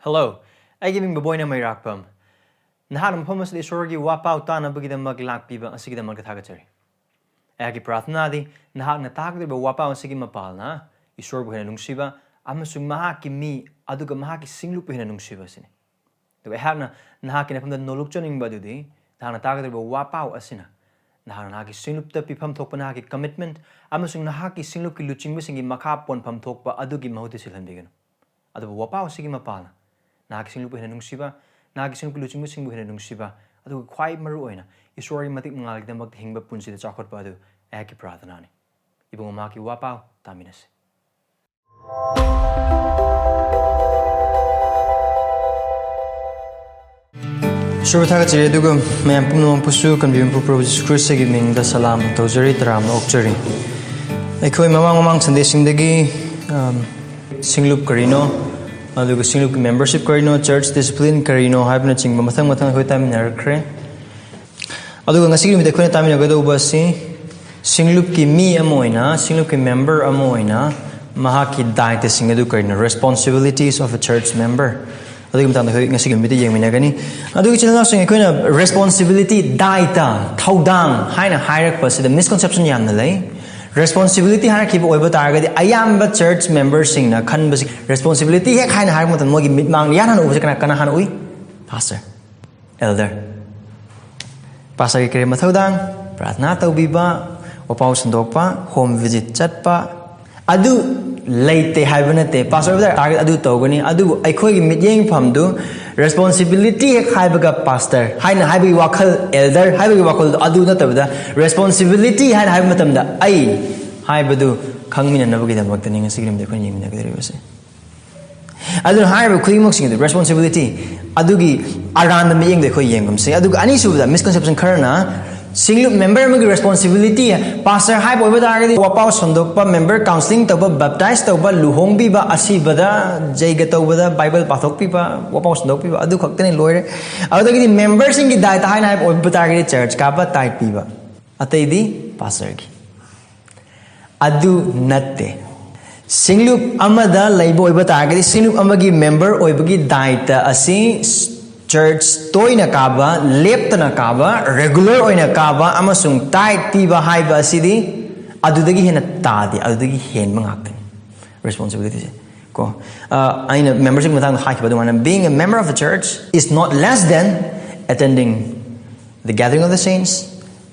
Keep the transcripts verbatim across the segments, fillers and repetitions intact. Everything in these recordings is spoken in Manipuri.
Hello, ꯑꯩꯒꯤ ꯃꯤꯡ ꯕꯕꯣꯏꯅ ꯃꯩꯔꯥꯛꯄꯝ꯫ ꯅꯍꯥꯛꯅ ꯃꯐꯝ ꯑꯁꯤꯗ ꯏꯁꯣꯔꯒꯤ ꯋꯥꯄꯥꯎ ꯇꯥꯅꯕꯒꯤꯗꯃꯛ ꯂꯥꯛꯄꯤꯕ ꯑꯁꯤꯒꯤꯗꯃꯛꯇ ꯊꯥꯒꯠꯆꯔꯤ꯫ ꯑꯩꯍꯥꯛꯀꯤ ꯄ꯭ꯔꯥꯔꯊꯅꯥꯗꯤ ꯅꯍꯥꯛꯅ ꯇꯥꯒꯗꯧꯔꯤꯕ ꯋꯥꯄꯥꯎ ꯑꯁꯤꯒꯤ ꯃꯄꯥꯜꯅ ꯏꯁꯣꯔꯕꯨ ꯍꯦꯟꯅ ꯅꯨꯡꯁꯤꯕ ꯑꯃꯁꯨꯡ ꯃꯍꯥꯛꯀꯤ ꯃꯤ ꯑꯗꯨꯒ ꯃꯍꯥꯛꯀꯤ ꯁꯤꯡꯂꯨꯞꯄꯨ ꯍꯦꯟꯅ ꯅꯨꯡꯁꯤꯕ ꯑꯁꯤꯅꯤ꯫ ꯑꯗꯨꯒ ꯑꯩꯍꯥꯛꯅ ꯅꯍꯥꯛꯀꯤ ꯅꯐꯝꯗ ꯅꯣꯂꯨꯛꯆꯅꯤꯡꯕ ꯑꯗꯨꯗꯤ ꯅꯍꯥꯛꯅ ꯇꯥꯒꯗꯧꯔꯤꯕ ꯋꯥꯄꯥꯎ ꯑꯁꯤꯅ ꯅꯍꯥꯛꯅ ꯅꯍꯥꯛꯀꯤ ꯁꯤꯡꯂꯨꯞꯇ ꯄꯤꯐꯝ ꯊꯣꯛꯄ ꯅꯍꯥꯛꯀꯤ commitment ꯑꯃꯁꯨꯡ ꯅꯍꯥꯛꯀꯤ ꯁꯤꯡꯂꯨꯞꯀꯤ ꯂꯨꯆꯤꯡꯕꯁꯤꯡꯒꯤ ꯃꯈꯥ ꯄꯣꯟꯐꯝ ꯊꯣꯛꯄ ꯑꯗꯨꯒꯤ ꯃꯍꯨꯠꯇ ꯁꯤꯜꯍꯟꯕꯤꯒꯅꯨ꯫ ꯑꯗꯨꯕꯨ ꯋꯥꯄꯥꯎ ꯑꯁꯤꯒꯤ ꯃꯄꯥꯜꯅ ꯅꯍꯥꯛꯀꯤ ꯁꯤꯡꯂꯨꯞꯄꯨ ꯍꯦꯟꯅ ꯅꯨꯡꯁꯤꯕ, ꯅꯍꯥꯛꯀꯤ ꯁꯤꯡꯂꯨꯞꯀꯤ ꯂꯨꯆꯤꯡꯕꯁꯤꯡꯕꯨ ꯍꯦꯟꯅ ꯅꯨꯡꯁꯤꯕ, ꯑꯗꯨꯒ ꯈ꯭ꯋꯥꯏ ꯃꯔꯨ ꯑꯣꯏꯅ ꯏꯁꯣꯔꯒꯤ ꯃꯇꯤꯛ ꯃꯉꯥꯜꯒꯤꯗꯃꯛꯇ ꯍꯤꯡꯕ ꯄꯨꯟꯁꯤꯗ ꯆꯥꯎꯈꯠꯄ ꯑꯗꯨ ꯑꯩꯍꯥꯛꯀꯤ ꯄ꯭ꯔꯥꯔꯊꯅꯥꯅꯤ꯫ ꯏꯕꯨꯡꯉꯣ, ꯃꯍꯥꯛꯀꯤ ꯋꯥꯄꯥꯎ ꯇꯥꯃꯤꯟꯅꯁꯤ꯫ ꯏꯁꯣꯔꯕꯨ ꯊꯥꯒꯠꯆꯔꯤ, ꯑꯗꯨꯒ ꯃꯌꯥꯝ ꯄꯨꯝꯅꯃꯛꯄꯨꯁꯨ ꯀꯟꯕꯤꯕ ꯃꯄꯨ ꯄ꯭ꯔꯚꯨ ꯖꯤꯁꯨ ꯈ꯭ꯔꯤꯁꯇꯒꯤ ꯃꯤꯡꯗ ꯁꯂꯥꯝ ꯇꯧꯖꯔꯤ, ꯇꯔꯥꯝꯅ ꯑꯣꯛꯆꯔꯤ꯫ ꯑꯩꯈꯣꯏ ꯃꯃꯥꯡ ꯃꯃꯥꯡ ꯁꯟꯗꯦꯁꯤꯡꯗꯒꯤ, ꯑꯝ, ꯁꯤꯡꯂꯨꯞ ꯀꯔꯤꯅꯣ, ꯑꯗꯨꯒ ꯁꯤꯡꯂꯨꯞꯀꯤ membership ꯀꯔꯤꯅꯣ, church discipline ꯀꯔꯤꯅꯣ ꯍꯥꯏꯕꯅꯆꯤꯡꯕ ꯃꯊꯪ ꯃꯊꯪ ꯑꯩꯈꯣꯏ ꯇꯥꯃꯤꯟꯅꯔꯛꯈ꯭ꯔꯦ꯫ ꯑꯗꯨꯒ ꯉꯁꯤꯒꯤ ꯅꯨꯃꯤꯠꯇ ꯑꯩꯈꯣꯏꯅ ꯇꯥꯃꯤꯟꯅꯒꯗꯧꯕ ꯑꯁꯤ ꯁꯤꯡꯂꯨꯞꯀꯤ ꯃꯤ ꯑꯃ ꯑꯣꯏꯅ, ꯁꯤꯡꯂꯨꯞꯀꯤ member ꯑꯃ ꯑꯣꯏꯅ ꯃꯍꯥꯛꯀꯤ ꯗꯥꯏꯇꯁꯤꯡ ꯑꯗꯨ ꯀꯔꯤꯅꯣ, responsibilities of a church member, ꯑꯗꯨꯒꯤ ꯃꯇꯥꯡꯗ ꯑꯩꯈꯣꯏ ꯉꯁꯤꯒꯤ ꯅꯨꯃꯤꯠꯇ ꯌꯦꯡꯃꯤꯟꯅꯒꯅꯤ꯫ ꯑꯗꯨꯒꯤ ꯏꯆꯤꯜ ꯏꯅꯥꯎꯁꯤꯡ, ꯑꯩꯈꯣꯏꯅ responsibility, ꯗꯥꯏꯇ, ꯊꯧꯗꯥꯡ ꯍꯥꯏꯅ ꯍꯥꯏꯔꯛꯄꯁꯤꯗ misconception ꯌꯥꯝꯅ ꯂꯩ꯫ Responsibility ꯍꯥꯏꯔꯛꯈꯤꯕ ꯑꯣꯏꯕ ꯇꯥꯔꯒꯗꯤ ꯑꯌꯥꯝꯕ church memberꯁꯤꯡꯅ ꯈꯟꯕꯁꯤ, responsibility ꯍꯦꯛ ꯍꯥꯏꯅ ꯍꯥꯏꯔꯛꯄ ꯃꯇꯝꯗ ꯃꯣꯏꯒꯤ ꯃꯤꯠꯃꯥꯡꯗ ꯏꯍꯥꯟ ꯍꯥꯟꯅ ꯎꯕꯁꯦ ꯀꯅꯥ, ꯀꯅꯥ ꯍꯥꯟꯅ ꯎꯏ? Pastor, elder꯫ Pastorꯒꯤ ꯀꯔꯤ ꯃꯊꯧꯗꯥꯡ? ꯄ꯭ꯔꯥꯔꯊꯅꯥ ꯇꯧꯕꯤꯕ, ꯋꯥꯄꯥꯎ ꯁꯟꯗꯣꯛꯄ, home visit ꯆꯠꯄ, ꯑꯗꯨ ꯂꯩꯇꯦ ꯍꯥꯏꯕ ꯅꯠꯇꯦ꯫ Pastor ꯑꯣꯏꯕ ꯇꯥꯔꯒꯗꯤ ꯑꯗꯨ ꯇꯧꯒꯅꯤ꯫ ꯑꯗꯨꯕꯨ ꯑꯩꯈꯣꯏꯒꯤ ꯃꯤꯠꯌꯦꯡꯐꯝꯗꯨ responsibility ꯍꯦꯛ ꯍꯥꯏꯕꯒ pastor ꯍꯥꯏꯅ ꯍꯥꯏꯕꯒꯤ ꯋꯥꯈꯜ, elder ꯍꯥꯏꯕꯒꯤ ꯋꯥꯈꯜꯗꯣ ꯑꯗꯨ ꯅꯠꯇꯕꯗ, responsibility ꯍꯥꯏꯅ ꯍꯥꯏꯕ ꯃꯇꯝꯗ ꯑꯩ ꯍꯥꯏꯕꯗꯨ ꯈꯪꯃꯤꯟꯅꯅꯕꯒꯤꯗꯃꯛꯇꯅꯤ ꯉꯁꯤꯒꯤ ꯅꯨꯃꯤꯠꯇ ꯑꯩꯈꯣꯏꯅ ꯌꯦꯡꯃꯤꯟꯅꯒꯗꯧꯔꯤꯕꯁꯦ꯫ ꯑꯗꯨꯅ ꯍꯥꯏꯔꯤꯕ ꯈꯨꯗꯤꯡꯃꯛꯁꯤꯡ ꯑꯗꯨ, responsibility, ꯑꯗꯨꯒꯤ ꯑꯔꯥꯟꯕ ꯃꯤꯠꯌꯦꯡꯗ ꯑꯩꯈꯣꯏ ꯌꯦꯡꯒꯨꯝꯁꯦ꯫ ꯑꯗꯨꯒ ꯑꯅꯤꯁꯨꯕꯗ, misconception ꯈꯔꯅ ꯁꯤꯡꯂꯨꯞ member ꯑꯃꯒꯤ responsibility, pastor ꯍꯥꯏꯕ ꯑꯣꯏꯕ ꯇꯥꯔꯒꯗꯤ ꯋꯥꯄꯥꯎ ꯁꯟꯗꯣꯛꯄ, member counseling ꯇꯧꯕ, baptize ꯇꯧꯕ, ꯂꯨꯍꯣꯡꯕꯤꯕ, ꯑꯁꯤꯕꯗ ꯖꯩꯒ ꯇꯧꯕꯗ Bible ꯄꯥꯊꯣꯛꯄꯤꯕ, ꯋꯥꯄꯥꯎ ꯁꯟꯗꯣꯛꯄꯤꯕ, ꯑꯗꯨ ꯈꯛꯇꯅꯤ, ꯂꯣꯏꯔꯦ꯫ ꯑꯗꯨꯗꯒꯤꯗꯤ memberꯁꯤꯡꯒꯤ ꯗꯥꯏꯇ ꯍꯥꯏꯅ ꯍꯥꯏꯕ ꯑꯣꯏꯕ ꯇꯥꯔꯒꯗꯤ church ꯀꯥꯕ, tithe ꯄꯤꯕ, ꯑꯇꯩꯗꯤ pastorꯒꯤ꯫ ꯑꯗꯨ ꯅꯠꯇꯦ꯫ ꯁꯤꯡꯂꯨꯞ ꯑꯃꯗ ꯂꯩꯕ ꯑꯣꯏꯕ ꯇꯥꯔꯒꯗꯤ, ꯁꯤꯡꯂꯨꯞ ꯑꯃꯒꯤ ꯃꯦꯝꯕꯔ ꯑꯣꯏꯕꯒꯤ ꯗꯥꯏꯇ ꯑꯁꯤ ꯆꯔꯆ ꯇꯣꯏꯅ ꯀꯥꯕ, ꯂꯦꯞꯇꯅ ꯀꯥꯕ, ꯔꯦꯒꯨꯂꯔ ꯑꯣꯏꯅ ꯀꯥꯕ ꯑꯃꯁꯨꯡ ꯇꯥꯏꯠ ꯄꯤꯕ ꯍꯥꯏꯕ ꯑꯁꯤꯗꯤ ꯑꯗꯨꯗꯒꯤ ꯍꯦꯟꯅ ꯇꯥꯗꯦ, ꯑꯗꯨꯗꯒꯤ ꯍꯦꯟꯕ ꯉꯥꯛꯇꯅꯤ ꯔꯦꯁꯄꯣꯟꯁꯤꯕꯤꯂꯤꯇꯤꯁꯦ꯫ ꯀꯣ ꯑ, ꯑꯩꯅ ꯃꯦꯝꯕꯔꯁꯤꯞꯀꯤ ꯃꯇꯥꯡꯗ ꯍꯥꯏꯈꯤꯕ ꯑꯗꯨꯃꯥꯏꯅ, being a member of a church is not less than attending the gathering of the saints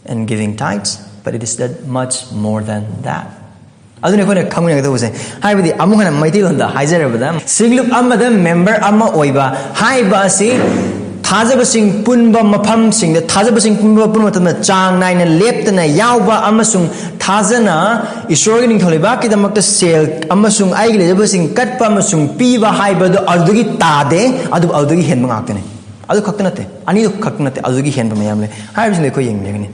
and giving tithes, but it is that much more than that. ꯑꯗꯨꯅ ꯑꯩꯈꯣꯏꯅ ꯈꯪꯃꯤꯟꯅꯒꯗꯧꯕꯁꯦ, ꯍꯥꯏꯕꯗꯤ ꯑꯃꯨꯛ ꯍꯟꯅ ꯃꯩꯇꯩꯂꯣꯟꯗ ꯍꯥꯏꯖꯔꯕꯗ, ꯁꯤꯡꯂꯨꯞ ꯑꯃꯗ ꯃꯦꯝꯕꯔ ꯑꯃ ꯑꯣꯏꯕ ꯍꯥꯏꯕ ꯑꯁꯤ ꯊꯥꯖꯕꯁꯤꯡ ꯄꯨꯟꯕ ꯃꯐꯝꯁꯤꯡꯗ, ꯊꯥꯖꯕꯁꯤꯡ ꯄꯨꯟꯕ, ꯄꯨꯟꯕ ꯃꯇꯝꯗ ꯆꯥꯡ ꯅꯥꯏꯅ ꯂꯦꯞꯇꯅ ꯌꯥꯎꯕ ꯑꯃꯁꯨꯡ ꯊꯥꯖꯅ ꯏꯁꯣꯔꯒꯤ ꯅꯤꯡꯊꯧ ꯂꯩꯕꯥꯛꯀꯤꯗꯃꯛꯇ ꯁꯦꯜ ꯑꯃꯁꯨꯡ ꯑꯩꯒꯤ ꯂꯩꯖꯕꯁꯤꯡ ꯀꯠꯄ ꯑꯃꯁꯨꯡ ꯄꯤꯕ ꯍꯥꯏꯕꯗꯨ ꯑꯗꯨꯗꯒꯤ ꯇꯥꯗꯦ, ꯑꯗꯨꯕꯨ ꯑꯗꯨꯗꯒꯤ ꯍꯦꯟꯕ ꯉꯥꯛꯇꯅꯤ꯫ ꯑꯗꯨ ꯈꯛꯇ ꯅꯠꯇꯦ, ꯑꯅꯤꯗꯨ ꯈꯛꯇ ꯅꯠꯇꯦ, ꯑꯗꯨꯗꯒꯤ ꯍꯦꯟꯕ ꯃꯌꯥꯝ ꯂꯩ ꯍꯥꯏꯕꯁꯤꯡꯗꯣ ꯑꯩꯈꯣꯏ ꯌꯦꯡꯃꯤꯟꯅꯒꯅꯤ꯫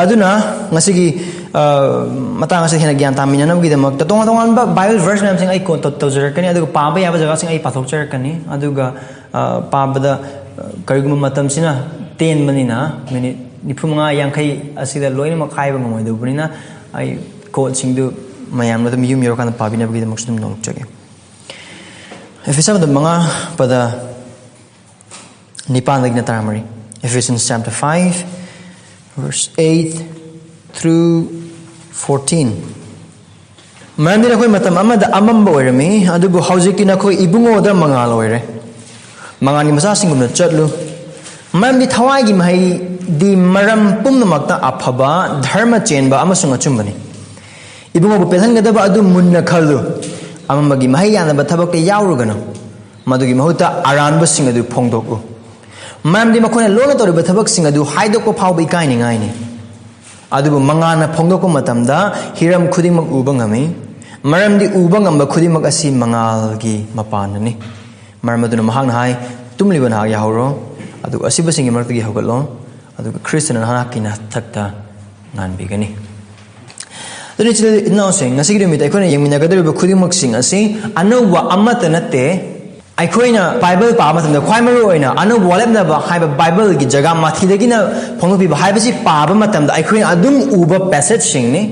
ꯑꯗꯨꯅ ꯉꯁꯤꯒꯤ, ꯑ, ꯃꯇꯥꯡ ꯑꯁꯤꯗ ꯍꯦꯟꯅ ꯒ꯭ꯌꯥꯟ ꯇꯥꯃꯤꯟꯅꯅꯕꯒꯤꯗꯃꯛꯇ ꯇꯣꯉꯥꯟ ꯇꯣꯉꯥꯟꯕ ꯕꯥꯏꯕꯜ ꯚꯔꯁ ꯃꯌꯥꯝꯁꯤꯡ ꯑꯩ ꯀꯣꯠ ꯇꯧ-, ꯇꯧꯖꯔꯛꯀꯅꯤ, ꯑꯗꯨꯒ ꯄꯥꯕ ꯌꯥꯕ ꯖꯒꯥꯁꯤꯡ ꯑꯩ ꯄꯥꯊꯣꯛꯆꯔꯛꯀꯅꯤ꯫ ꯑꯗꯨꯒ, ꯑ, ꯄꯥꯕꯗ, ꯑ, ꯀꯔꯤꯒꯨꯝꯕ ꯃꯇꯝꯁꯤꯅ ꯇꯦꯟꯕꯅꯤꯅ ꯃꯤꯅꯤꯠ ꯅꯤꯐꯨ ꯃꯉꯥ, ꯌꯥꯡꯈꯩ ꯑꯁꯤꯗ ꯂꯣꯏꯅꯃꯛ ꯍꯥꯏꯕ ꯉꯝꯃꯣꯏꯗꯧꯕꯅꯤꯅ, ꯑꯩ ꯀꯣꯠꯁꯤꯡꯗꯨ ꯃꯌꯥꯝꯅ ꯑꯗꯨꯝ ꯌꯨꯝ ꯌꯧꯔꯀꯥꯟꯗ ꯄꯥꯕꯤꯅꯕꯒꯤꯗꯃꯛꯁꯨ ꯑꯗꯨꯝ ꯅꯣꯛꯆꯒꯦ꯫ ꯑꯦꯐꯦꯁꯨ ꯃꯉꯥ ꯄꯗ ꯅꯤꯄꯥꯟꯗꯒꯤꯅ ꯇꯔꯥꯃꯔꯤ꯫ Ephesians chapter five, verse eight through fourteen. "ꯃꯔꯝꯗꯤ ꯅꯈꯣꯏ ꯃꯇꯝ ꯑꯃꯗ ꯑꯃꯝꯕ ꯑꯣꯏꯔꯝꯃꯤ, ꯑꯗꯨꯕꯨ ꯍꯧꯖꯤꯛꯇꯤ ꯅꯈꯣꯏ ꯏꯕꯨꯡꯉꯣꯗ ꯃꯉꯥꯜ ꯑꯣꯏꯔꯦ꯫ ꯃꯉꯥꯜꯒꯤ ꯃꯆꯥꯁꯤꯡꯒꯨꯝꯅ ꯆꯠꯂꯨ꯫ ꯃꯔꯝꯗꯤ ꯊꯋꯥꯏꯒꯤ ꯃꯍꯩꯗꯤ ꯃꯔꯝ ꯄꯨꯝꯅꯃꯛꯇ ꯑꯐꯕ, ꯙꯔꯃ ꯆꯦꯟꯕ ꯑꯃꯁꯨꯡ ꯑꯆꯨꯝꯕꯅꯤ꯫ ꯏꯕꯨꯡꯉꯣꯕꯨ ꯄꯦꯜꯍꯟꯒꯗꯕ ꯑꯗꯨ ꯃꯨꯟꯅ ꯈꯜꯂꯨ꯫ ꯑꯃꯝꯕꯒꯤ ꯃꯍꯩ ꯌꯥꯟꯅꯕ ꯊꯕꯛꯇ ꯌꯥꯎꯔꯨꯒꯅꯨ꯫ ꯃꯗꯨꯒꯤ ꯃꯍꯨꯠꯇ ꯑꯔꯥꯟꯕꯁꯤꯡ ꯑꯗꯨ ꯐꯣꯡꯗꯣꯛꯎ꯫ ꯃꯔꯝꯗꯤ ꯃꯈꯣꯏꯅ ꯂꯣꯟꯅ ꯇꯧꯔꯤꯕ ꯊꯕꯛꯁꯤꯡ ꯑꯗꯨ ꯍꯥꯏꯗꯣꯛꯄ ꯐꯥꯎꯕ ꯏꯀꯥꯏꯅꯤꯡꯉꯥꯏꯅꯤ꯫ ꯑꯗꯨꯕꯨ ꯃꯉꯥꯜꯅ ꯐꯣꯡꯗꯣꯛꯄ ꯃꯇꯝꯗ ꯍꯤꯔꯝ ꯈꯨꯗꯤꯡꯃꯛ ꯎꯕ ꯉꯝꯃꯤ꯫ ꯃꯔꯝꯗꯤ ꯎꯕ ꯉꯝꯕ ꯈꯨꯗꯤꯡꯃꯛ ꯑꯁꯤ ꯃꯉꯥꯜꯒꯤ ꯃꯄꯥꯟꯅꯅꯤ꯫ ꯃꯔꯝ ꯑꯗꯨꯅ ꯃꯍꯥꯛꯅ ꯍꯥꯏ, ꯇꯨꯝꯂꯤꯕ ꯅꯍꯥꯛ ꯌꯥꯍꯧꯔꯣ, ꯑꯗꯨꯒ ꯑꯁꯤꯕꯁꯤꯡꯒꯤ ꯃꯔꯛꯇꯒꯤ ꯍꯧꯒꯠꯂꯣ, ꯑꯗꯨꯒ ꯈ꯭ꯔꯤꯁꯇꯅ ꯅꯍꯥꯛꯀꯤ ꯅꯊꯛꯇ ꯉꯥꯟꯕꯤꯒꯅꯤ꯫" ꯑꯗꯨꯅ ꯏꯆꯤꯜ ꯏꯅꯥꯎꯁꯤꯡ, ꯉꯁꯤꯒꯤ ꯅꯨꯃꯤꯠꯇ ꯑꯩꯈꯣꯏꯅ ꯌꯦꯡꯃꯤꯟꯅꯒꯗꯧꯔꯤꯕ ꯈꯨꯗꯤꯡꯃꯛꯁꯤꯡ ꯑꯁꯤ ꯑꯅꯧꯕ ꯑꯃꯠꯇ ꯅꯠꯇꯦ꯫ ꯑꯩꯈꯣꯏꯅ ꯕꯥꯏꯕꯜ ꯄꯥꯕ ꯃꯇꯝꯗ ꯈ꯭ꯋꯥꯏ ꯃꯔꯨ ꯑꯣꯏꯅ ꯑꯅꯧꯕ ꯋꯥꯔꯦꯞꯅꯕ ꯍꯥꯏꯕ ꯕꯥꯏꯕꯜꯒꯤ ꯖꯒꯥ ꯃꯥꯊꯤꯗꯒꯤꯅ ꯐꯣꯡꯗꯣꯛꯄꯤꯕ ꯍꯥꯏꯕꯁꯤ ꯄꯥꯕ ꯃꯇꯝꯗ ꯑꯩꯈꯣꯏꯅ ꯑꯗꯨꯝ ꯎꯕ ꯄꯦꯁꯦꯖꯁꯤꯡꯅꯤ꯫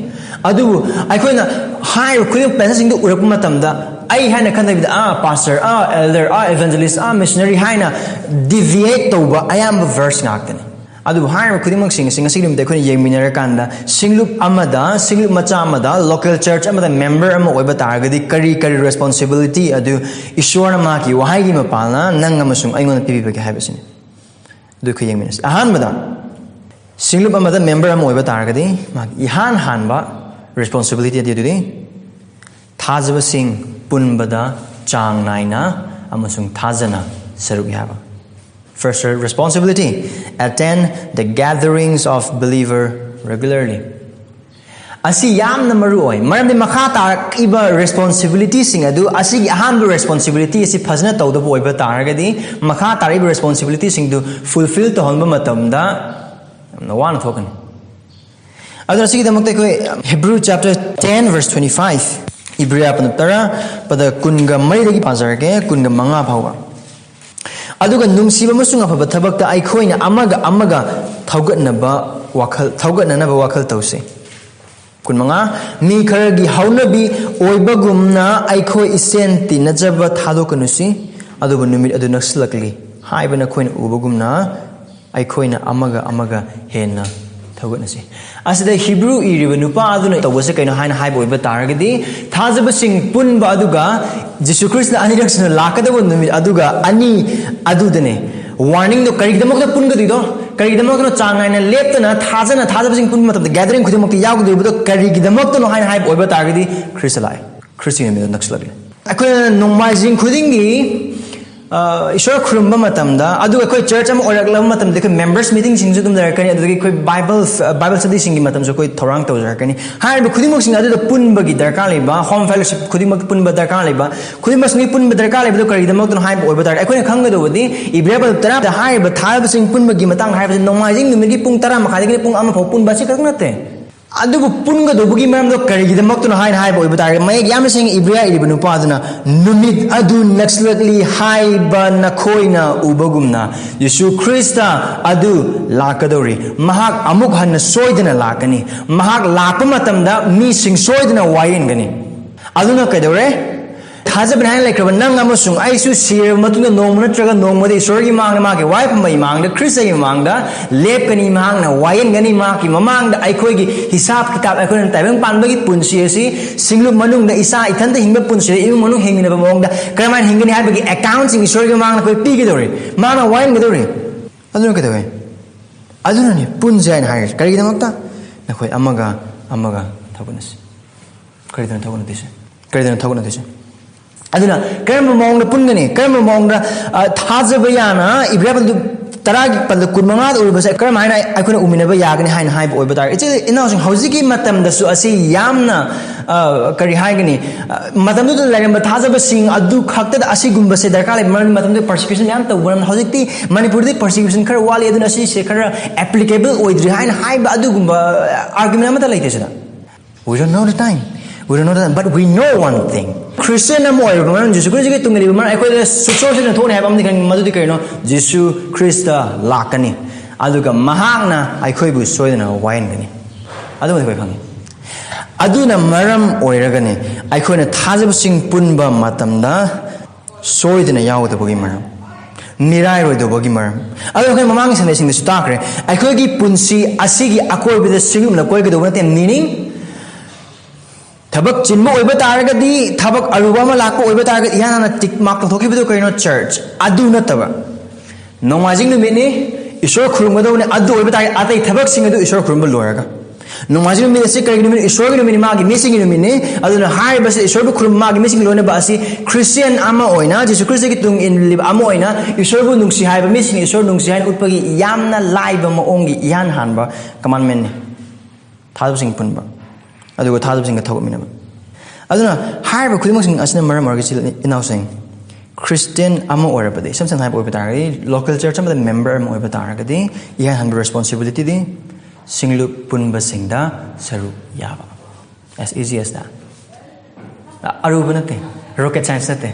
ꯑꯗꯨꯕꯨ ꯑꯩꯈꯣꯏꯅ ꯍꯥꯏꯔꯤꯕ ꯈꯨꯗꯤꯡꯃꯛ ꯄꯦꯁꯦꯖꯁꯤꯡꯗꯨ ꯎꯔꯛꯄ ꯃꯇꯝꯗ, ꯑꯩ ꯍꯥꯏꯅ ꯈꯟꯗꯕꯤꯗ, ꯑꯥ, ꯄꯥꯁꯇꯔ, ꯑꯥ, ꯑꯦꯜꯗꯔ, ꯑꯥ, ꯏꯚꯦꯟꯖꯦꯂꯤꯁ, ꯑꯥ, ꯃꯤꯁꯅꯔꯤ ꯍꯥꯏꯅ ꯗꯤꯚꯤꯌꯦꯠ ꯇꯧꯕ ꯑꯌꯥꯝꯕ ꯚꯔꯁ ꯉꯥꯛꯇꯅꯤ꯫ ꯑꯗꯨꯕꯨ ꯍꯥꯏꯔꯤꯕ ꯈꯨꯗꯤꯡꯃꯛꯁꯤꯡ ꯑꯁꯤ ꯉꯁꯤꯒꯤ ꯅꯨꯃꯤꯠꯇ ꯑꯩꯈꯣꯏꯅ ꯌꯦꯡꯃꯤꯟꯅꯔꯀꯥꯟꯗ, ꯁꯤꯡꯂꯨꯞ ꯑꯃꯗ, ꯁꯤꯡꯂꯨꯞ ꯃꯆꯥ ꯑꯃꯗ, ꯂꯣꯀꯦꯜ ꯆꯔꯆ ꯑꯃꯗ ꯃꯦꯝꯕꯔ ꯑꯃ ꯑꯣꯏꯕ ꯇꯥꯔꯒꯗꯤ ꯀꯔꯤ ꯀꯔꯤ ꯔꯦꯁꯄꯣꯟꯁꯤꯕꯤꯂꯤꯇꯤ ꯑꯗꯨ ꯏꯁꯣꯔꯅ ꯃꯍꯥꯛꯀꯤ ꯋꯥꯍꯩꯒꯤ ꯃꯄꯥꯜꯅ ꯅꯪ ꯑꯃꯁꯨꯡ ꯑꯩꯉꯣꯟꯗ ꯄꯤꯕꯤꯕꯒꯦ ꯍꯥꯏꯕꯁꯤꯅꯤ꯫ ꯑꯗꯨ ꯑꯩꯈꯣꯏ ꯌꯦꯡꯃꯤꯟꯅꯁꯤ꯫ ꯑꯍꯥꯟꯕꯗ, ꯁꯤꯡꯂꯨꯞ ꯑꯃꯗ ꯃꯦꯝꯕꯔ ꯑꯃ ꯑꯣꯏꯕ ꯇꯥꯔꯒꯗꯤ ꯃꯍꯥꯛ ꯏꯍꯥꯟ ꯍꯥꯟꯕ ꯔꯦꯁꯄꯣꯟꯁꯤꯕꯤꯂꯤꯇꯤ ꯑꯗꯨꯗꯤ ꯊꯥꯖꯕꯁꯤꯡ ꯄꯨꯟꯕꯗ ꯆꯥꯡ ꯅꯥꯏꯅ ꯑꯃꯁꯨꯡ ꯊꯥꯖꯅ ꯁꯔꯨꯛ ꯌꯥꯕ꯫ First responsibility, attend the gatherings of believer regularly. ꯑꯁꯤ ꯌꯥꯝꯅ ꯃꯔꯨ ꯑꯣꯏ, ꯃꯔꯝꯗꯤ ꯃꯈꯥ ꯇꯥꯔꯛꯏꯕ ꯔꯦꯁꯄꯣꯟꯁꯤꯕꯤꯂꯤꯇꯤꯁꯤꯡ ꯑꯗꯨ, ꯑꯁꯤꯒꯤ ꯑꯍꯥꯟꯕ ꯔꯦꯁꯄꯣꯟꯁꯤꯕꯤꯂꯤꯇꯤ ꯑꯁꯤ ꯐꯖꯅ ꯇꯧꯗꯕ ꯑꯣꯏꯕ ꯇꯥꯔꯒꯗꯤ, ꯃꯈꯥ ꯇꯥꯔꯛꯏꯕ ꯔꯦꯁꯄꯣꯟꯁꯤꯕꯤꯂꯤꯇꯤꯁꯤꯡꯗꯨ ꯐꯨꯜꯐꯤꯜ ꯇꯧꯍꯟꯕ ꯃꯇꯝꯗ ꯌꯥꯝꯅ ꯋꯥꯅ ꯊꯣꯛꯀꯅꯤ꯫ ꯑꯗꯨꯅ ꯑꯁꯤꯒꯤꯗꯃꯛꯇ ꯑꯩꯈꯣꯏ Hebrew chapter ten verse twenty five, ꯏꯕ꯭ꯔꯤꯌꯥ ꯄꯟꯗꯨꯞ ꯇꯔꯥ, ꯄꯗ ꯀꯨꯟꯒ ꯃꯔꯤꯗꯒꯤ ꯄꯥꯖꯔꯒꯦ, ꯀꯨꯟꯒ ꯃꯉꯥ ꯐꯥꯎꯕ꯫ "ꯑꯗꯨꯒ ꯅꯨꯡꯁꯤꯕ ꯑꯃꯁꯨꯡ ꯑꯐꯕ ꯊꯕꯛꯇ ꯑꯩꯈꯣꯏꯅ ꯑꯃꯒ ꯑꯃꯒ ꯊꯧꯒꯠꯅꯕ ꯋꯥꯈꯜ, ꯊꯧꯒꯠꯅꯅꯕ ꯋꯥꯈꯜ ꯇꯧꯁꯤ"꯫ ꯀꯨꯟꯃꯉꯥ, "ꯃꯤ ꯈꯔꯒꯤ ꯍꯧꯅꯕꯤ ꯑꯣꯏꯕꯒꯨꯝꯅ ꯑꯩꯈꯣꯏ ꯏꯁꯦꯟ ꯇꯤꯟꯅꯖꯕ ꯊꯥꯗꯣꯛꯀꯅꯨꯁꯤ, ꯑꯗꯨꯕꯨ ꯅꯨꯃꯤꯠ ꯑꯗꯨ ꯅꯛꯁꯤꯜꯂꯛꯂꯤ ꯍꯥꯏꯕ ꯅꯈꯣꯏꯅ ꯎꯕꯒꯨꯝꯅ ꯑꯩꯈꯣꯏꯅ ꯑꯃꯒ ꯑꯃꯒ ꯍꯦꯟꯅ ꯊꯧꯒꯠꯅꯁꯤ"꯫ ꯑꯁꯤꯗ ꯍꯤꯕ꯭ꯔꯨ ꯏꯔꯤꯕ ꯅꯨꯄꯥ ꯑꯗꯨꯅ ꯇꯧꯕꯁꯦ ꯀꯩꯅꯣ ꯍꯥꯏꯅ ꯍꯥꯏꯕ ꯑꯣꯏꯕ ꯇꯥꯔꯒꯗꯤ, ꯊꯥꯖꯕꯁꯤꯡ ꯄꯨꯟꯕ ꯑꯗꯨꯒ ꯖꯤꯁꯨ ꯈ꯭ꯔꯤꯁꯇ ꯑꯅꯤꯔꯛ ꯁꯨꯅ ꯂꯥꯛꯀꯗꯕ ꯅꯨꯃꯤꯠ ꯑꯗꯨꯒ ꯑꯅꯤ ꯑꯗꯨꯗꯅꯦ꯫ ꯋꯥꯔꯅꯤꯡꯗꯣ ꯀꯔꯤꯒꯤꯗꯃꯛꯇ ꯄꯨꯟꯒꯗꯣꯏꯗꯣ? ꯀꯔꯤꯒꯤꯗꯃꯛꯇꯅꯣ ꯆꯥꯡ ꯅꯥꯏꯅ ꯂꯦꯞꯇꯅ ꯊꯥꯖꯅ ꯊꯥꯖꯕꯁꯤꯡ ꯄꯨꯟꯕ ꯃꯇꯝꯗ ꯒꯦꯗꯔꯤꯡ ꯈꯨꯗꯤꯡꯃꯛꯇ ꯌꯥꯎꯒꯗꯧꯔꯤꯕꯗꯣ ꯀꯔꯤꯒꯤꯗꯃꯛꯇꯅꯣ ꯍꯥꯏꯅ ꯍꯥꯏꯕ ꯑꯣꯏꯕ ꯇꯥꯔꯒꯗꯤ, ꯈ꯭ꯔꯤꯁꯇ ꯂꯥꯛꯑꯦ, ꯈ꯭ꯔꯤꯁꯇꯒꯤ ꯅꯨꯃꯤꯠ ꯑꯗꯨ ꯅꯛꯁꯤꯜꯂꯛꯂꯦ꯫ ꯑꯩꯈꯣꯏꯅ ꯅꯣꯡꯃꯥꯏꯖꯤꯡ ꯈꯨꯗꯤꯡꯒꯤ, ꯑ, ꯏꯁꯣꯔ ꯈꯨꯔꯨꯝꯕ ꯃꯇꯝꯗ, ꯑꯗꯨꯒ ꯑꯩꯈꯣꯏ ꯆꯔꯆ ꯑꯃ ꯑꯣꯏꯔꯛꯂꯕ ꯃꯇꯝꯗ ꯑꯩꯈꯣꯏ ꯃꯦꯝꯕꯔꯁ ꯃꯤꯇꯤꯡꯁꯤꯡꯁꯨ ꯑꯗꯨꯝ ꯂꯩꯔꯛꯀꯅꯤ, ꯑꯗꯨꯗꯒꯤ ꯑꯩꯈꯣꯏ ꯕꯥꯏꯕꯜ, ꯑ, ꯕꯥꯏꯕꯜ ꯁ꯭ꯇꯗꯤꯁꯤꯡꯒꯤ ꯃꯇꯝꯁꯨ ꯑꯩꯈꯣꯏ ꯊꯧꯔꯥꯡ ꯇꯧꯖꯔꯛꯀꯅꯤ꯫ ꯍꯥꯏꯔꯤꯕ ꯈꯨꯗꯤꯡꯃꯛꯁꯤꯡ ꯑꯗꯨꯗ ꯄꯨꯟꯕꯒꯤ ꯗꯔꯀꯥꯔ ꯂꯩꯕ, ꯍꯣꯝ ꯐꯦꯂꯣꯁꯤꯞ ꯈꯨꯗꯤꯡꯃꯛ ꯄꯨꯟꯕ ꯗꯔꯀꯥꯔ ꯂꯩꯕ, ꯈꯨꯗꯤꯡꯃꯛꯁꯤꯡ ꯄꯨꯟꯕ ꯗꯔꯀꯥꯔ ꯂꯩꯕꯗꯨ ꯀꯔꯤꯒꯤꯗꯃꯛꯇꯅꯣ ꯍꯥꯏꯕ ꯑꯣꯏꯕ ꯇꯥꯔꯗꯤ, ꯑꯩꯈꯣꯏꯅ ꯈꯪꯒꯗꯧꯕꯗꯤ ꯏꯕ꯭ꯔꯤꯌꯥ ꯄꯟꯗꯨꯞ ꯇꯔꯥꯗ ꯍꯥꯏꯔꯤꯕ ꯊꯥꯖꯕꯁꯤꯡ ꯄꯨꯟꯕꯒꯤ ꯃꯇꯥꯡꯗ ꯍꯥꯏꯕꯁꯤ ꯅꯣꯡꯃꯥꯏꯖꯤꯡ ꯅꯨꯃꯤꯠꯀꯤ ꯄꯨꯡ ꯇꯔꯥ ꯃꯈꯥꯏꯗꯒꯤꯅ ꯄꯨꯡ ꯑꯃ ꯐꯥꯎ ꯄꯨꯟꯕ ꯑꯁꯤ ꯈꯛꯇ ꯅꯠꯇꯦ꯫ ꯑꯗꯨꯕꯨ ꯄꯨꯟꯒꯗꯧꯕꯒꯤ ꯃꯔꯝꯗꯣ ꯀꯔꯤꯒꯤꯗꯃꯛꯇꯅꯣ ꯍꯥꯏꯅ ꯍꯥꯏꯕ ꯑꯣꯏꯕ ꯇꯥꯔꯒꯗꯤ, ꯃꯌꯦꯛ ꯌꯥꯝꯅ ꯁꯦꯡꯅ ꯏꯕ꯭ꯔꯤꯌꯥ ꯏꯔꯤꯕ ꯅꯨꯄꯥꯗꯨꯅ, "ꯅꯨꯃꯤꯠ ꯑꯗꯨ ꯅꯛꯁꯤꯜꯂꯛꯂꯤ ꯍꯥꯏꯕ ꯅꯈꯣꯏꯅ ꯎꯕꯒꯨꯝꯅ, ꯖꯤꯁꯨ ꯈ꯭ꯔꯤꯁꯇ ꯑꯗꯨ ꯂꯥꯛꯀꯗꯧꯔꯤ꯫ ꯃꯍꯥꯛ ꯑꯃꯨꯛ ꯍꯟꯅ ꯁꯣꯏꯗꯅ ꯂꯥꯛꯀꯅꯤ꯫ ꯃꯍꯥꯛ ꯂꯥꯛꯄ ꯃꯇꯝꯗ ꯃꯤꯁꯤꯡ ꯁꯣꯏꯗꯅ ꯋꯥꯌꯦꯟꯒꯅꯤ"꯫ ꯑꯗꯨꯅ ꯀꯩꯗꯧꯔꯦ? ꯊꯥꯖꯕꯅꯤ ꯍꯥꯏꯅ ꯂꯩꯈ꯭ꯔꯕ ꯅꯪ ꯑꯃꯁꯨꯡ ꯑꯩꯁꯨ ꯁꯤꯔꯕ ꯃꯇꯨꯡꯗ ꯅꯣꯡꯃ ꯅꯠꯇ꯭ꯔꯒ ꯅꯣꯡꯃꯗꯤ ꯏꯁꯣꯔꯒꯤ ꯃꯥꯡꯗ, ꯃꯥꯒꯤ ꯋꯥꯏꯐꯝꯕꯒꯤ ꯃꯥꯡꯗ, ꯈ꯭ꯔꯤꯁꯇꯒꯤ ꯃꯥꯡꯗ ꯂꯦꯞꯀꯅꯤ꯫ ꯃꯍꯥꯛꯅ ꯋꯥꯌꯦꯟꯒꯅꯤ꯫ ꯃꯍꯥꯛꯀꯤ ꯃꯃꯥꯡꯗ ꯑꯩꯈꯣꯏꯒꯤ ꯍꯤꯁꯥꯞ ꯀꯤꯇꯥꯞ, ꯑꯩꯈꯣꯏꯅ ꯇꯥꯏꯕꯪ ꯄꯥꯟꯕꯒꯤ ꯄꯨꯟꯁꯤ ꯑꯁꯤ ꯁꯤꯡꯂꯨꯞ ꯃꯅꯨꯡꯗ ꯏꯁꯥ ꯏꯊꯟꯇ ꯍꯤꯡꯕ ꯄꯨꯟꯁꯤꯗ ꯏꯃꯨꯡ ꯃꯅꯨꯡ ꯍꯤꯡꯃꯤꯟꯅꯕ ꯃꯑꯣꯡꯗ ꯀꯔꯝꯍꯥꯏꯅ ꯍꯤꯡꯒꯅꯤ ꯍꯥꯏꯕꯒꯤ ꯑꯦꯀꯥꯎꯟꯁꯤꯡ ꯏꯁꯣꯔꯒꯤ ꯃꯃꯥꯡꯗ ꯑꯩꯈꯣꯏ ꯄꯤꯒꯗꯧꯔꯤ꯫ ꯃꯥꯅ ꯋꯥꯌꯦꯟꯒꯗꯧꯔꯤ꯫ ꯑꯗꯨꯅ ꯀꯩꯗꯧꯋꯦ? ꯑꯗꯨꯅꯅꯦ ꯄꯨꯟꯁꯦ ꯍꯥꯏꯅ ꯍꯥꯏꯔꯤꯁꯦ꯫ ꯀꯔꯤꯒꯤꯗꯃꯛꯇ? ꯅꯈꯣꯏ ꯑꯃꯒ ꯑꯃꯒ ꯊꯧꯒꯠꯅꯁꯤ꯫ ꯀꯔꯤꯗꯅꯣ ꯊꯧꯒꯠꯅꯗꯣꯏꯁꯦ? ꯀꯔꯤꯗꯅꯣ ꯊꯧꯒꯠꯅꯗꯣꯏꯁꯦ? ꯑꯗꯨꯅ ꯀꯔꯝꯕ ꯃꯑꯣꯡꯗ ꯄꯨꯟꯒꯅꯤ? ꯀꯔꯝꯕ ꯃꯑꯣꯡꯗ, ꯑ, ꯊꯥꯖꯕ ꯌꯥꯅ ꯏꯕ꯭ꯔꯤꯌꯥ ꯄꯟꯗꯨ ꯇꯔꯥꯒꯤ ꯄꯟꯗꯨ ꯀꯨꯟ ꯃꯉꯥꯗ ꯎꯔꯤꯕꯁꯦ ꯀꯔꯝ ꯍꯥꯏꯅ ꯑꯩꯈꯣꯏꯅ ꯎꯃꯤꯟꯅꯕ ꯌꯥꯒꯅꯤ ꯍꯥꯏꯅ ꯍꯥꯏꯕ ꯑꯣꯏꯕ ꯇꯥꯔꯦ? ꯏꯆꯤꯜ ꯏꯅꯥꯎꯁꯤꯡ, ꯍꯧꯖꯤꯛꯀꯤ ꯃꯇꯝꯗꯁꯨ ꯑꯁꯤ ꯌꯥꯝꯅ, ꯑ, ꯀꯔꯤ ꯍꯥꯏꯒꯅꯤ? ꯑ, ꯃꯇꯝꯗꯨꯗ ꯂꯩꯔꯝꯕ ꯊꯥꯖꯕꯁꯤꯡ ꯑꯗꯨ ꯈꯛꯇꯗ ꯑꯁꯤꯒꯨꯝꯕꯁꯦ ꯗꯔꯀꯥꯔ ꯂꯩꯕ ꯃꯔꯝꯗꯤ ꯃꯇꯝꯗꯨꯗ ꯄꯔꯁꯤꯀ꯭ꯌꯨꯁꯟ ꯃꯌꯥꯝ ꯇꯧꯕ ꯃꯔꯝ꯫ ꯍꯧꯖꯤꯛꯇꯤ ꯃꯅꯤꯄꯨꯔꯗꯤ ꯄꯔꯁꯤꯀ꯭ꯌꯨꯁꯟ ꯈꯔ ꯋꯥꯠꯂꯤ, ꯑꯗꯨꯅ ꯑꯁꯤꯁꯦ ꯈꯔ ꯑꯦꯄ꯭ꯂꯤꯀꯦꯕꯜ ꯑꯣꯏꯗ꯭ꯔꯤ ꯍꯥꯏꯅ ꯍꯥꯏꯕ ꯑꯗꯨꯒꯨꯝꯕ ꯑꯥꯔꯒꯨꯃꯦꯟ ꯑꯃꯠꯇ ꯂꯩꯇꯦ ꯁꯤꯗ꯫ We don't know the time. We don't know the time. But we know one thing. Christian ꯑꯃ ꯑꯣꯏꯔꯕ ꯃꯔꯝ, ꯖꯤꯁꯨ ꯈ꯭ꯔꯤꯁꯇꯒꯤ ꯇꯨꯡ ꯏꯜꯂꯤꯕ ꯃꯔꯝ, ꯑꯩꯈꯣꯏꯗ ꯁꯨꯛꯁꯣꯏ ꯁꯣꯏꯗꯅ ꯊꯣꯛꯅꯤ ꯍꯥꯏꯕ ꯑꯃꯗꯤ ꯈꯪꯉꯤ, ꯃꯗꯨꯗꯤ ꯀꯔꯤꯅꯣ? ꯖꯤꯁꯨ ꯈ꯭ꯔꯤꯁꯇ ꯂꯥꯛꯀꯅꯤ, ꯑꯗꯨꯒ ꯃꯍꯥꯛꯅ ꯑꯩꯈꯣꯏꯕꯨ ꯁꯣꯏꯗꯅ ꯋꯥꯌꯦꯟꯒꯅꯤ꯫ ꯑꯗꯨꯃꯗꯤ ꯑꯩꯈꯣꯏ ꯈꯪꯉꯤ꯫ ꯑꯗꯨꯅ ꯃꯔꯝ ꯑꯣꯏꯔꯒꯅꯤ ꯑꯩꯈꯣꯏꯅ ꯊꯥꯖꯕꯁꯤꯡ ꯄꯨꯟꯕ ꯃꯇꯝꯗ ꯁꯣꯏꯗꯅ ꯌꯥꯎꯒꯗꯕꯒꯤ ꯃꯔꯝ, ꯃꯤꯔꯥꯏꯔꯣꯏꯗꯕꯒꯤ ꯃꯔꯝ꯫ ꯑꯗꯣ ꯑꯩꯈꯣꯏ ꯃꯃꯥꯡꯒꯤ ꯁꯟꯗꯦꯁꯤꯡꯗꯁꯨ ꯇꯥꯈ꯭ꯔꯦ, ꯑꯩꯈꯣꯏꯒꯤ ꯄꯨꯟꯁꯤ ꯑꯁꯤꯒꯤ ꯑꯀꯣꯏꯕꯗ ꯁꯤꯒꯨꯝꯅ ꯀꯣꯏꯒꯗꯧꯕ ꯅꯠꯇꯦ꯫ ꯃꯤꯅꯤꯡ, ꯊꯕꯛ ꯆꯤꯟꯕ ꯑꯣꯏꯕ ꯇꯥꯔꯒꯗꯤ, ꯊꯕꯛ ꯑꯔꯨꯕ ꯑꯃ ꯂꯥꯛꯄ ꯑꯣꯏꯕ ꯇꯥꯔꯒꯗꯤ, ꯏꯍꯥꯟ ꯍꯥꯟꯅ ꯇꯤꯛ ꯃꯥꯔꯛ ꯂꯧꯊꯣꯛꯈꯤꯕꯗꯣ ꯀꯔꯤꯅꯣ? ꯆꯔꯆ꯫ ꯑꯗꯨ ꯅꯠꯇꯕ, ꯅꯣꯡꯃꯥꯏꯖꯤꯡ ꯅꯨꯃꯤꯠꯅꯤ, ꯏꯁꯣꯔ ꯈꯨꯔꯨꯝꯒꯗꯧꯕꯅꯤ, ꯑꯗꯨ ꯑꯣꯏꯕ ꯇꯥꯔꯒꯗꯤ ꯑꯇꯩ ꯊꯕꯛꯁꯤꯡ ꯑꯗꯨ ꯏꯁꯣꯔ ꯈꯨꯔꯨꯝꯕ ꯂꯣꯏꯔꯒ꯫ ꯅꯣꯡꯃꯥꯏꯖꯤꯡ ꯅꯨꯃꯤꯠ ꯑꯁꯤ ꯀꯔꯤꯒꯤ ꯅꯨꯃꯤꯠ? ꯏꯁꯣꯔꯒꯤ ꯅꯨꯃꯤꯠꯅꯤ, ꯃꯥꯒꯤ ꯃꯤꯁꯤꯡꯒꯤ ꯅꯨꯃꯤꯠꯅꯤ꯫ ꯑꯗꯨꯅ ꯍꯥꯏꯔꯤꯕꯁꯤ ꯏꯁꯣꯔꯕꯨ ꯈꯨꯔꯨꯝꯕ, ꯃꯥꯒꯤ ꯃꯤꯁꯤꯡ ꯂꯣꯏꯅꯕ ꯑꯁꯤ ꯈ꯭ꯔꯤꯁꯇꯤꯌꯟ ꯑꯃ ꯑꯣꯏꯅ, ꯖꯤꯁꯨ ꯈ꯭ꯔꯤꯁꯇꯒꯤ ꯇꯨꯡ ꯏꯜꯂꯤꯕ ꯑꯃ ꯑꯣꯏꯅ, ꯏꯁꯣꯔꯕꯨ ꯅꯨꯡꯁꯤ ꯍꯥꯏꯕ ꯃꯤꯁꯤꯡ ꯏꯁꯣꯔ ꯅꯨꯡꯁꯤ ꯍꯥꯏꯅ ꯎꯠꯄꯒꯤ ꯌꯥꯝꯅ ꯂꯥꯏꯕ ꯃꯑꯣꯡꯒꯤ ꯏꯍꯥꯟ ꯍꯥꯟꯕ ꯀꯃꯥꯟꯃꯦꯟꯅꯤ꯫ ꯊꯥꯖꯕꯁꯤꯡ ꯄꯨꯟꯕ, ꯑꯗꯨꯒ ꯊꯥꯖꯕꯁꯤꯡꯒ ꯊꯕꯛꯃꯤꯟꯅꯕ꯫ ꯑꯗꯨꯅ ꯍꯥꯏꯔꯤꯕ ꯈꯨꯗꯤꯡꯃꯛꯁꯤꯡ ꯑꯁꯤꯅ ꯃꯔꯝ ꯑꯣꯏꯔꯒ ꯏꯆꯤꯜ ꯏꯅꯥꯎꯁꯤꯡ, ꯈ꯭ꯔꯤꯁꯇꯤꯌꯟ ꯑꯃ ꯑꯣꯏꯔꯕꯗꯤ, ꯏꯁꯝ ꯁꯝꯅ ꯍꯥꯏꯕ ꯑꯣꯏꯕ ꯇꯥꯔꯒꯗꯤ, ꯂꯣꯀꯦꯜ ꯆꯔꯆ ꯑꯃꯗ ꯃꯦꯝꯕꯔ ꯑꯃ ꯑꯣꯏꯕ ꯇꯥꯔꯒꯗꯤ, ꯏꯍꯥꯟ ꯍꯥꯟꯕ ꯔꯦꯁꯄꯣꯟꯁꯤꯕꯤꯂꯤꯇꯤꯗꯤ ꯁꯤꯡꯂꯨꯞ ꯄꯨꯟꯕꯁꯤꯡꯗ ꯁꯔꯨꯛ ꯌꯥꯕ꯫ As easy as that. ꯑ- ꯑꯔꯨꯕ ꯅꯠꯇꯦ꯫ Rocket science ꯅꯠꯇꯦ꯫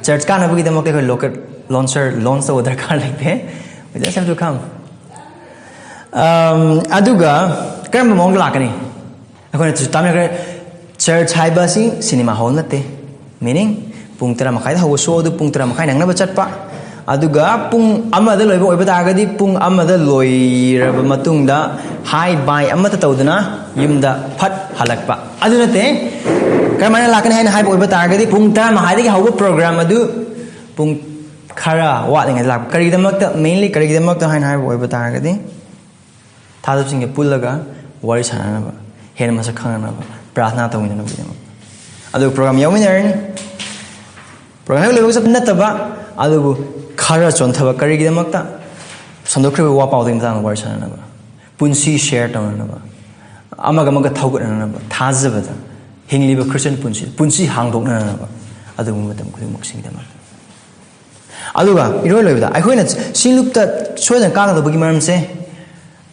Church ꯀꯥꯅꯕꯒꯤꯗꯃꯛꯇ ꯑꯩꯈꯣꯏ rocket launcher launch ꯇꯧꯕ ꯗꯔꯀꯥꯔ ꯂꯩꯇꯦ꯫ We just have to come. ꯑꯝ, ꯑꯗꯨꯒ ꯀꯔꯝꯕ ꯃꯑꯣꯡꯗ ꯂꯥꯛꯀꯅꯤ? ꯑꯩꯈꯣꯏꯅ ꯇꯥꯃꯤꯟꯅꯈ꯭ꯔꯦ, church ꯍꯥꯏꯕ ꯑꯁꯤ cinema hall ꯅꯠꯇꯦ꯫ Meaning, ꯄꯨꯡ ꯇꯔꯥ ꯃꯈꯥꯏꯗ ꯍꯧꯕ show ꯑꯗꯨ ꯄꯨꯡ ꯇꯔꯥ ꯃꯈꯥꯏ ꯅꯪꯅꯕ ꯆꯠꯄ, ꯑꯗꯨꯒ ꯄꯨꯡ ꯑꯃꯗ ꯂꯣꯏꯕ ꯑꯣꯏꯕ ꯇꯥꯔꯒꯗꯤ, ꯄꯨꯡ ꯑꯃꯗ ꯂꯣꯏꯔꯕ ꯃꯇꯨꯡꯗ hi bye ꯑꯃꯠꯇ ꯇꯧꯗꯅ ꯌꯨꯝꯗ ꯐꯠ ꯍꯜꯂꯛꯄ꯫ ꯑꯗꯨ ꯅꯠꯇꯦ꯫ ꯀꯔꯝꯍꯥꯏꯅ ꯂꯥꯛꯀꯅꯤ ꯍꯥꯏꯅ ꯍꯥꯏꯕ ꯑꯣꯏꯕ ꯇꯥꯔꯒꯗꯤ, ꯄꯨꯡ ꯇꯔꯥ ꯃꯈꯥꯏꯗꯒꯤ ꯍꯧꯕ program ꯑꯗꯨ ꯄꯨꯡ ꯈꯔ ꯋꯥꯠꯂꯤꯉꯩꯗ ꯂꯥꯛꯄ꯫ ꯀꯔꯤꯒꯤꯗꯃꯛꯇ, mainly ꯀꯔꯤꯒꯤꯗꯃꯛꯇ ꯍꯥꯏꯅ ꯍꯥꯏꯕ ꯑꯣꯏꯕ ꯇꯥꯔꯒꯗꯤ, ꯊꯥꯖꯕꯁꯤꯡꯒ ꯄꯨꯜꯂꯒ ꯋꯥꯔꯤ ꯁꯥꯟꯅꯅꯕ, ꯍꯦꯟꯅ ꯃꯁꯛ ꯈꯪꯅꯅꯕ, ꯄ꯭ꯔꯥꯊꯅꯥ ꯇꯧꯃꯤꯟꯅꯅꯕꯒꯤꯗꯃꯛ꯫ ꯑꯗꯨ program ꯌꯥꯎꯃꯤꯟꯅꯔꯅꯤ꯫ Program ꯍꯦꯛ ꯂꯣꯏꯕꯒ ꯆꯠꯄ ꯅꯠꯇꯕ, ꯑꯗꯨꯕꯨ ꯈꯔ ꯆꯣꯟꯊꯕ꯫ ꯀꯔꯤꯒꯤꯗꯃꯛꯇ? ꯁꯟꯗꯣꯛꯈ꯭ꯔꯤꯕ ꯋꯥ ꯄꯥꯎꯗꯒꯤ ꯃꯇꯥꯡꯗ ꯋꯥꯔꯤ ꯁꯥꯟꯅꯅꯕ, ꯄꯨꯟꯁꯤ share ꯇꯧꯅꯅꯕ, ꯑꯃꯒ ꯑꯃꯒ ꯊꯧꯒꯠꯅꯅꯕ, ꯊꯥꯖꯕꯗ ꯍꯤꯡꯂꯤꯕ Christian ꯄꯨꯟꯁꯤ, ꯄꯨꯟꯁꯤ ꯍꯥꯡꯗꯣꯛꯅꯅꯕ, ꯑꯗꯨꯒꯨꯝꯕ ꯃꯇꯝ ꯈꯨꯗꯤꯡꯃꯛꯁꯤꯡꯒꯤꯗꯃꯛ꯫ ꯑꯗꯨꯒ ꯏꯔꯣꯏ ꯂꯣꯏꯕꯗ ꯑꯩꯈꯣꯏꯅ ꯁꯤꯡꯂꯨꯞꯇ ꯁꯣꯏꯗꯅ ꯀꯥꯒꯗꯧꯕꯒꯤ ꯃꯔꯝꯁꯦ,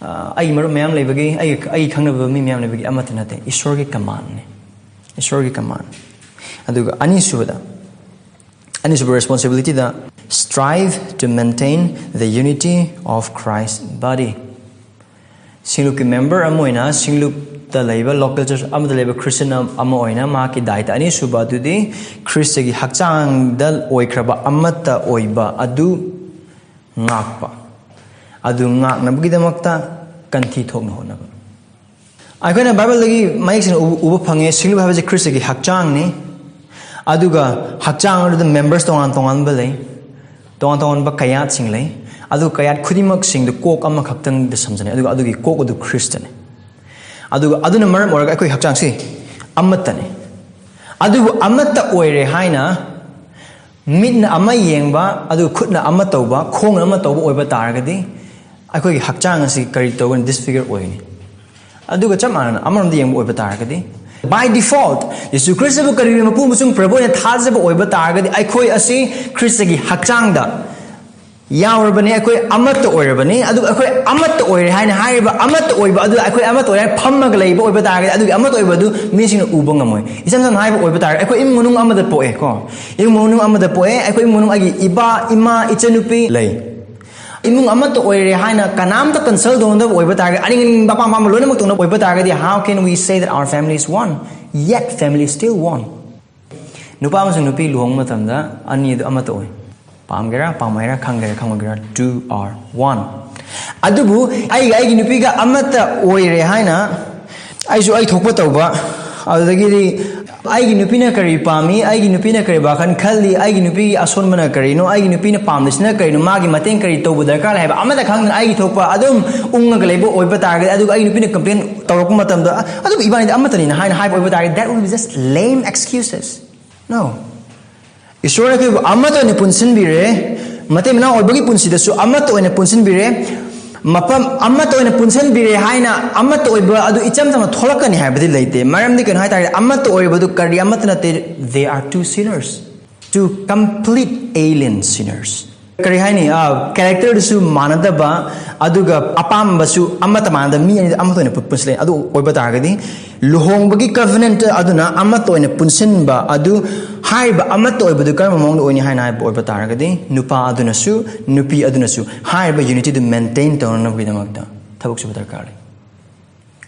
ꯑ, ꯑꯩꯒꯤ ꯃꯔꯨꯞ ꯃꯌꯥꯝ ꯂꯩꯕꯒꯤ, ꯑꯩꯒꯤ, ꯑꯩꯒꯤ ꯈꯪꯅꯕ ꯃꯤ ꯃꯌꯥꯝ ꯂꯩꯕꯒꯤ ꯑꯃꯠꯇ ꯅꯠꯇꯦ, ꯏꯁꯣꯔꯒꯤ commandꯅꯤ꯫ ꯏꯁꯣꯔꯒꯤ command꯫ ꯑꯗꯨꯒ ꯑꯅꯤꯁꯨꯕꯗ, ꯑꯅꯤꯁꯨꯕ responsibilityꯗ, "Strive to maintain the unity of Christ's body." ꯁꯤꯡꯂꯨꯞꯀꯤ member ꯑꯃ ꯑꯣꯏꯅ, ꯁꯤꯡꯂꯨꯞꯇ ꯂꯩꯕ local church ꯑꯃꯗ ꯂꯩꯕ Christian ꯑꯃ ꯑꯣꯏꯅ, ꯃꯍꯥꯛꯀꯤ ꯗꯥꯏꯇ ꯑꯅꯤꯁꯨꯕ ꯑꯗꯨꯗꯤ ꯈ꯭ꯔꯤꯁꯇꯒꯤ ꯍꯛꯆꯥꯡꯗ ꯑꯣꯏꯈ꯭ꯔꯕ ꯑꯃꯠꯇ ꯑꯣꯏꯕ ꯑꯗꯨ ꯉꯥꯛꯄ꯫ ꯑꯗꯨ ꯉꯥꯛꯅꯕꯒꯤꯗꯃꯛꯇ ꯀꯟꯊꯤ ꯊꯣꯛꯅ ꯍꯣꯠꯅꯕ꯫ ꯑꯩꯈꯣꯏꯅ ꯕꯥꯏꯕꯜꯗꯒꯤ ꯃꯌꯦꯛ ꯁꯦꯡꯅ ꯎꯕ, ꯎꯕ ꯐꯪꯉꯦ, ꯁꯤꯡꯂꯨꯞ ꯍꯥꯏꯕꯁꯤ ꯈ꯭ꯔꯤꯁꯇꯒꯤ ꯍꯛꯆꯥꯡꯅꯤ꯫ ꯑꯗꯨꯒ ꯍꯛꯆꯥꯡ ꯑꯗꯨꯗ members ꯇꯣꯉꯥꯟ ꯇꯣꯉꯥꯟꯕ ꯂꯩ, ꯇꯣꯉꯥꯟ ꯇꯣꯉꯥꯟꯕ ꯀꯌꯥꯠꯁꯤꯡ ꯂꯩ꯫ ꯑꯗꯨ ꯀꯌꯥꯠ ꯈꯨꯗꯤꯡꯃꯛꯁꯤꯡꯗꯨ ꯀꯣꯛ ꯑꯃꯈꯛꯇꯪꯗ ꯁꯝꯖꯟꯅꯩ꯫ ꯑꯗꯨꯒ ꯑꯗꯨꯒꯤ ꯀꯣꯛ ꯑꯗꯨ ꯈ꯭ꯔꯤꯁꯇꯅꯤ꯫ ꯑꯗꯨꯒ ꯑꯗꯨꯅ ꯃꯔꯝ ꯑꯣꯏꯔꯒ ꯑꯩꯈꯣꯏ ꯍꯛꯆꯥꯡꯁꯤ ꯑꯃꯠꯇꯅꯤ꯫ ꯑꯗꯨꯕꯨ ꯑꯃꯠꯇ ꯑꯣꯏꯔꯦ ꯍꯥꯏꯅ ꯃꯤꯠꯅ ꯑꯃ ꯌꯦꯡꯕ, ꯑꯗꯨꯒ ꯈꯨꯠꯅ ꯑꯃ ꯇꯧꯕ, ꯈꯣꯡꯅ ꯑꯃ ꯇꯧꯕ ꯑꯣꯏꯕ ꯇꯥꯔꯒꯗꯤ, ꯑꯩꯈꯣꯏꯒꯤ ꯍꯛꯆꯥꯡ ꯑꯁꯤ ꯀꯔꯤ ꯇꯧꯒꯅꯤ? Disfigure ꯑꯣꯏꯒꯅꯤ꯫ ꯑꯗꯨꯒ ꯆꯞ ꯃꯥꯟꯅꯅ ꯑꯃꯔꯣꯝꯗ ꯌꯦꯡꯕ ꯑꯣꯏꯕ ꯇꯥꯔꯒꯗꯤ, by default, ꯌꯤꯁꯨ ꯈ꯭ꯔꯤꯁꯇꯕꯨ ꯀꯔꯤꯒꯨꯝꯕ ꯃꯄꯨ ꯑꯃꯁꯨꯡ ꯄ꯭ꯔꯚꯨ ꯑꯣꯏꯅ ꯊꯥꯖꯕ ꯑꯣꯏꯕ ꯇꯥꯔꯒꯗꯤ, ꯑꯩꯈꯣꯏ ꯑꯁꯤ ꯈ꯭ꯔꯤꯁꯇꯒꯤ ꯍꯛꯆꯥꯡꯗ ꯌꯥꯎꯔꯕꯅꯤ, ꯑꯩꯈꯣꯏ ꯑꯃꯠꯇ ꯑꯣꯏꯔꯕꯅꯤ꯫ ꯑꯗꯨꯒ ꯑꯩꯈꯣꯏ ꯑꯃꯠꯇ ꯑꯣꯏꯔꯦ ꯍꯥꯏꯅ ꯍꯥꯏꯔꯤꯕ ꯑꯃꯠꯇ ꯑꯣꯏꯕ ꯑꯗꯨ, ꯑꯩꯈꯣꯏ ꯑꯃꯠꯇ ꯑꯣꯏꯔꯦ ꯍꯥꯏꯅ ꯐꯝꯃꯒ ꯂꯩꯕ ꯑꯣꯏꯕ ꯇꯥꯔꯒꯗꯤ, ꯑꯗꯨꯒꯤ ꯑꯃꯠꯇ ꯑꯣꯏꯕ ꯑꯗꯨ ꯃꯤꯁꯤꯡꯅ ꯎꯕ ꯉꯝꯃꯣꯏ꯫ ꯏꯆꯝ ꯆꯝꯅ ꯍꯥꯏꯕ ꯑꯣꯏꯕ ꯇꯥꯔꯒꯗꯤ, ꯑꯩꯈꯣꯏ ꯏꯃꯨꯡ ꯃꯅꯨꯡ ꯑꯃꯗ ꯄꯣꯛꯑꯦ ꯀꯣ, ꯏꯃꯨꯡ ꯃꯅꯨꯡ ꯑꯃꯗ ꯄꯣꯛꯑꯦ꯫ ꯑꯩꯈꯣꯏ ꯏꯃꯨꯡ ꯃꯅꯨꯡ, ꯑꯩꯒꯤ ꯏꯄꯥ, ꯏꯃꯥ, ꯏꯆꯟꯅꯨꯄꯤ ꯂꯩ꯫ ꯏꯃꯨꯡ ꯑꯃꯠꯇ ꯑꯣꯏꯔꯦ ꯍꯥꯏꯅ ꯀꯅꯥꯝꯇ ꯀꯟꯁꯜ ꯇꯧꯅꯗꯕ ꯑꯣꯏꯕ ꯇꯥꯔꯒꯗꯤ, ꯑꯅꯤꯡ ꯑꯅꯤꯡꯕ ꯑꯄꯥꯝ ꯑꯄꯥꯝꯕ ꯂꯣꯏꯅꯃꯛ ꯇꯧꯅꯕ ꯑꯣꯏꯕ ꯇꯥꯔꯒꯗꯤ, how can we say that our family is one, yet family is still one? ꯅꯨꯄꯥ ꯑꯃꯁꯨꯡ ꯅꯨꯄꯤ ꯂꯨꯍꯣꯡꯕ ꯃꯇꯝꯗ ꯑꯅꯤ ꯑꯗꯨ ꯑꯃꯠꯇ ꯑꯣꯏ꯫ ꯄꯥꯝꯒꯦꯔꯥ ꯄꯥꯝꯃꯣꯏꯔꯥ, ꯈꯪꯒꯦꯔꯥ ꯈꯪꯉꯣꯏꯒꯦꯔꯥ, two are one꯫ ꯑꯗꯨꯕꯨ ꯑꯩꯒ ꯑꯩꯒꯤ ꯅꯨꯄꯤꯒ ꯑꯃꯠꯇ ꯑꯣꯏꯔꯦ ꯍꯥꯏꯅ ꯑꯩꯁꯨ ꯑꯩ ꯊꯣꯛꯄ ꯇꯧꯕ, ꯑꯗꯨꯗꯒꯤꯗꯤ ꯑꯩꯒꯤ ꯅꯨꯄꯤꯅ ꯀꯔꯤ ꯄꯥꯝꯃꯤ, ꯑꯩꯒꯤ ꯅꯨꯄꯤꯅ ꯀꯔꯤ ꯋꯥꯈꯜ ꯈꯜꯂꯤ, ꯑꯩꯒꯤ ꯅꯨꯄꯤꯒꯤ ꯑꯁꯣꯟꯕꯅ ꯀꯔꯤꯅꯣ, ꯑꯩꯒꯤ ꯅꯨꯄꯤꯅ ꯄꯥꯝꯂꯤꯁꯤꯅ ꯀꯔꯤꯅꯣ, ꯃꯥꯒꯤ ꯃꯇꯦꯡ ꯀꯔꯤ ꯇꯧꯕ ꯗꯔꯀꯥꯔ ꯂꯩ ꯍꯥꯏꯕ ꯑꯃꯠꯇ ꯈꯪꯗꯅ ꯑꯩꯒꯤ ꯊꯣꯛꯄ ꯑꯗꯨꯝ ꯎꯪꯉꯒ ꯂꯩꯕ ꯑꯣꯏꯕ ꯇꯥꯔꯒꯗꯤ, ꯑꯗꯨꯒ ꯑꯩꯒꯤ ꯅꯨꯄꯤꯅ ꯀꯝꯄ꯭ꯂꯦꯟ ꯇꯧꯔꯛꯄ ꯃꯇꯝꯗ, "ꯑ, ꯑꯗꯨꯕꯨ ꯏꯕꯥꯅꯤꯗꯤ ꯑꯃꯠꯇꯅꯤꯅ" ꯍꯥꯏꯅ ꯍꯥꯏꯕ ꯑꯣꯏꯕ ꯇꯥꯔꯒꯗꯤ, that will be just lame excuses. No. ꯏꯁꯣꯔꯅ ꯑꯩꯈꯣꯏꯕꯨ ꯑꯃꯠꯇ ꯑꯣꯏꯅ ꯄꯨꯟꯁꯤꯟꯕꯤꯔꯦ, ꯃꯇꯩ ꯃꯅꯥꯎ ꯑꯣꯏꯕꯒꯤ ꯄꯨꯟꯁꯤꯗꯁꯨ ꯑꯃꯠꯇ ꯑꯣꯏꯅ ꯄꯨꯟꯁꯤꯟꯕꯤꯔꯦ꯫ ꯃꯐꯝ ꯑꯃꯠꯇ ꯑꯣꯏꯅ ꯄꯨꯟꯁꯤꯟꯕꯤꯔꯦ ꯍꯥꯏꯅ ꯑꯃꯠꯇ ꯑꯣꯏꯕ ꯑꯗꯨ ꯏꯆꯝ ꯆꯝꯅ ꯊꯣꯛꯂꯛꯀꯅꯤ ꯍꯥꯏꯕꯗꯤ ꯂꯩꯇꯦ꯫ ꯃꯔꯝꯗꯤ ꯀꯩꯅꯣ ꯍꯥꯏ ꯇꯥꯔꯒꯗꯤ, ꯑꯃꯠꯇ ꯑꯣꯏꯔꯤꯕꯗꯨ ꯀꯔꯤ ꯑꯃꯠꯇ ꯅꯠꯇꯦ, they are two sinners, two complete alien sinners. ꯀꯔꯤ ꯍꯥꯏꯅꯤ? ꯀꯦꯔꯦꯛꯇꯔꯗꯨꯁꯨ ꯃꯥꯟꯅꯗꯕ, ꯑꯗꯨꯒ ꯑꯄꯥꯝꯕꯁꯨ ꯑꯃꯠꯇ ꯃꯥꯟꯅꯗꯕ ꯃꯤ ꯑꯅꯤꯗ ꯑꯃꯠꯇ ꯑꯣꯏꯅ ꯄꯨ- ꯄꯨꯟꯁꯤꯜꯂꯛꯏ꯫ ꯑꯗꯨ ꯑꯣꯏꯕ ꯇꯥꯔꯒꯗꯤ, ꯂꯨꯍꯣꯡꯕꯒꯤ ꯀꯚꯅꯦꯟꯠ ꯑꯗꯨꯅ ꯑꯃꯠꯇ ꯑꯣꯏꯅ ꯄꯨꯟꯁꯤꯟꯕ ꯑꯗꯨ, ꯍꯥꯏꯔꯤꯕ ꯑꯃꯠꯇ ꯑꯣꯏꯕꯗꯨ ꯀꯔꯝꯕ ꯃꯑꯣꯡꯗ ꯑꯣꯏꯅꯤ ꯍꯥꯏꯅ ꯍꯥꯏꯕ ꯑꯣꯏꯕ ꯇꯥꯔꯒꯗꯤ, ꯅꯨꯄꯥ ꯑꯗꯨꯅꯁꯨ ꯅꯨꯄꯤ ꯑꯗꯨꯅꯁꯨ ꯍꯥꯏꯔꯤꯕ ꯌꯨꯅꯤꯇꯤꯗꯨ ꯃꯦꯟꯇꯦꯟ ꯇꯧꯅꯅꯕꯒꯤꯗꯃꯛꯇ ꯊꯕꯛ ꯁꯨꯕ ꯗꯔꯀꯥꯔ ꯂꯩ꯫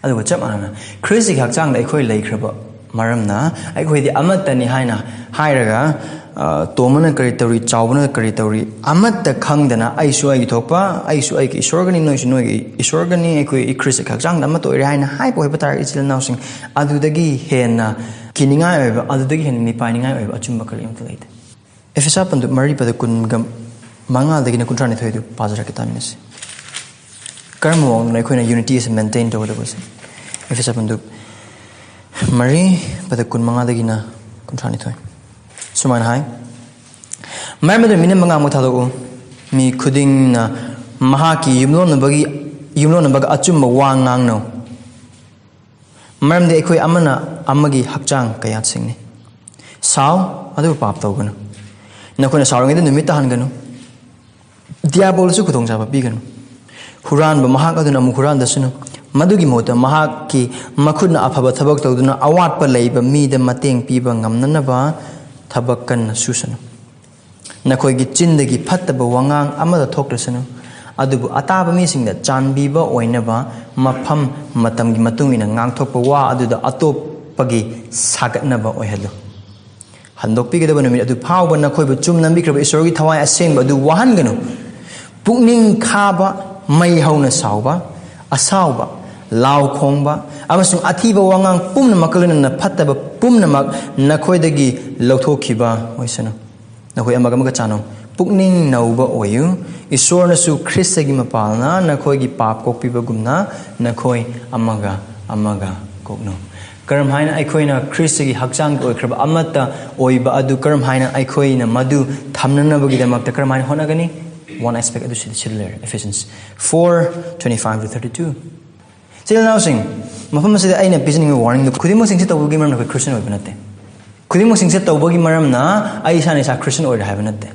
ꯑꯗꯨꯒ ꯆꯞ ꯃꯥꯟꯅꯅ, ꯈ꯭ꯔꯤꯁꯇꯒꯤ ꯍꯛꯆꯥꯡꯗ ꯑꯩꯈꯣꯏ ꯂꯩꯈ꯭ꯔꯕ ꯃꯔꯝꯅ, ꯑꯩꯈꯣꯏꯗꯤ ꯑꯃꯠꯇꯅꯤ ꯍꯥꯏꯅ ꯍꯥꯏꯔꯒ, ꯑ, ꯇꯣꯝꯕꯅ ꯀꯔꯤ ꯇꯧꯔꯤ, ꯆꯥꯎꯕꯅ ꯀꯔꯤ ꯇꯧꯔꯤ, ꯑꯃꯠꯇ ꯈꯪꯗꯅ, ꯑꯩꯁꯨ ꯑꯩꯒꯤ ꯊꯣꯛꯄ, ꯑꯩꯁꯨ ꯑꯩꯒꯤ ꯏꯁꯣꯔꯒꯅꯤ, ꯅꯣꯏꯁꯨ ꯅꯣꯏꯒꯤ ꯏꯁꯣꯔꯒꯅꯤ, ꯑꯩꯈꯣꯏ ꯈ꯭ꯔꯤꯁꯇꯒꯤ ꯍꯛꯆꯥꯡꯗ ꯑꯃꯠꯇ ꯑꯣꯏꯔꯦ ꯍꯥꯏꯅ ꯍꯥꯏꯕ ꯑꯣꯏꯕ ꯇꯥꯔꯒꯗꯤ, ꯏꯆꯤꯜ ꯏꯅꯥꯎꯁꯤꯡ, ꯑꯗꯨꯗꯒꯤ ꯍꯦꯟꯅ ꯀꯤꯅꯤꯡꯉꯥꯏ ꯑꯣꯏꯕ, ꯑꯗꯨꯗꯒꯤ ꯍꯦꯟꯅ ꯃꯤꯄꯥꯏꯅꯤꯡꯉꯥꯏ ꯑꯣꯏꯕ ꯑꯆꯨꯝꯕ ꯀꯔꯤ ꯑꯃꯠꯇ ꯂꯩꯇꯦ꯫ ꯑꯦꯐꯦꯁꯥ ꯄꯟꯗꯨꯞ ꯃꯔꯤ ꯄꯗ ꯀꯨꯟꯒ ꯃꯉꯥꯗꯒꯤꯅ ꯀꯨꯟꯊ꯭ꯔꯥ ꯅꯤꯊꯣꯏꯗꯨ ꯄꯥꯖꯔꯛꯀꯦ, ꯇꯥꯃꯤꯟꯅꯁꯤ꯫ ꯀꯔꯝꯕ ꯃꯑꯣꯡꯗꯅꯣ ꯑꯩꯈꯣꯏꯅ ꯌꯨꯅꯤꯇꯤ ꯑꯁꯤ ꯃꯦꯟꯇꯦꯟ ꯇꯧꯒꯗꯕꯁꯦ? ꯑꯦꯐꯦꯁꯥ ꯄꯟꯗꯨꯞ ꯃꯔꯤ ꯄꯗ ꯀꯨꯟ ꯃꯉꯥꯗꯒꯤꯅ ꯀꯨꯟꯊ꯭ꯔꯥ ꯅꯤꯊꯣꯏ꯫ ꯁꯨꯃꯥꯏꯅ ꯍꯥꯏ, "ꯃꯔꯝ ꯑꯗꯨꯅ ꯃꯤꯅꯝ ꯃꯉꯥꯃꯨꯛ ꯊꯥꯗꯣꯛꯎ, ꯃꯤ ꯈꯨꯗꯤꯡꯅ ꯃꯍꯥꯛꯀꯤ ꯌꯨꯝꯂꯣꯟꯅꯕꯒꯤ, ꯌꯨꯝꯂꯣꯟꯅꯕꯒ ꯑꯆꯨꯝꯕ ꯋꯥ ꯉꯥꯡꯅꯧ, ꯃꯔꯝꯗꯤ ꯑꯩꯈꯣꯏ ꯑꯃꯅ ꯑꯃꯒꯤ ꯍꯛꯆꯥꯡ ꯀꯌꯥꯠꯁꯤꯡꯅꯤ꯫ ꯁꯥꯎ, ꯑꯗꯨꯕꯨ ꯄꯥꯞ ꯇꯧꯒꯅꯨ꯫ ꯅꯈꯣꯏꯅ ꯁꯥꯎꯔꯤꯉꯩꯗ ꯅꯨꯃꯤꯠ ꯇꯥꯍꯟꯒꯅꯨ, ꯗꯤꯌꯥꯕꯣꯜꯁꯨ ꯈꯨꯗꯣꯡꯆꯥꯕ ꯄꯤꯒꯅꯨ꯫ ꯍꯨꯔꯥꯟꯕ ꯃꯍꯥꯛ ꯑꯗꯨꯅ ꯑꯃꯨꯛ ꯍꯨꯔꯥꯟꯗꯁꯅꯨ, ꯃꯗꯨꯒꯤ ꯃꯍꯨꯠꯇ ꯃꯍꯥꯛꯀꯤ ꯃꯈꯨꯠꯅ ꯑꯐꯕ ꯊꯕꯛ ꯇꯧꯗꯨꯅ ꯑꯋꯥꯠꯄ ꯂꯩꯕ ꯃꯤꯗ ꯃꯇꯦꯡ ꯄꯤꯕ ꯉꯝꯅꯅꯕ ꯊꯕꯛ ꯀꯟꯅ ꯁꯨꯁꯅꯨ꯫ ꯅꯈꯣꯏꯒꯤ ꯆꯤꯟꯗꯒꯤ ꯐꯠꯇꯕ ꯋꯥꯉꯥꯡ ꯑꯃꯗ ꯊꯣꯛꯂꯁꯅꯨ, ꯑꯗꯨꯕꯨ ꯑꯇꯥꯕ ꯃꯤꯁꯤꯡꯗ ꯆꯥꯟꯕꯤꯕ ꯑꯣꯏꯅꯕ ꯃꯐꯝ ꯃꯇꯝꯒꯤ ꯃꯇꯨꯡ ꯏꯟꯅ ꯉꯥꯡꯊꯣꯛꯄ ꯋꯥ ꯑꯗꯨꯗ ꯑꯇꯣꯞꯄꯒꯤ ꯁꯥꯒꯠꯅꯕ ꯑꯣꯏꯍꯜꯂꯨ꯫ ꯍꯟꯗꯣꯛꯄꯤꯒꯗꯕ ꯅꯨꯃꯤꯠ ꯑꯗꯨ ꯐꯥꯎꯕ ꯅꯈꯣꯏꯕꯨ ꯆꯨꯝꯅ ꯅꯝꯕꯤꯈ꯭ꯔꯕ ꯏꯁꯣꯔꯒꯤ ꯊꯋꯥꯏ ꯑꯁꯦꯡꯕ ꯑꯗꯨ ꯋꯥꯍꯟꯒꯅꯨ꯫ ꯄꯨꯛꯅꯤꯡ ꯈꯥꯕ, ꯃꯩ ꯍꯧꯅ ꯁꯥꯎꯕ, ꯑꯁꯥꯎꯕ, ꯂꯥꯎ ꯈꯣꯡꯕ ꯑꯃꯁꯨꯡ ꯑꯊꯤꯕ ꯋꯥꯉꯥꯡ ꯄꯨꯝꯅꯃꯛꯀ ꯂꯣꯏꯅꯅ ꯐꯠꯇꯕ ꯄꯨꯝꯅꯃꯛ ꯅꯈꯣꯏꯗꯒꯤ ꯂꯧꯊꯣꯛꯈꯤꯕ ꯑꯣꯏꯁꯅꯨ꯫ ꯅꯈꯣꯏ ꯑꯃꯒ ꯑꯃꯒ ꯆꯥꯟꯅꯧ꯫ ꯄꯨꯛꯅꯤꯡ ꯅꯧꯕ ꯑꯣꯏꯌꯨ꯫ ꯏꯁꯣꯔꯅꯁꯨ ꯈ꯭ꯔꯤꯁꯇꯒꯤ ꯃꯄꯥꯜꯅ ꯅꯈꯣꯏꯒꯤ ꯄꯥꯞ ꯀꯣꯛꯄꯤꯕꯒꯨꯝꯅ ꯅꯈꯣꯏ ꯑꯃꯒ ꯑꯃꯒ ꯀꯣꯛꯅꯧ꯫ ꯀꯔꯝ ꯍꯥꯏꯅ ꯑꯩꯈꯣꯏꯅ ꯈ꯭ꯔꯤꯁꯇꯒꯤ ꯍꯛꯆꯥꯡꯒꯤ ꯑꯣꯏꯈ꯭ꯔꯕ ꯑꯃꯠꯇ ꯑꯣꯏꯕ ꯑꯗꯨ ꯀꯔꯝ ꯍꯥꯏꯅ ꯑꯩꯈꯣꯏꯅ ꯃꯗꯨ ꯊꯝꯅꯅꯕꯒꯤꯗꯃꯛꯇ ꯀꯔꯝ ꯍꯥꯏꯅ ꯍꯣꯠꯅꯒꯅꯤ? One aspect ꯑꯗꯨ ꯁꯤꯗ, ꯁꯤꯗ ꯂꯩꯔꯦ, Ephesians four twenty five to thirty two꯫ ꯏꯆꯤꯜ ꯏꯅꯥꯎꯁꯤꯡ, ꯃꯐꯝ ꯑꯁꯤꯗ ꯑꯩꯅ ꯄꯤꯖꯅꯤꯡꯕ ꯋꯥꯔꯅꯤꯡꯗꯨ, ꯈꯨꯗꯤꯡꯃꯛꯁꯤꯡꯁꯦ ꯇꯧꯕꯒꯤ ꯃꯔꯝꯅ ꯑꯩꯈꯣꯏ ꯈ꯭ꯔꯤꯁꯇꯤꯌꯟ ꯑꯣꯏꯕ ꯅꯠꯇꯦ꯫ ꯈꯨꯗꯤꯡꯃꯛꯁꯤꯡꯁꯦ ꯇꯧꯕꯒꯤ ꯃꯔꯝꯅ ꯑꯩ ꯏꯁꯥꯅ ꯏꯁꯥ ꯈ꯭ꯔꯤꯁꯇꯤꯌꯟ ꯑꯣꯏꯔꯦ ꯍꯥꯏꯕ ꯅꯠꯇꯦ꯫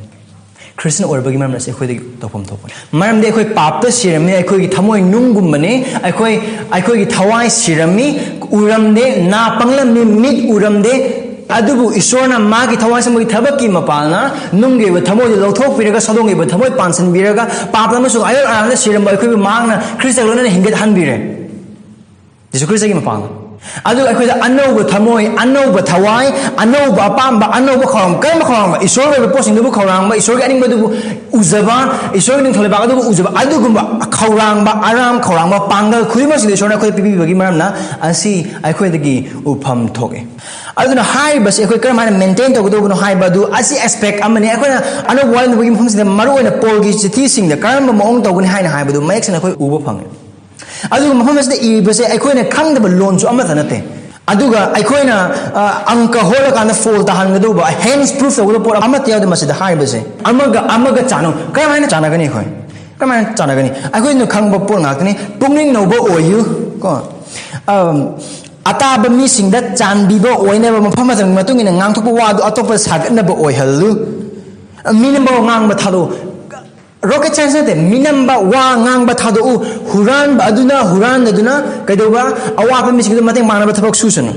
ꯈ꯭ꯔꯤꯁꯇꯤꯌꯟ ꯑꯣꯏꯔꯕꯒꯤ ꯃꯔꯝꯅ ꯑꯁꯤ ꯑꯩꯈꯣꯏꯗꯒꯤ ꯇꯧꯐꯝ ꯊꯣꯛꯄꯅꯤ꯫ ꯃꯔꯝꯗꯤ ꯑꯩꯈꯣꯏ ꯄꯥꯞꯇ ꯁꯤꯔꯝꯃꯤ, ꯑꯩꯈꯣꯏꯒꯤ ꯊꯃꯣꯏ ꯅꯨꯡꯒꯨꯝꯕꯅꯤ, ꯑꯩꯈꯣꯏ, ꯑꯩꯈꯣꯏꯒꯤ ꯊꯋꯥꯏ ꯁꯤꯔꯝꯃꯤ, ꯎꯔꯝꯗꯦ, ꯅꯥ ꯄꯪꯂꯝꯃꯤ, ꯃꯤꯠ ꯎꯔꯝꯗꯦ꯫ ꯑꯗꯨꯕꯨ ꯏꯁꯣꯔꯅ ꯃꯥꯒꯤ ꯊꯋꯥꯏ ꯁꯦꯝꯕꯒꯤ ꯊꯕꯛꯀꯤ ꯃꯄꯥꯜꯅ ꯅꯨꯡꯒꯤ ꯑꯣꯏꯕ ꯊꯃꯣꯏꯗꯨ ꯂꯧꯊꯣꯛꯄꯤꯔꯒ ꯁꯥꯗꯣꯡꯒꯤ ꯑꯣꯏꯕ ꯊꯃꯣꯏ ꯄꯥꯟꯁꯤꯟꯕꯤꯔꯒ ꯄꯥꯞ ꯑꯃꯁꯨꯡ ꯑꯌꯣꯟ ꯑꯔꯥꯟꯗ ꯁꯤꯔꯝꯕ ꯑꯩꯈꯣꯏꯕꯨ ꯃꯍꯥꯛꯅ ꯈ꯭ꯔꯤꯁꯇꯒ ꯂꯣꯏꯅꯅ ꯍꯤꯡꯒꯠꯍꯟꯕꯤꯔꯦ꯫ ꯖꯤꯁꯨ ꯈ꯭ꯔꯤꯁꯇꯒꯤ ꯃꯄꯥꯜꯅ꯫ ꯑꯗꯨꯒ ꯑꯩꯈꯣꯏꯗ ꯑꯅꯧꯕ ꯊꯃꯣꯏ, ꯑꯅꯧꯕ ꯊꯋꯥꯏ, ꯑꯅꯧꯕ ꯑꯄꯥꯝꯕ, ꯑꯅꯧꯕ ꯈꯧꯔꯥꯡꯕ, ꯀꯔꯝꯕ ꯈꯧꯔꯥꯡꯕ? ꯏꯁꯣꯔꯒꯤ ꯑꯣꯏꯕ ꯄꯣꯠꯁꯤꯡꯗꯨꯕꯨ ꯈꯧꯔꯥꯡꯕ, ꯏꯁꯣꯔꯒꯤ ꯑꯅꯤꯡꯕꯗꯨꯕꯨ ꯎꯖꯕ, ꯏꯁꯣꯔꯒꯤ ꯅꯤꯡꯊꯧ ꯂꯩꯕꯥꯛ ꯑꯗꯨꯕꯨ ꯎꯖꯕ, ꯑꯗꯨꯒꯨꯝꯕ ꯈꯧꯔꯥꯡꯕ, ꯑꯔꯥꯝ ꯈꯧꯔꯥꯡꯕ, ꯄꯥꯡꯒꯜ ꯈꯨꯗꯤꯡꯃꯛꯁꯤꯡꯗ ꯏꯁꯣꯔꯅ ꯑꯩꯈꯣꯏꯗ ꯄꯤꯕꯤꯕꯒꯤ ꯃꯔꯝꯅ ꯑꯁꯤ ꯑꯩꯈꯣꯏꯗꯒꯤ ꯎꯐꯝ ꯊꯣꯛꯏ꯫ ꯑꯗꯨꯅ ꯍꯥꯏꯔꯤꯕꯁꯤ ꯑꯩꯈꯣꯏ ꯀꯔꯝ ꯍꯥꯏꯅ ꯃꯦꯟꯇꯦꯟ ꯇꯧꯒꯗꯧꯕꯅꯣ ꯍꯥꯏꯕ ꯑꯗꯨ ꯑꯁꯤ ꯑꯦꯁꯄꯦꯛ ꯑꯃꯅꯤ꯫ ꯑꯩꯈꯣꯏꯅ ꯑꯅꯧꯕ ꯋꯥꯔꯤ ꯅꯤꯕꯒꯤ ꯃꯐꯝꯁꯤꯗ ꯃꯔꯨꯑꯣꯏꯅ ꯄꯣꯜꯒꯤ ꯆꯤꯊꯤꯁꯤꯡꯗ ꯀꯔꯝꯕ ꯃꯑꯣꯡ ꯇꯧꯒꯅꯤ ꯍꯥꯏꯅ ꯍꯥꯏꯕꯗꯨ ꯃꯌꯦꯛ ꯁꯦꯡꯅ ꯑꯩꯈꯣꯏ ꯎꯕ ꯐꯪꯉꯤ꯫ ꯑꯗꯨꯒ ꯃꯐꯝ ꯑꯁꯤꯗ ꯏꯔꯤꯕꯁꯦ ꯑꯩꯈꯣꯏꯅ ꯈꯪꯗꯕ ꯂꯣꯟꯁꯨ ꯑꯃꯠꯇ ꯅꯠꯇꯦ꯫ ꯑꯗꯨꯒ ꯑꯩꯈꯣꯏꯅ, ꯑ, ꯑꯪꯀ ꯍꯣꯠꯂꯀꯥꯟꯗ ꯐꯣꯜ ꯇꯥꯍꯟꯒꯗꯧꯕ, ꯍꯦꯟꯁ ꯄ꯭ꯔꯨꯐ ꯇꯧꯒꯗꯧꯕ ꯄꯣꯠ ꯑꯃꯠꯇ ꯌꯥꯎꯗꯦ ꯃꯁꯤꯗ ꯍꯥꯏꯔꯤꯕꯁꯦ꯫ ꯑꯃꯒ ꯑꯃꯒ ꯆꯥꯟꯅꯧ꯫ ꯀꯔꯝꯍꯥꯏꯅ ꯆꯥꯟꯅꯒꯅꯤ ꯑꯩꯈꯣꯏ? ꯀꯔꯝꯍꯥꯏꯅ ꯆꯥꯟꯅꯒꯅꯤ? ꯑꯩꯈꯣꯏꯅ ꯈꯪꯕ ꯄꯣꯠ ꯉꯥꯛꯇꯅꯤ꯫ ꯄꯨꯛꯅꯤꯡ ꯅꯧꯕ ꯑꯣꯏꯌꯨ, ꯀꯣ꯫ ꯑꯝ, ꯑꯇꯥꯕ ꯃꯤꯁꯤꯡꯗ ꯆꯥꯟꯕꯤꯕ ꯑꯣꯏꯅꯕ ꯃꯐꯝ ꯃꯇꯝꯒꯤ ꯃꯇꯨꯡ ꯏꯟꯅ ꯉꯥꯡꯊꯣꯛꯄ ꯋꯥꯗꯨ ꯑꯇꯣꯞꯄ ꯁꯥꯒꯠꯅꯕ ꯑꯣꯏꯍꯜꯂꯨ꯫ ꯃꯤꯅ ꯃꯔꯣꯜ ꯉꯥꯡꯕ ꯊꯥꯗꯣꯛꯎ꯫ Rocket science ꯅꯠꯇꯦ, ꯃꯤꯅꯝꯕ, ꯋꯥ ꯉꯥꯡꯕ ꯊꯥꯗꯣꯛꯎ, ꯍꯨꯔꯥꯟꯕ ꯑꯗꯨꯅ ꯍꯨꯔꯥꯟꯗꯗꯨꯅ ꯀꯩꯗꯧꯕ, ꯑꯋꯥꯠꯄ ꯃꯤꯁꯤꯡꯗꯨ ꯃꯇꯦꯡ ꯄꯥꯡꯅꯕ ꯊꯕꯛ ꯁꯨꯁꯅꯨ꯫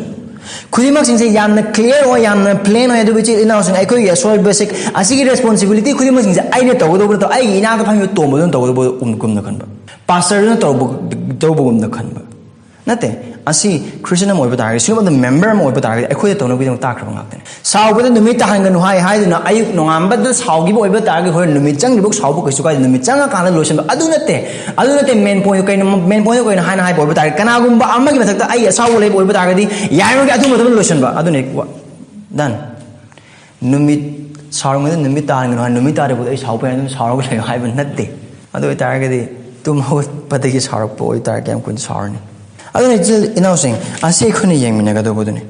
ꯈꯨꯗꯤꯡꯃꯛꯁꯤꯡꯁꯦ ꯌꯥꯝꯅ clear ꯑꯣꯏ, ꯌꯥꯝꯅ plain ꯑꯣꯏ꯫ ꯑꯗꯨꯕꯨ ꯏꯆꯤꯜ ꯏꯅꯥꯎꯁꯤꯡ, ꯑꯩꯈꯣꯏꯒꯤ ꯑꯁꯣꯏꯕꯁꯦ, ꯑꯁꯤꯒꯤ responsibility ꯈꯨꯗꯤꯡꯃꯛꯁꯤꯡꯁꯦ ꯑꯩꯅ ꯇꯧꯒꯗꯧꯕ ꯅꯠꯇꯕ, ꯑꯩꯒꯤ ꯏꯅꯥꯛꯇ ꯐꯝꯃꯤꯕ ꯇꯣꯝꯕꯗꯨꯅ ꯇꯧꯒꯗꯧꯕꯒꯨꯝꯅ ꯈꯟꯕ, ꯄꯥꯁꯇꯔꯗꯨꯅ ꯇꯧꯕ, ꯇꯧꯕꯒꯨꯝꯅ ꯈꯟꯕ ꯅꯠꯇꯦ꯫ ꯑꯁꯤ ꯈ꯭ꯔꯤꯁꯇꯤꯌꯟ ꯑꯃ ꯑꯣꯏꯕ ꯇꯥꯔꯒꯗꯤ, ꯁꯤꯒꯨꯝꯕ ꯃꯦꯝꯕꯔ ꯑꯃ ꯑꯣꯏꯕ ꯇꯥꯔꯒꯗꯤ, ꯑꯩꯈꯣꯏꯗ ꯇꯧꯅꯕꯒꯤꯗꯃꯛ ꯇꯥꯛꯈ꯭ꯔꯕ ꯉꯥꯛꯇꯅꯤ꯫ ꯁꯥꯎꯕꯗ ꯅꯨꯃꯤꯠ ꯇꯥꯍꯟꯒꯅꯨ ꯍꯥꯏ ꯍꯥꯏꯗꯨꯅ ꯑꯌꯨꯛ ꯅꯣꯡꯉꯥꯟꯕꯗ ꯁꯥꯎꯈꯤꯕ ꯑꯣꯏꯕ ꯇꯥꯔꯒꯗꯤ, ꯍꯣꯔꯦꯟ ꯅꯨꯃꯤꯠ ꯆꯪꯗ꯭ꯔꯤꯐꯥꯎ ꯁꯥꯎꯕ ꯀꯩꯁꯨ ꯀꯥꯏꯗꯦ, ꯅꯨꯃꯤꯠ ꯆꯪꯉꯀꯥꯟꯗ ꯂꯣꯏꯁꯤꯟꯕ꯫ ꯑꯗꯨ ꯅꯠꯇꯦ, ꯑꯗꯨ ꯅꯠꯇꯦ꯫ Main point ꯀꯩꯅꯣ, main point ꯀꯩꯅꯣ ꯍꯥꯏꯅ ꯍꯥꯏꯕ ꯑꯣꯏꯕ ꯇꯥꯔꯒꯗꯤ, ꯀꯅꯥꯒꯨꯝꯕ ꯑꯃꯒꯤ ꯃꯊꯛꯇ ꯑꯩꯒꯤ ꯑꯁꯥꯎꯕ ꯂꯩꯕ ꯑꯣꯏꯕ ꯇꯥꯔꯒꯗꯤ, ꯌꯥꯔꯤꯕꯃꯈꯩ ꯑꯗꯨ ꯃꯇꯝꯗ ꯂꯣꯏꯁꯤꯟꯕ꯫ ꯑꯗꯨꯅꯤ꯫ Done꯫ ꯅꯨꯃꯤꯠ, ꯁꯥꯎꯔꯤꯉꯩꯗ ꯅꯨꯃꯤꯠ ꯇꯥꯍꯟꯒꯅꯨ ꯍꯥꯏ, ꯅꯨꯃꯤꯠ ꯇꯥꯗ꯭ꯔꯤꯐꯥꯎꯗ ꯑꯩ ꯁꯥꯎꯕ ꯌꯥꯏ, ꯑꯗꯨꯝ ꯁꯥꯎꯔꯒ ꯂꯩꯌꯨ ꯍꯥꯏꯕ ꯅꯠꯇꯦ꯫ ꯑꯗꯨ ꯑꯣꯏꯇꯥꯔꯒꯗꯤ ꯇꯨꯝ ꯍꯧꯒꯠꯄꯗꯒꯤ ꯁꯥꯎꯔꯛꯄ ꯑꯣꯏꯇꯥꯔꯗꯤ ꯀꯌꯥꯝ ꯀꯨꯏꯅ ꯁꯥꯎꯔꯅꯤ? ꯑꯗꯨꯅ ꯏꯆꯤꯜ ꯏꯅꯥꯎꯁꯤꯡ, ꯑꯁꯤ ꯑꯩꯈꯣꯏꯅ ꯌꯦꯡꯃꯤꯟꯅꯒꯗꯧꯕꯗꯨꯅꯤ꯫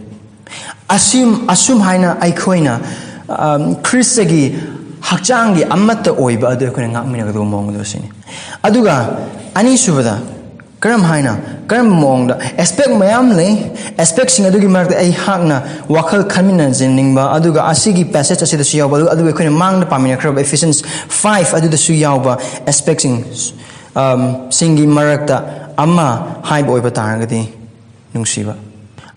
ꯑꯁꯨꯝ, ꯑꯁꯨꯝ ꯍꯥꯏꯅ ꯑꯩꯈꯣꯏꯅ, ꯑꯝ, ꯈ꯭ꯔꯤꯁꯇꯒꯤ ꯍꯛꯆꯥꯡꯒꯤ ꯑꯃꯠꯇ ꯑꯣꯏꯕ ꯑꯗꯨ ꯑꯩꯈꯣꯏꯅ ꯉꯥꯛꯃꯤꯟꯅꯒꯗꯧꯕ ꯃꯑꯣꯡ ꯑꯗꯨ ꯑꯁꯤꯅꯤ꯫ ꯑꯗꯨꯒ ꯑꯅꯤꯁꯨꯕꯗ, ꯀꯔꯝ ꯍꯥꯏꯅ, ꯀꯔꯝꯕ ꯃꯑꯣꯡꯗ? Aspect ꯃꯌꯥꯝ ꯂꯩ꯫ Aspectꯁꯤꯡ ꯑꯗꯨꯒꯤ ꯃꯔꯛꯇ ꯑꯩꯍꯥꯛꯅ ꯋꯥꯈꯜ ꯈꯟꯃꯤꯟꯅꯖꯅꯤꯡꯕ, ꯑꯗꯨꯒ ꯑꯁꯤꯒꯤ passage ꯑꯁꯤꯗꯁꯨ ꯌꯥꯎꯕ, ꯑꯗꯨꯒ ꯑꯗꯨꯒ ꯑꯩꯈꯣꯏꯅ ꯃꯥꯡꯗ ꯄꯥꯃꯤꯟꯅꯈ꯭ꯔꯕ Ephesians five ꯑꯗꯨꯗꯁꯨ ꯌꯥꯎꯕ aspectꯁꯤꯡ, ꯑꯝ, ꯁꯤꯡꯒꯤ ꯃꯔꯛꯇ ꯑꯃ ꯍꯥꯏꯕ ꯑꯣꯏꯕ ꯇꯥꯔꯒꯗꯤ, ꯅꯨꯡꯁꯤꯕ꯫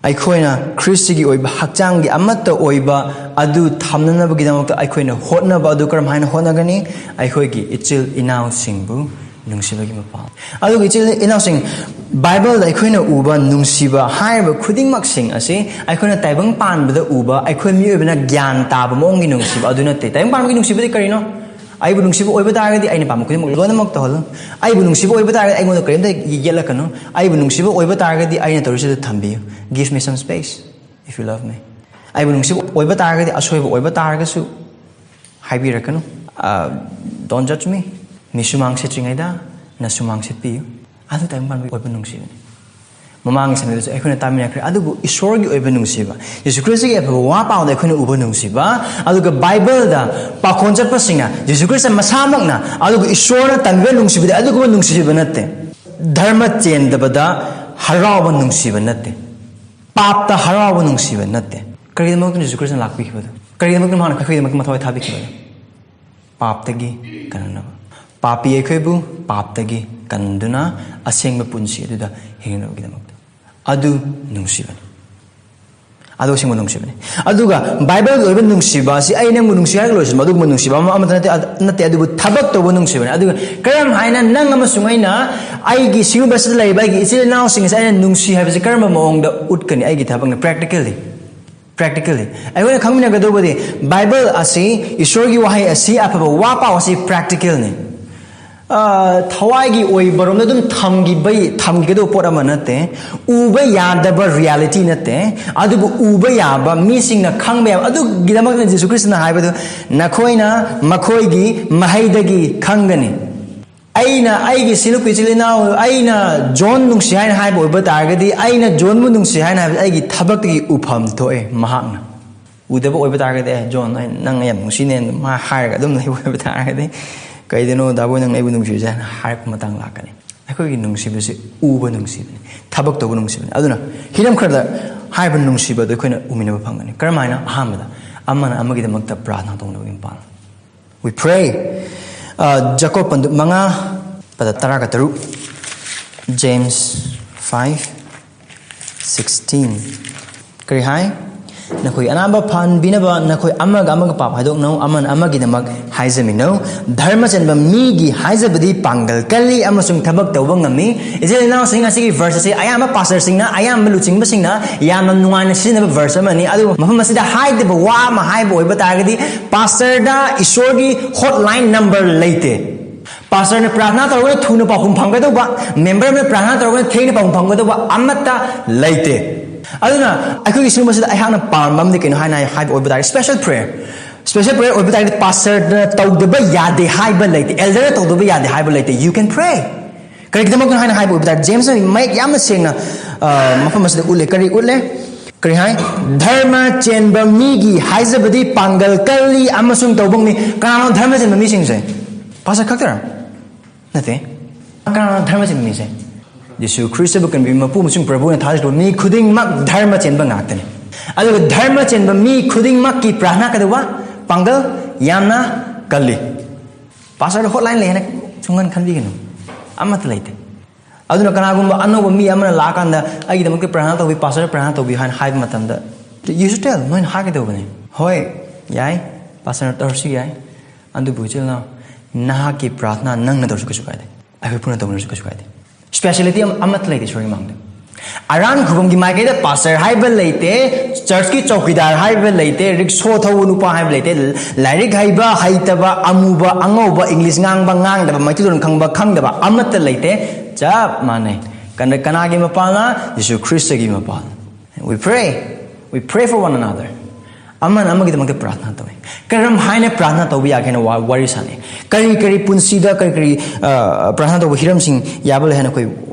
ꯑꯩꯈꯣꯏꯅ ꯈ꯭ꯔꯤꯁꯇꯒꯤ ꯑꯣꯏꯕ ꯍꯛꯆꯥꯡꯒꯤ ꯑꯃꯠꯇ ꯑꯣꯏꯕ ꯑꯗꯨ ꯊꯝꯅꯅꯕꯒꯤꯗꯃꯛꯇ ꯑꯩꯈꯣꯏꯅ ꯍꯣꯠꯅꯕ ꯑꯗꯨ ꯀꯔꯝ ꯍꯥꯏꯅ ꯍꯣꯠꯅꯒꯅꯤ? ꯑꯩꯈꯣꯏꯒꯤ ꯏꯆꯤꯜ ꯏꯅꯥꯎꯁꯤꯡꯕꯨ ꯅꯨꯡꯁꯤꯕꯒꯤ ꯃꯄꯥꯎ꯫ ꯑꯗꯨꯒ ꯏꯆꯤꯜ ꯏꯅꯥꯎꯁꯤꯡ, ꯕꯥꯏꯕꯜꯗ ꯑꯩꯈꯣꯏꯅ ꯎꯕ ꯅꯨꯡꯁꯤꯕ ꯍꯥꯏꯔꯤꯕ ꯈꯨꯗꯤꯡꯃꯛꯁꯤꯡ ꯑꯁꯤ ꯑꯩꯈꯣꯏꯅ ꯇꯥꯏꯕꯪ ꯄꯥꯟꯕꯗ ꯎꯕ, ꯑꯩꯈꯣꯏ ꯃꯤꯑꯣꯏꯕꯅ ꯒ꯭ꯌꯥꯟ ꯇꯥꯕ ꯃꯑꯣꯡꯒꯤ ꯅꯨꯡꯁꯤꯕ ꯑꯗꯨ ꯅꯠꯇꯦ꯫ ꯇꯥꯏꯕꯪ ꯄꯥꯟꯕꯒꯤ ꯅꯨꯡꯁꯤꯕꯗꯤ ꯀꯔꯤꯅꯣ? ꯑꯩꯕꯨ ꯅꯨꯡꯁꯤꯕ ꯑꯣꯏꯕ ꯇꯥꯔꯒꯗꯤ ꯑꯩꯅ ꯄꯥꯝꯕ ꯈꯨꯗꯤꯡꯃꯛ ꯂꯣꯏꯅꯃꯛ ꯇꯧꯍꯜꯂꯨ꯫ ꯑꯩꯕꯨ ꯅꯨꯡꯁꯤꯕ ꯑꯣꯏꯕ ꯇꯥꯔꯒꯗꯤ ꯑꯩꯉꯣꯟꯗ ꯀꯔꯤꯝꯇ ꯌꯦꯠꯂꯛꯀꯅꯨ꯫ ꯑꯩꯕꯨ ꯅꯨꯡꯁꯤꯕ ꯑꯣꯏꯕ ꯇꯥꯔꯒꯗꯤ ꯑꯩꯅ ꯇꯧꯔꯤꯁꯤꯗ ꯊꯝꯕꯤꯌꯨ꯫ Give me some space if you love me. ꯑꯩꯕꯨ ꯅꯨꯡꯁꯤꯕ ꯑꯣꯏꯕ ꯇꯥꯔꯒꯗꯤ, ꯑꯁꯣꯏꯕ ꯑꯣꯏꯕ ꯇꯥꯔꯒꯁꯨ ꯍꯥꯏꯕꯤꯔꯛꯀꯅꯨ꯫ ꯑ, don't judge me. ꯃꯤꯁꯨꯃꯥꯡ ꯁꯤꯠꯇ꯭ꯔꯤꯉꯩꯗ ꯅꯁꯨꯃꯥꯡ ꯁꯤꯠꯄꯤꯌꯨ꯫ ꯑꯗꯨ ꯇꯥꯏꯕꯪ ꯄꯥꯟꯕꯒꯤ ꯑꯣꯏꯕ ꯅꯨꯡꯁꯤꯕꯅꯤ꯫ ꯃꯃꯥꯡꯒꯤ ꯁꯟꯗꯦꯗꯁꯨ ꯑꯩꯈꯣꯏꯅ ꯇꯥꯃꯤꯟꯅꯈ꯭ꯔꯦ꯫ ꯑꯗꯨꯕꯨ ꯏꯁꯣꯔꯒꯤ ꯑꯣꯏꯕ ꯅꯨꯡꯁꯤꯕ, ꯌꯦꯁꯨ ꯈ꯭ꯔꯤꯁꯇꯒꯤ ꯑꯐꯕ ꯋꯥ ꯄꯥꯎꯗ ꯑꯩꯈꯣꯏꯅ ꯎꯕ ꯅꯨꯡꯁꯤꯕ, ꯑꯗꯨꯒ ꯕꯥꯏꯕꯜꯗ ꯄꯥꯈꯣꯟ ꯆꯠꯄꯁꯤꯡꯅ, ꯌꯦꯁꯨ ꯈ꯭ꯔꯤꯁꯇ ꯃꯁꯥꯃꯛꯅ, ꯑꯗꯨꯒ ꯏꯁꯣꯔꯅ ꯇꯝꯕꯤꯕ ꯅꯨꯡꯁꯤꯕꯗꯤ ꯑꯗꯨꯒꯨꯝꯕ ꯅꯨꯡꯁꯤꯕ ꯅꯠꯇꯦ꯫ ꯙꯔꯃ ꯆꯦꯟꯗꯕꯗ ꯍꯔꯥꯎꯕ ꯅꯨꯡꯁꯤꯕ ꯅꯠꯇꯦ꯫ ꯄꯥꯞꯇ ꯍꯔꯥꯎꯕ ꯅꯨꯡꯁꯤꯕ ꯅꯠꯇꯦ꯫ ꯀꯔꯤꯒꯤꯗꯃꯛꯇ ꯌꯦꯁꯨ ꯈ꯭ꯔꯤꯁꯇꯅ ꯂꯥꯛꯄꯤꯈꯤꯕꯗꯣ? ꯀꯔꯤꯒꯤꯗꯃꯛꯇ ꯃꯥꯅ ꯑꯩꯈꯣꯏꯒꯤꯗꯃꯛꯇ ꯃꯊꯋꯥꯏ ꯊꯥꯕꯤꯈꯤꯕꯗꯣ? ꯄꯥꯞꯇꯒꯤ ꯀꯟꯅꯕ, ꯄꯥꯄꯤ ꯑꯩꯈꯣꯏꯕꯨ ꯄꯥꯞꯇꯒꯤ ꯀꯟꯗꯨꯅ ꯑꯁꯦꯡꯕ ꯄꯨꯟꯁꯤ ꯑꯗꯨꯗ ꯍꯤꯡꯅꯕꯒꯤꯗꯃꯛꯇ꯫ ꯑꯗꯨ ꯅꯨꯡꯁꯤꯕꯅꯤ꯫ ꯑꯗꯨ ꯑꯁꯦꯡꯕ ꯅꯨꯡꯁꯤꯕꯅꯤ꯫ ꯑꯗꯨꯒ ꯕꯥꯏꯕꯜꯒꯤ ꯑꯣꯏꯕ ꯅꯨꯡꯁꯤꯕ ꯑꯁꯤ ꯑꯩ ꯅꯪꯕꯨ ꯅꯨꯡꯁꯤ ꯍꯥꯏꯔꯒ ꯂꯣꯏꯁꯤꯟꯕ ꯑꯗꯨꯒꯨꯝꯕ ꯅꯨꯡꯁꯤꯕ ꯑꯃ ꯑꯃꯠꯇ ꯅꯠꯇꯦ, ꯑꯗ-, ꯅꯠꯇꯦ, ꯑꯗꯨꯕꯨ ꯊꯕꯛ ꯇꯧꯕ ꯅꯨꯡꯁꯤꯕꯅꯤ꯫ ꯑꯗꯨꯒ ꯀꯔꯝ ꯍꯥꯏꯅ ꯅꯪ ꯑꯃꯁꯨꯡ ꯑꯩꯅ ꯑꯩꯒꯤ ꯁꯤꯒꯨꯝꯕꯁꯤꯗ ꯂꯩꯔꯤꯕ ꯑꯩꯒꯤ ꯏꯆꯤꯜ ꯏꯅꯥꯎꯁꯤꯡ ꯑꯁꯤ ꯑꯩꯅ ꯅꯨꯡꯁꯤ ꯍꯥꯏꯕꯁꯤ ꯀꯔꯝꯕ ꯃꯑꯣꯡꯗ ꯎꯠꯀꯅꯤ? ꯑꯩꯒꯤ ꯊꯕꯛꯅ practically꯫ Practically ꯑꯩꯈꯣꯏꯅ ꯈꯪꯃꯤꯟꯅꯒꯗꯧꯕꯗꯤ ꯕꯥꯏꯕꯜ ꯑꯁꯤ, ꯏꯁꯣꯔꯒꯤ ꯋꯥꯍꯩ ꯑꯁꯤ, ꯑꯐꯕ ꯋꯥ ꯄꯥꯎ ꯑꯁꯤ practicalꯅꯤ꯫ ꯑ, ꯊꯋꯥꯏꯒꯤ ꯑꯣꯏꯕꯔꯣꯝꯗ ꯑꯗꯨꯝ ꯊꯝꯈꯤꯕ, ꯊꯝꯈꯤꯒꯗꯧꯕ ꯄꯣꯠ ꯑꯃ ꯅꯠꯇꯦ꯫ ꯎꯕ ꯌꯥꯗꯕ reality ꯅꯠꯇꯦ, ꯑꯗꯨꯕꯨ ꯎꯕ ꯌꯥꯕ, ꯃꯤꯁꯤꯡꯅ ꯈꯪꯕ ꯌꯥꯕ꯫ ꯑꯗꯨꯒꯤꯗꯃꯛꯇ ꯖꯤꯁꯨ ꯈ꯭ꯔꯤꯁꯇꯅ ꯍꯥꯏꯕꯗꯨ, "ꯅꯈꯣꯏꯅ ꯃꯈꯣꯏꯒꯤ ꯃꯍꯩꯗꯒꯤ ꯈꯪꯒꯅꯤ"꯫ ꯑꯩꯅ ꯑꯩꯒꯤ ꯁꯤꯂꯨꯛꯄ ꯏꯆꯤꯜ ꯏꯅꯥꯎ, ꯑꯩꯅ ꯖꯣꯟ ꯅꯨꯡꯁꯤ ꯍꯥꯏꯅ ꯍꯥꯏꯕ ꯑꯣꯏꯕ ꯇꯥꯔꯒꯗꯤ, ꯑꯩꯅ ꯖꯣꯟꯕꯨ ꯅꯨꯡꯁꯤ ꯍꯥꯏꯅ ꯍꯥꯏꯕꯗꯤ ꯑꯩꯒꯤ ꯊꯕꯛꯇꯒꯤ ꯎꯐꯝ ꯊꯣꯛꯑꯦ꯫ ꯃꯍꯥꯛꯅ ꯎꯗꯕ ꯑꯣꯏꯕ ꯇꯥꯔꯒꯗꯤ, "ꯑꯦ, ꯖꯣꯟ, ꯑꯩ ꯅꯪ ꯌꯥꯝ ꯅꯨꯡꯁꯤꯅꯦ" ꯑꯗꯨꯝ ꯍꯥꯏꯔꯒ ꯑꯗꯨꯝ ꯂꯩꯕ ꯑꯣꯏꯕ ꯇꯥꯔꯒꯗꯤ, "ꯀꯩꯗꯅꯣ ꯗꯥꯕꯣꯏ ꯅꯪꯅ ꯑꯩꯕꯨ ꯅꯨꯡꯁꯤꯔꯤꯁꯦ?" ꯍꯥꯏꯅ ꯍꯥꯏꯔꯛꯄ ꯃꯇꯥꯡ ꯂꯥꯛꯀꯅꯤ꯫ ꯑꯩꯈꯣꯏꯒꯤ ꯅꯨꯡꯁꯤꯕꯁꯤ ꯎꯕ ꯅꯨꯡꯁꯤꯕꯅꯤ, ꯊꯕꯛ ꯇꯧꯕ ꯅꯨꯡꯁꯤꯕꯅꯤ꯫ ꯑꯗꯨꯅ ꯍꯤꯔꯝ ꯈꯔꯗ ꯍꯥꯏꯕ ꯅꯨꯡꯁꯤꯕ ꯑꯗꯨ ꯑꯩꯈꯣꯏꯅ ꯎꯃꯤꯟꯅꯕ ꯐꯪꯒꯅꯤ꯫ ꯀꯔꯝꯍꯥꯏꯅ? ꯑꯍꯥꯟꯕꯗ, ꯑꯃꯅ ꯑꯃꯒꯤꯗꯃꯛꯇ ꯄ꯭ꯔꯥꯔꯊꯅꯥ ꯇꯧꯅꯕꯒꯤ ꯃꯄꯥꯟ꯫ We pray. ꯑ, ꯖꯀꯣꯕ ꯄꯟꯗꯨꯞ ꯃꯉꯥ, ꯄꯗ ꯇꯔꯥꯒ ꯇꯔꯨꯛ, James five sixteen꯫ ꯀꯔꯤ ꯍꯥꯏ? "ꯅꯈꯣꯏ ꯑꯅꯥꯕ ꯐꯍꯟꯕꯤꯅꯕ ꯅꯈꯣꯏ ꯑꯃꯒ ꯑꯃꯒ ꯄꯥꯞ ꯍꯥꯏꯗꯣꯛꯅꯧ, ꯑꯃꯅ ꯑꯃꯒꯤꯗꯃꯛ ꯍꯥꯏꯖꯃꯤꯟꯅꯧ꯫ ꯙꯔꯃ ꯆꯦꯟꯕ ꯃꯤꯒꯤ ꯍꯥꯏꯖꯕꯗꯤ ꯄꯥꯡꯒꯜ ꯀꯜꯂꯤ ꯑꯃꯁꯨꯡ ꯊꯕꯛ ꯇꯧꯕ ꯉꯝꯃꯤ"꯫ ꯏꯆꯤꯜ ꯏꯅꯥꯎꯁꯤꯡ, ꯑꯁꯤꯒꯤ verse ꯑꯁꯤ ꯑꯌꯥꯝꯕ ꯄꯥꯁꯇꯔꯁꯤꯡꯅ, ꯑꯌꯥꯝꯕ ꯂꯨꯆꯤꯡꯕꯁꯤꯡꯅ ꯌꯥꯝꯅ ꯅꯨꯡꯉꯥꯏꯅ ꯁꯤꯖꯤꯟꯅꯕ verse ꯑꯃꯅꯤ꯫ ꯑꯗꯨꯕꯨ ꯃꯐꯝ ꯑꯁꯤꯗ ꯍꯥꯏꯗꯕ ꯋꯥ ꯑꯃ ꯍꯥꯏꯕ ꯑꯣꯏꯕ ꯇꯥꯔꯒꯗꯤ, ꯄꯥꯁꯇꯔꯗ ꯏꯁꯣꯔꯒꯤ hotline number ꯂꯩꯇꯦ꯫ ꯄꯥꯁꯇꯔꯅ ꯄ꯭ꯔꯥꯔꯊꯅꯥ ꯇꯧꯔꯒ ꯊꯨꯅ ꯄꯥꯎꯈꯨꯝ ꯐꯪꯒꯗꯧꯕ, member ꯑꯃꯅ ꯄ꯭ꯔꯥꯔꯊꯅꯥ ꯇꯧꯔꯒ ꯊꯦꯡꯅ ꯄꯥꯎꯈꯨꯝ ꯐꯪꯒꯗꯧꯕ ꯑꯃꯠꯇ ꯂꯩꯇꯦ꯫ ꯑꯗꯨꯅ ꯑꯩꯈꯣꯏꯒꯤ ꯁꯤꯒꯨꯝꯕꯁꯤꯗ ꯑꯩꯍꯥꯛꯅ ꯄꯥꯝꯕ ꯑꯃꯗꯤ ꯀꯩꯅꯣ ꯍꯥꯏꯅ ꯍꯥꯏ-, ꯍꯥꯏꯕ ꯑꯣꯏꯕ ꯇꯥꯔꯒꯗꯤ, special prayer꯫ Special prayer ꯑꯣꯏꯕ ꯇꯥꯔꯒꯗꯤ ꯄꯥꯁꯇꯔꯅ ꯇꯧꯗꯕ ꯌꯥꯗꯦ ꯍꯥꯏꯕ ꯂꯩꯇꯦ, elderꯅ ꯇꯧꯗꯕ ꯌꯥꯗꯦ ꯍꯥꯏꯕ ꯂꯩꯇꯦ꯫ You can pray꯫ ꯀꯔꯤꯒꯤꯗꯃꯛꯇꯅꯣ ꯍꯥꯏꯅ ꯍꯥꯏꯕ ꯑꯣꯏꯕ ꯇꯥꯔꯗꯤ, Jamesꯅ ꯃꯌꯦꯛ ꯌꯥꯝꯅ ꯁꯦꯡꯅ, ꯑ, ꯃꯐꯝ ꯑꯁꯤꯗ ꯎꯠꯂꯦ꯫ ꯀꯔꯤ ꯎꯠꯂꯦ? ꯀꯔꯤ ꯍꯥꯏ? "ꯙꯔꯃ ꯆꯦꯟꯕ ꯃꯤꯒꯤ ꯍꯥꯏꯖꯕꯗꯤ ꯄꯥꯡꯒꯜ ꯀꯜꯂꯤ ꯑꯃꯁꯨꯡ ꯇꯧꯕ ꯉꯝꯃꯤ"꯫ ꯀꯅꯥꯅꯣ ꯙꯔꯃ ꯆꯦꯟꯕ ꯃꯤꯁꯤꯡꯁꯦ? ꯄꯥꯁꯇꯔ ꯈꯛꯇꯔꯥ? ꯅꯠꯇꯦ꯫ ꯀꯅꯥꯅꯣ ꯙꯔꯃ ꯆꯦꯟꯕ ꯃꯤꯁꯦ? ꯌꯤꯁꯨ ꯈ꯭ꯔꯤꯁꯇꯕꯨ ꯀꯟꯕꯤꯕ ꯃꯄꯨ ꯑꯃꯁꯨꯡ ꯄ꯭ꯔꯚꯨꯅ ꯊꯥꯖꯈꯤꯕ ꯃꯤ ꯈꯨꯗꯤꯡꯃꯛ ꯙꯔꯃ ꯆꯦꯟꯕ ꯉꯥꯛꯇꯅꯤ꯫ ꯑꯗꯨꯒ ꯙꯔꯃ ꯆꯦꯟꯕ ꯃꯤ ꯈꯨꯗꯤꯡꯃꯛꯀꯤ ꯄ꯭ꯔꯥꯔꯊꯅꯥ ꯀꯩꯗꯧꯕ? ꯄꯥꯡꯒꯜ ꯌꯥꯝꯅ ꯀꯜꯂꯤ꯫ ꯄꯥꯁꯇꯔꯗ ꯍꯣꯠꯂꯥꯏꯟ ꯂꯩ ꯍꯥꯏꯅ ꯁꯨꯡꯈꯟ ꯈꯟꯕꯤꯒꯅꯨ꯫ ꯑꯃꯠꯇ ꯂꯩꯇꯦ꯫ ꯑꯗꯨꯅ ꯀꯅꯥꯒꯨꯝꯕ ꯑꯅꯧꯕ ꯃꯤ ꯑꯃꯅ ꯂꯥꯛꯑꯀꯥꯟꯗ ꯑꯩꯒꯤꯗꯃꯛꯇ ꯄ꯭ꯔꯥꯔꯊꯅꯥ ꯇꯧꯕꯤ, ꯄꯥꯁꯇꯔ ꯄ꯭ꯔꯥꯔꯊꯅꯥ ꯇꯧꯕꯤ ꯍꯥꯏꯅ ꯍꯥꯏꯕ ꯃꯇꯝꯗ, you should tell, ꯅꯣꯏꯅ ꯍꯥꯏꯒꯗꯧꯕꯅꯤ꯫ ꯍꯣꯏ, ꯌꯥꯏ, ꯄꯥꯁꯇꯔꯅ ꯇꯧꯔꯁꯨ ꯌꯥꯏ꯫ ꯑꯗꯨꯕꯨ ꯏꯆꯤꯜ ꯏꯅꯥꯎ, ꯅꯍꯥꯛꯀꯤ ꯄ꯭ꯔꯥꯔꯊꯅꯥ ꯅꯪꯅ ꯇꯧꯔꯁꯨ ꯀꯩꯁꯨ ꯀꯥꯏꯗꯦ, ꯑꯩꯈꯣꯏ ꯄꯨꯟꯅ ꯇꯧꯅꯔꯁꯨ ꯀꯩꯁꯨ ꯀꯥꯏꯗꯦ꯫ ꯏꯁꯄꯦꯁꯤꯌꯦꯂꯤꯇꯤ ꯑꯃꯠꯇ ꯂꯩꯇꯦ ꯏꯁꯣꯔꯒꯤ ꯃꯥꯡꯗ꯫ ꯑꯔꯥꯟ ꯈꯨꯕꯝꯒꯤ ꯃꯥꯏꯀꯩꯗ ꯄꯥꯁꯇꯔ ꯍꯥꯏꯕ ꯂꯩꯇꯦ, ꯆꯔꯆꯀꯤ ꯆꯧꯀꯤꯗꯥꯔ ꯍꯥꯏꯕ ꯂꯩꯇꯦ, ꯔꯤꯛꯁꯣ ꯊꯧꯕ ꯅꯨꯄꯥ ꯍꯥꯏꯕ ꯂꯩꯇꯦ, ꯂꯥꯏꯔꯤꯛ ꯍꯩꯕ ꯍꯩꯇꯕ, ꯑꯃꯨꯕ ꯑꯉꯧꯕ, ꯏꯪꯂꯤꯁ ꯉꯥꯡꯕ ꯉꯥꯡꯗꯕ, ꯃꯩꯇꯩꯂꯣꯟ ꯈꯪꯕ ꯈꯪꯗꯕ ꯑꯃꯠꯇ ꯂꯩꯇꯦ꯫ ꯆꯞ ꯃꯥꯟꯅꯩ꯫ ꯀꯅꯥ-, ꯀꯅꯥꯒꯤ ꯃꯄꯥꯜꯅ? ꯌꯤꯁꯨ ꯈ꯭ꯔꯤꯁꯇꯒꯤ ꯃꯄꯥꯜ꯫ We pray. We pray for one another. ꯑꯃꯅ ꯑꯃꯒꯤꯗꯃꯛꯇ ꯄ꯭ꯔꯥꯔꯊꯅꯥ ꯇꯧꯏ꯫ ꯀꯔꯝ ꯍꯥꯏꯅ ꯄ꯭ꯔꯥꯔꯊꯅꯥ ꯇꯧꯕ ꯌꯥꯒꯦ ꯍꯥꯏꯅ ꯋꯥ-, ꯋꯥꯔꯤ ꯁꯥꯟꯅꯩ꯫ ꯀꯔꯤ ꯀꯔꯤ ꯄꯨꯟꯁꯤꯗ ꯀꯔꯤ ꯀꯔꯤ, ꯑ, ꯄ꯭ꯔꯥꯔꯊꯅꯥ ꯇꯧꯕ ꯍꯤꯔꯝꯁꯤꯡ ꯌꯥꯕ ꯂꯩ ꯍꯥꯏꯅ ꯑꯩꯈꯣꯏ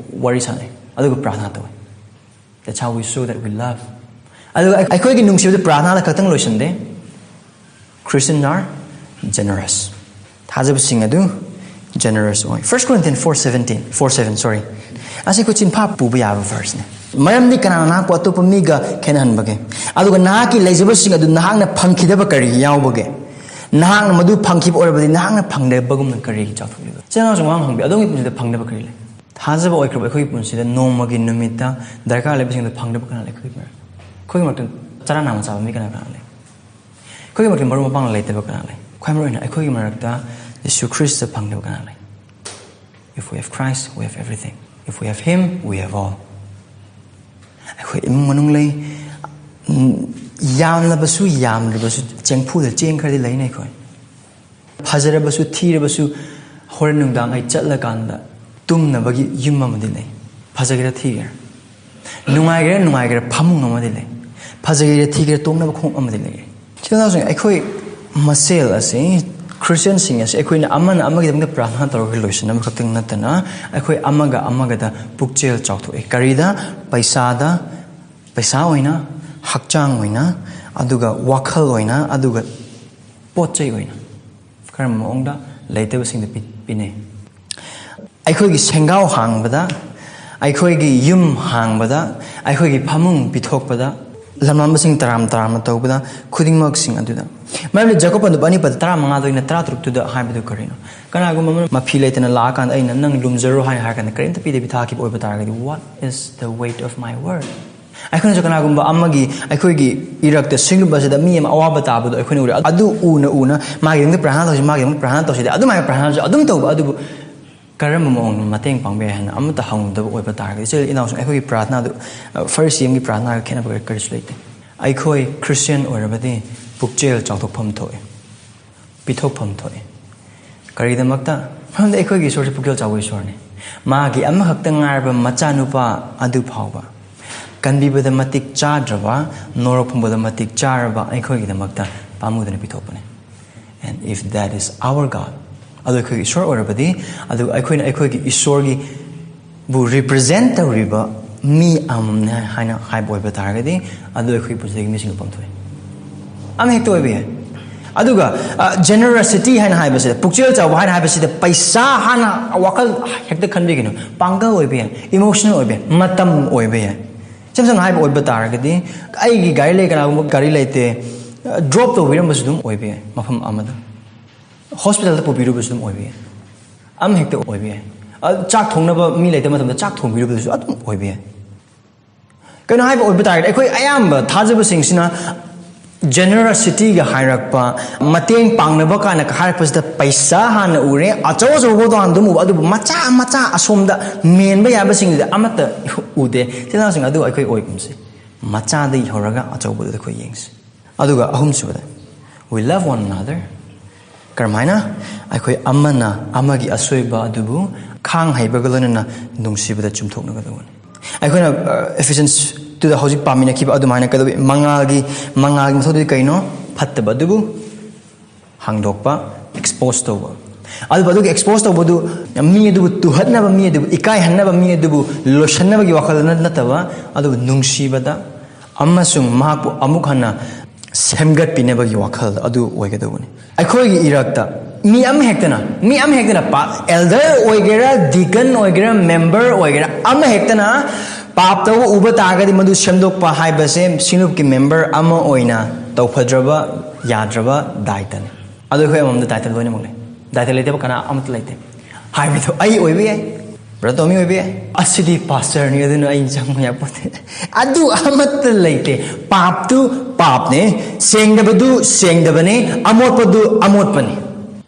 ꯋꯥꯔꯤ ꯁꯥꯟꯅꯩ꯫ ꯑꯗꯨꯒ ꯄ꯭ꯔꯥꯔꯊꯅꯥ ꯇꯧꯏ꯫ That's how we show that we love. ꯑꯗꯨꯒ ꯑꯩ-, ꯑꯩꯈꯣꯏꯒꯤ ꯅꯨꯡꯁꯤꯕꯗ ꯄ꯭ꯔꯥꯔꯊꯅꯥꯗ ꯈꯛꯇꯪ ꯂꯣꯏꯁꯤꯟꯗꯦ꯫ Christians are generous. ꯊꯥꯖꯕꯁꯤꯡ ꯑꯗꯨ generous ꯑꯣꯏ꯫ First Corinthians four seventeen, four seven, sorry. ꯑꯁꯤ ꯑꯩꯈꯣꯏ ꯆꯤꯟꯐꯥ ꯄꯨꯕ ꯌꯥꯕ verseꯅꯤ꯫ ꯃꯔꯝꯗꯤ ꯀꯅꯥꯅ ꯅꯍꯥꯛꯄꯨ ꯑꯇꯣꯞꯄ ꯃꯤꯒ ꯈꯦꯠꯅꯍꯟꯕꯒꯦ? ꯑꯗꯨꯒ ꯅꯍꯥꯛꯀꯤ ꯂꯩꯖꯕꯁꯤꯡ ꯑꯗꯨ ꯅꯍꯥꯛꯅ ꯐꯪꯈꯤꯗꯕ ꯀꯔꯤ ꯌꯥꯎꯕꯒꯦ? ꯅꯍꯥꯛꯅ ꯃꯗꯨ ꯐꯪꯈꯤꯕ ꯑꯣꯏꯔꯕꯗꯤ ꯅꯍꯥꯛꯅ ꯐꯪꯗꯕꯒꯨꯝꯅ ꯀꯔꯤꯒꯤ ꯆꯥꯎꯊꯣꯛꯂꯤꯕ? ꯏꯆꯤꯜ ꯏꯅꯥꯎꯁꯤꯡ ꯋꯥꯍꯪ ꯍꯪꯕꯤꯌꯨ, ꯑꯗꯣꯝꯒꯤ ꯄꯨꯟꯁꯤꯗ ꯐꯪꯗꯕ ꯀꯔꯤ ꯂꯩ? ꯊꯥꯖꯕ ꯑꯣꯏꯈ꯭ꯔꯕ ꯑꯩꯈꯣꯏꯒꯤ ꯄꯨꯟꯁꯤꯗ ꯅꯣꯡꯃꯒꯤ ꯅꯨꯃꯤꯠꯇ ꯗꯔꯀꯥꯔ ꯂꯩꯕꯁꯤꯡꯗꯣ ꯐꯪꯗꯕ ꯀꯅꯥ ꯂꯩ? ꯑꯩꯈꯣꯏꯒꯤ ꯃꯔꯛꯇ, ꯑꯩꯈꯣꯏꯒꯤ ꯃꯔꯛꯇ ꯆꯔꯥ ꯅꯥꯝꯃ ꯆꯥꯕ ꯃꯤ ꯀꯅꯥ ꯀꯅꯥ ꯂꯩ? ꯑꯩꯈꯣꯏꯒꯤ ꯃꯔꯛꯇ ꯃꯔꯨꯞ ꯃꯄꯥꯡ ꯂꯩꯇꯕ ꯀꯅꯥ ꯂꯩ? ꯈ꯭ꯋꯥꯏ ꯃꯔꯨ ꯑꯣꯏꯅ ꯑꯩꯈꯣꯏꯒꯤ ꯃꯔꯛꯇ ꯌꯤꯁꯨ ꯈ꯭ꯔꯤꯁꯇ ꯐꯪꯗꯕ ꯀꯅꯥ ꯂꯩ? If we have Christ, we have everything. If we have Him, we have all. ꯑꯩꯈꯣꯏ ꯏꯃꯨꯡ ꯃꯅꯨꯡ ꯂꯩ, ꯎꯝ, ꯌꯥꯝꯂꯕꯁꯨ ꯌꯥꯝꯗ꯭ꯔꯕꯁꯨ ꯆꯦꯡꯐꯨꯗ ꯆꯦꯡ ꯈꯔꯗꯤ ꯂꯩꯅ ꯑꯩꯈꯣꯏ꯫ ꯐꯖꯔꯕꯁꯨ ꯊꯤꯔꯕꯁꯨ ꯍꯣꯔꯦꯟ ꯅꯨꯡꯗꯥꯡ ꯑꯩ ꯆꯠꯂꯀꯥꯟꯗ ꯇꯨꯝꯅꯕꯒꯤ ꯌꯨꯝ ꯑꯃꯗꯤ ꯂꯩ꯫ ꯐꯖꯒꯦꯔꯥ ꯊꯤꯒꯦꯔꯥ, ꯅꯨꯡꯉꯥꯏꯒꯦꯔꯥ ꯅꯨꯡꯉꯥꯏꯒꯦꯔꯥ ꯐꯃꯨꯡ ꯑꯃꯗꯤ ꯂꯩ꯫ ꯐꯖꯒꯦꯔꯥ ꯊꯤꯒꯦꯔꯥ ꯇꯣꯡꯅꯕ ꯈꯣꯡꯎꯞ ꯑꯃꯗꯤ ꯂꯩ꯫ ꯏꯆꯤꯜ ꯏꯅꯥꯎꯁꯤꯡ, ꯑꯩꯈꯣꯏ ꯃꯁꯦꯜ ꯑꯁꯤ, ꯈ꯭ꯔꯤꯁꯇꯤꯌꯟꯁꯤꯡ ꯑꯁꯤ ꯑꯩꯈꯣꯏꯅ ꯑꯃꯅ ꯑꯃꯒꯤꯗꯃꯛꯇ ꯄ꯭ꯔꯥꯔꯊꯅꯥ ꯇꯧꯔꯒ ꯂꯣꯏꯁꯤꯟꯅꯕ ꯈꯛꯇꯪ ꯅꯠꯇꯅ ꯑꯩꯈꯣꯏ ꯑꯃꯒ ꯑꯃꯒꯗ ꯄꯨꯛꯆꯦꯜ ꯆꯥꯎꯊꯣꯛꯏ꯫ ꯀꯔꯤꯗ? ꯄꯩꯁꯥꯗ, ꯄꯩꯁꯥ ꯑꯣꯏꯅ, ꯍꯛꯆꯥꯡ ꯑꯣꯏꯅ, ꯑꯗꯨꯒ ꯋꯥꯈꯜ ꯑꯣꯏꯅ, ꯑꯗꯨꯒ ꯄꯣꯠ ꯆꯩ ꯑꯣꯏꯅ꯫ ꯀꯔꯝꯕ ꯃꯑꯣꯡꯗ? ꯂꯩꯇꯕꯁꯤꯡꯗ ꯄꯤ-, ꯄꯤꯅꯩ꯫ ꯑꯩꯈꯣꯏꯒꯤ ꯁꯦꯡꯒꯥꯎ ꯍꯥꯡꯕꯗ, ꯑꯩꯈꯣꯏꯒꯤ ꯌꯨꯝ ꯍꯥꯡꯕꯗ, ꯑꯩꯈꯣꯏꯒꯤ ꯐꯃꯨꯡ ꯄꯤꯊꯣꯛꯄꯗ, ꯂꯝꯂꯝꯕꯁꯤꯡ ꯇꯔꯥꯝ ꯇꯔꯥꯝꯅ ꯇꯧꯕꯗ, ꯈꯨꯗꯤꯡꯃꯛꯁꯤꯡ ꯑꯗꯨꯗ꯫ ꯃꯔꯝꯗꯤ ꯖꯦꯀꯣꯕ ꯑꯅꯤꯄꯗ ꯇꯔꯥꯃꯉꯥꯗ ꯑꯩꯅ ꯇꯔꯥꯇꯔꯨꯛꯇꯨꯗ ꯍꯥꯏꯕꯗꯨ ꯀꯔꯤꯅꯣ? ꯀꯅꯥꯒꯨꯝꯕ ꯑꯃꯅ ꯃꯐꯤ ꯂꯩꯇꯅ ꯂꯥꯛꯑꯀꯥꯟꯗ ꯑꯩꯅ "ꯅꯪ ꯂꯨꯝꯖꯔꯣ" ꯍꯥꯏꯅ ꯍꯥꯏꯔꯀꯥꯟꯗ ꯀꯔꯤꯝꯇ ꯄꯤꯗꯕꯤ ꯊꯥꯈꯤꯕ ꯑꯣꯏꯕ ꯇꯥꯔꯒꯗꯤ, "What is the weight of my word?" ꯑꯩꯈꯣꯏꯅꯁꯨ ꯀꯅꯥꯒꯨꯝꯕ ꯑꯃꯒꯤ, ꯑꯩꯈꯣꯏꯒꯤ ꯏꯔꯛꯇ, ꯁꯤꯡꯂꯨꯞ ꯑꯁꯤꯗ ꯃꯤ ꯑꯃ ꯑꯋꯥꯕ ꯇꯥꯕꯗꯣ ꯑꯩꯈꯣꯏꯅ ꯎꯔꯦ꯫ ꯑꯗꯨ ꯎꯅ ꯎꯅ ꯃꯥꯒꯤꯗꯃꯛꯇ ꯄ꯭ꯔꯥꯔꯊꯅꯥ ꯇꯧꯁꯤ, ꯃꯥꯒꯤꯗꯃꯛ ꯄ꯭ꯔꯥꯔꯊꯅꯥ ꯇꯧꯁꯤꯗꯤ ꯑꯗꯨꯃꯥꯏꯅ ꯄ꯭ꯔꯥꯔꯊꯅꯥꯁꯨ ꯑꯗꯨꯝ ꯇꯧꯕ, ꯑꯗꯨꯕꯨ ꯀꯔꯝꯕ ꯃꯑꯣꯡꯗ ꯃꯇꯦꯡ ꯄꯥꯡꯕ ꯌꯥꯏ ꯍꯥꯏꯅ ꯑꯃꯠꯇ ꯍꯪꯗꯕ ꯑꯣꯏꯕ ꯇꯥꯔꯒꯗꯤ, ꯏꯆꯤꯜ ꯏꯅꯥꯎꯁꯤꯡ, ꯑꯩꯈꯣꯏꯒꯤ ꯄ꯭ꯔꯥꯔꯊꯅꯥꯗꯨ, ꯑ, ꯐꯔꯤꯁꯤ ꯑꯃꯒꯤ ꯄ꯭ꯔꯥꯔꯊꯅꯥꯒ ꯈꯦꯠꯅꯕ ꯀꯔꯤꯁꯨ ꯂꯩꯇꯦ꯫ ꯑꯩꯈꯣꯏ ꯈ꯭ꯔꯤꯁꯇꯤꯌꯥꯟ ꯑꯣꯏꯔꯕꯗꯤ ꯄꯨꯛꯆꯦꯜ ꯆꯥꯎꯊꯣꯛꯐꯝ ꯊꯣꯛꯏ, ꯄꯤꯊꯣꯛꯐꯝ ꯊꯣꯛꯏ꯫ ꯀꯔꯤꯒꯤꯗꯃꯛꯇ? ꯃꯔꯝꯗꯤ ꯑꯩꯈꯣꯏꯒꯤ ꯏꯁꯣꯔꯁꯤ ꯄꯨꯛꯆꯦꯜ ꯆꯥꯎꯕ ꯏꯁꯣꯔꯅꯤ꯫ ꯃꯥꯒꯤ ꯑꯃꯈꯛꯇ ꯉꯥꯏꯔꯕ ꯃꯆꯥꯅꯨꯄꯥ ꯑꯗꯨ ꯐꯥꯎꯕ, ꯀꯟꯕꯤꯕꯗ ꯃꯇꯤꯛ ꯆꯥꯗ꯭ꯔꯕ, ꯅꯣꯔꯣꯛ ꯐꯨꯝꯕꯗ ꯃꯇꯤꯛ ꯆꯥꯔꯕ ꯑꯩꯈꯣꯏꯒꯤꯗꯃꯛꯇ ꯄꯥꯝꯃꯨꯗꯅ ꯄꯤꯊꯣꯛꯄꯅꯤ꯫ And if that is our God, ꯑꯗꯨ ꯑꯩꯈꯣꯏꯒꯤ ꯏꯁꯣꯔ ꯑꯣꯏꯔꯕꯗꯤ, ꯑꯗꯨꯒ ꯑꯩꯈꯣꯏꯅ ꯑꯩꯈꯣꯏꯒꯤ ꯏꯁꯣꯔꯒꯤ ꯕꯨ ꯔꯤꯄ꯭ꯔꯖꯦꯟ ꯇꯧꯔꯤꯕ ꯃꯤ ꯑꯃꯅꯦ ꯍꯥꯏꯅ ꯍꯥꯏꯕ ꯑꯣꯏꯕ ꯇꯥꯔꯒꯗꯤ, ꯑꯗꯨ ꯑꯩꯈꯣꯏꯒꯤ ꯄꯨꯟꯁꯤꯗꯒꯤ ꯃꯤꯁꯤꯡ ꯂꯨꯞꯐꯝ ꯊꯣꯛꯏ꯫ ꯑꯃ ꯍꯦꯛꯇ ꯑꯣꯏꯕ ꯌꯥꯏ꯫ ꯑꯗꯨꯒ ꯖꯦꯅꯔꯣꯁꯤꯇꯤ ꯍꯥꯏꯅ ꯍꯥꯏꯕꯁꯤꯗ, ꯄꯨꯛꯆꯦꯜ ꯆꯥꯎꯕ ꯍꯥꯏꯅ ꯍꯥꯏꯕꯁꯤꯗ, ꯄꯩꯁꯥ ꯍꯥꯟꯅ ꯋꯥꯈꯜ ꯍꯦꯛꯇ ꯈꯟꯕꯤꯒꯅꯨ꯫ ꯄꯥꯡꯒꯜ ꯑꯣꯏꯕ ꯌꯥꯏ, ꯏꯃꯣꯁꯅꯦꯜ ꯑꯣꯏꯕ ꯌꯥꯏ, ꯃꯇꯝ ꯑꯣꯏꯕ ꯌꯥꯏ꯫ ꯏꯁꯝ ꯁꯝꯅ ꯍꯥꯏꯕ ꯑꯣꯏꯕ ꯇꯥꯔꯒꯗꯤ, ꯑꯩꯒꯤ ꯒꯥꯔꯤ ꯂꯩ, ꯀꯅꯥꯒꯨꯝꯕ ꯒꯥꯔꯤ ꯂꯩꯇꯦ, ꯗ꯭ꯔꯣꯞ ꯇꯧꯕꯤꯔꯝꯕꯁꯨ ꯑꯗꯨꯝ ꯑꯣꯏꯕ ꯌꯥꯏ, ꯃꯐꯝ ꯑꯃꯗ ꯍꯣꯁꯄꯤꯇꯥꯜꯗ ꯄꯨꯕꯤꯔꯨꯕꯁꯨ ꯑꯗꯨꯝ ꯑꯣꯏꯕ ꯌꯥꯏ꯫ ꯑꯃ ꯍꯦꯛꯇ ꯑꯣꯏꯕ ꯌꯥꯏ꯫ ꯑ, ꯆꯥꯛ ꯊꯣꯡꯅꯕ ꯃꯤ ꯂꯩꯇꯕ ꯃꯇꯝꯗ ꯆꯥꯛ ꯊꯣꯡꯕꯤꯔꯨꯕꯗꯁꯨ ꯑꯗꯨꯝ ꯑꯣꯏꯕ ꯌꯥꯏ꯫ ꯀꯩꯅꯣ ꯍꯥꯏꯕ ꯑꯣꯏꯕ ꯇꯥꯔꯒꯗꯤ, ꯑꯩꯈꯣꯏ ꯑꯌꯥꯝꯕ ꯊꯥꯖꯕꯁꯤꯡꯁꯤꯅ ꯖꯦꯅꯔꯣꯁꯤꯇꯤꯒ ꯍꯥꯏꯔꯛꯄ, ꯃꯇꯦꯡ ꯄꯥꯡꯅꯕ ꯀꯥꯏꯅ ꯍꯥꯏꯔꯛꯄꯁꯤꯗ ꯄꯩꯁꯥ ꯍꯥꯟꯅ ꯎꯔꯦ, ꯑꯆꯧ ꯑꯆꯧꯕꯗꯣ ꯍꯥꯟꯅ ꯑꯗꯨꯝ ꯎꯕ, ꯑꯗꯨꯕꯨ ꯃꯆꯥ ꯃꯆꯥ ꯑꯁꯣꯝꯗ ꯃꯦꯟꯕ ꯌꯥꯕꯁꯤꯡꯗꯨꯗꯤ ꯑꯃꯠꯇ ꯎꯗꯦ꯫ ꯏꯆꯤꯜ ꯏꯅꯥꯎꯁꯤꯡ, ꯑꯗꯨ ꯑꯩꯈꯣꯏ ꯑꯣꯏꯒꯨꯝꯁꯤ꯫ ꯃꯆꯥꯗꯒꯤ ꯍꯧꯔꯒ ꯑꯆꯧꯕꯗꯨꯗ ꯑꯩꯈꯣꯏ ꯌꯦꯡꯁꯤ꯫ ꯑꯗꯨꯒ ꯑꯍꯨꯝꯁꯨꯕꯗ, we love one another꯫ ꯀꯔꯝꯍꯥꯏꯅ? ꯑꯩꯈꯣꯏ ꯑꯃꯅ ꯑꯃꯒꯤ ꯑꯁꯣꯏꯕ ꯑꯗꯨꯕꯨ ꯈꯥꯡ ꯍꯩꯕꯒ ꯂꯣꯏꯅꯅ ꯅꯨꯡꯁꯤꯕꯗ ꯆꯨꯝꯊꯣꯛꯅꯒꯗꯧꯕꯅꯤ꯫ ꯑꯩꯈꯣꯏꯅ, ꯑ, Ephesians two ꯗ ꯍꯧꯖꯤꯛ ꯄꯥꯃꯤꯟꯅꯈꯤꯕ ꯑꯗꯨꯃꯥꯏꯅ ꯀꯩꯗꯧꯋꯤ? ꯃꯉꯥꯜꯒꯤ, ꯃꯉꯥꯜꯒꯤ ꯃꯊꯧꯗꯤ ꯀꯩꯅꯣ? ꯐꯠꯇꯕ ꯑꯗꯨꯕꯨ ꯍꯥꯡꯗꯣꯛꯄ, ꯑꯦꯛꯁꯄꯣꯖ ꯇꯧꯕ꯫ ꯑꯗꯨꯕꯨ ꯑꯗꯨꯒꯤ ꯑꯦꯛꯁꯄꯣꯖ ꯇꯧꯕꯗꯨ ꯃꯤ ꯑꯗꯨꯕꯨ ꯇꯨꯍꯠꯅꯕ, ꯃꯤ ꯑꯗꯨꯕꯨ ꯏꯀꯥꯏꯍꯟꯅꯕ, ꯃꯤ ꯑꯗꯨꯕꯨ ꯂꯣꯏꯁꯟꯅꯕꯒꯤ ꯋꯥꯈꯜꯗ ꯅꯠꯇꯕ, ꯑꯗꯨꯕꯨ ꯅꯨꯡꯁꯤꯕꯗ ꯑꯃꯁꯨꯡ ꯃꯍꯥꯛꯄꯨ ꯑꯃꯨꯛ ꯍꯟꯅ ꯁꯦꯝꯒꯠꯄꯤꯅꯕꯒꯤ ꯋꯥꯈꯜ ꯑꯗꯨ ꯑꯣꯏꯒꯗꯧꯕꯅꯤ꯫ ꯑꯩꯈꯣꯏꯒꯤ ꯏꯔꯛꯇ ꯃꯤ ꯑꯃꯍꯦꯛꯇꯅ, ꯃꯤ ꯑꯃꯍꯦꯛꯇꯅ ꯄꯥ-, ꯑꯦꯜꯗꯔ ꯑꯣꯏꯒꯦꯔꯥ, ꯗꯤꯀꯟ ꯑꯣꯏꯒꯦꯔꯥ, ꯃꯦꯝꯕꯔ ꯑꯣꯏꯒꯦꯔꯥ, ꯑꯃꯍꯦꯛꯇꯅ ꯄꯥꯞ ꯇꯧꯕ ꯎꯕ ꯇꯥꯔꯒꯗꯤ, ꯃꯗꯨ ꯁꯦꯝꯗꯣꯛꯄ ꯍꯥꯏꯕꯁꯦ ꯁꯤꯡꯂꯨꯞꯀꯤ ꯃꯦꯝꯕꯔ ꯑꯃ ꯑꯣꯏꯅ ꯇꯧꯐꯗ꯭ꯔꯕ, ꯌꯥꯗ꯭ꯔꯕ ꯗꯥꯏꯇꯅꯤ꯫ ꯑꯗꯣ ꯑꯩꯈꯣꯏ ꯑꯃꯃꯝꯗ ꯗꯥꯏꯇ ꯂꯣꯏꯅꯃꯛ ꯂꯩ꯫ ꯗꯥꯏꯇ ꯂꯩꯇꯕ ꯀꯅꯥ ꯑꯃꯠꯇ ꯂꯩꯇꯦ꯫ ꯍꯥꯏꯕꯗꯣ ꯑꯩ ꯑꯣꯏꯕ ꯌꯥꯏ, ꯕ꯭ꯔꯗꯔ ꯇꯣꯃꯤ ꯑꯣꯏꯕ ꯌꯥꯏ, ꯑꯁꯤꯗꯤ ꯄꯥꯁꯇꯔꯅꯤ, ꯑꯗꯨꯅ ꯑꯩ ꯆꯪꯕ ꯌꯥꯄꯣꯠꯇꯦ꯫ ꯑꯗꯨ ꯑꯃꯠꯇ ꯂꯩꯇꯦ꯫ ꯄꯥꯞꯇꯨ ꯄꯥꯞꯅꯦ, ꯁꯦꯡꯗꯕꯗꯨ ꯁꯦꯡꯗꯕꯅꯦ, ꯑꯃꯣꯠꯄꯗꯨ ꯑꯃꯣꯠꯄꯅꯤ꯫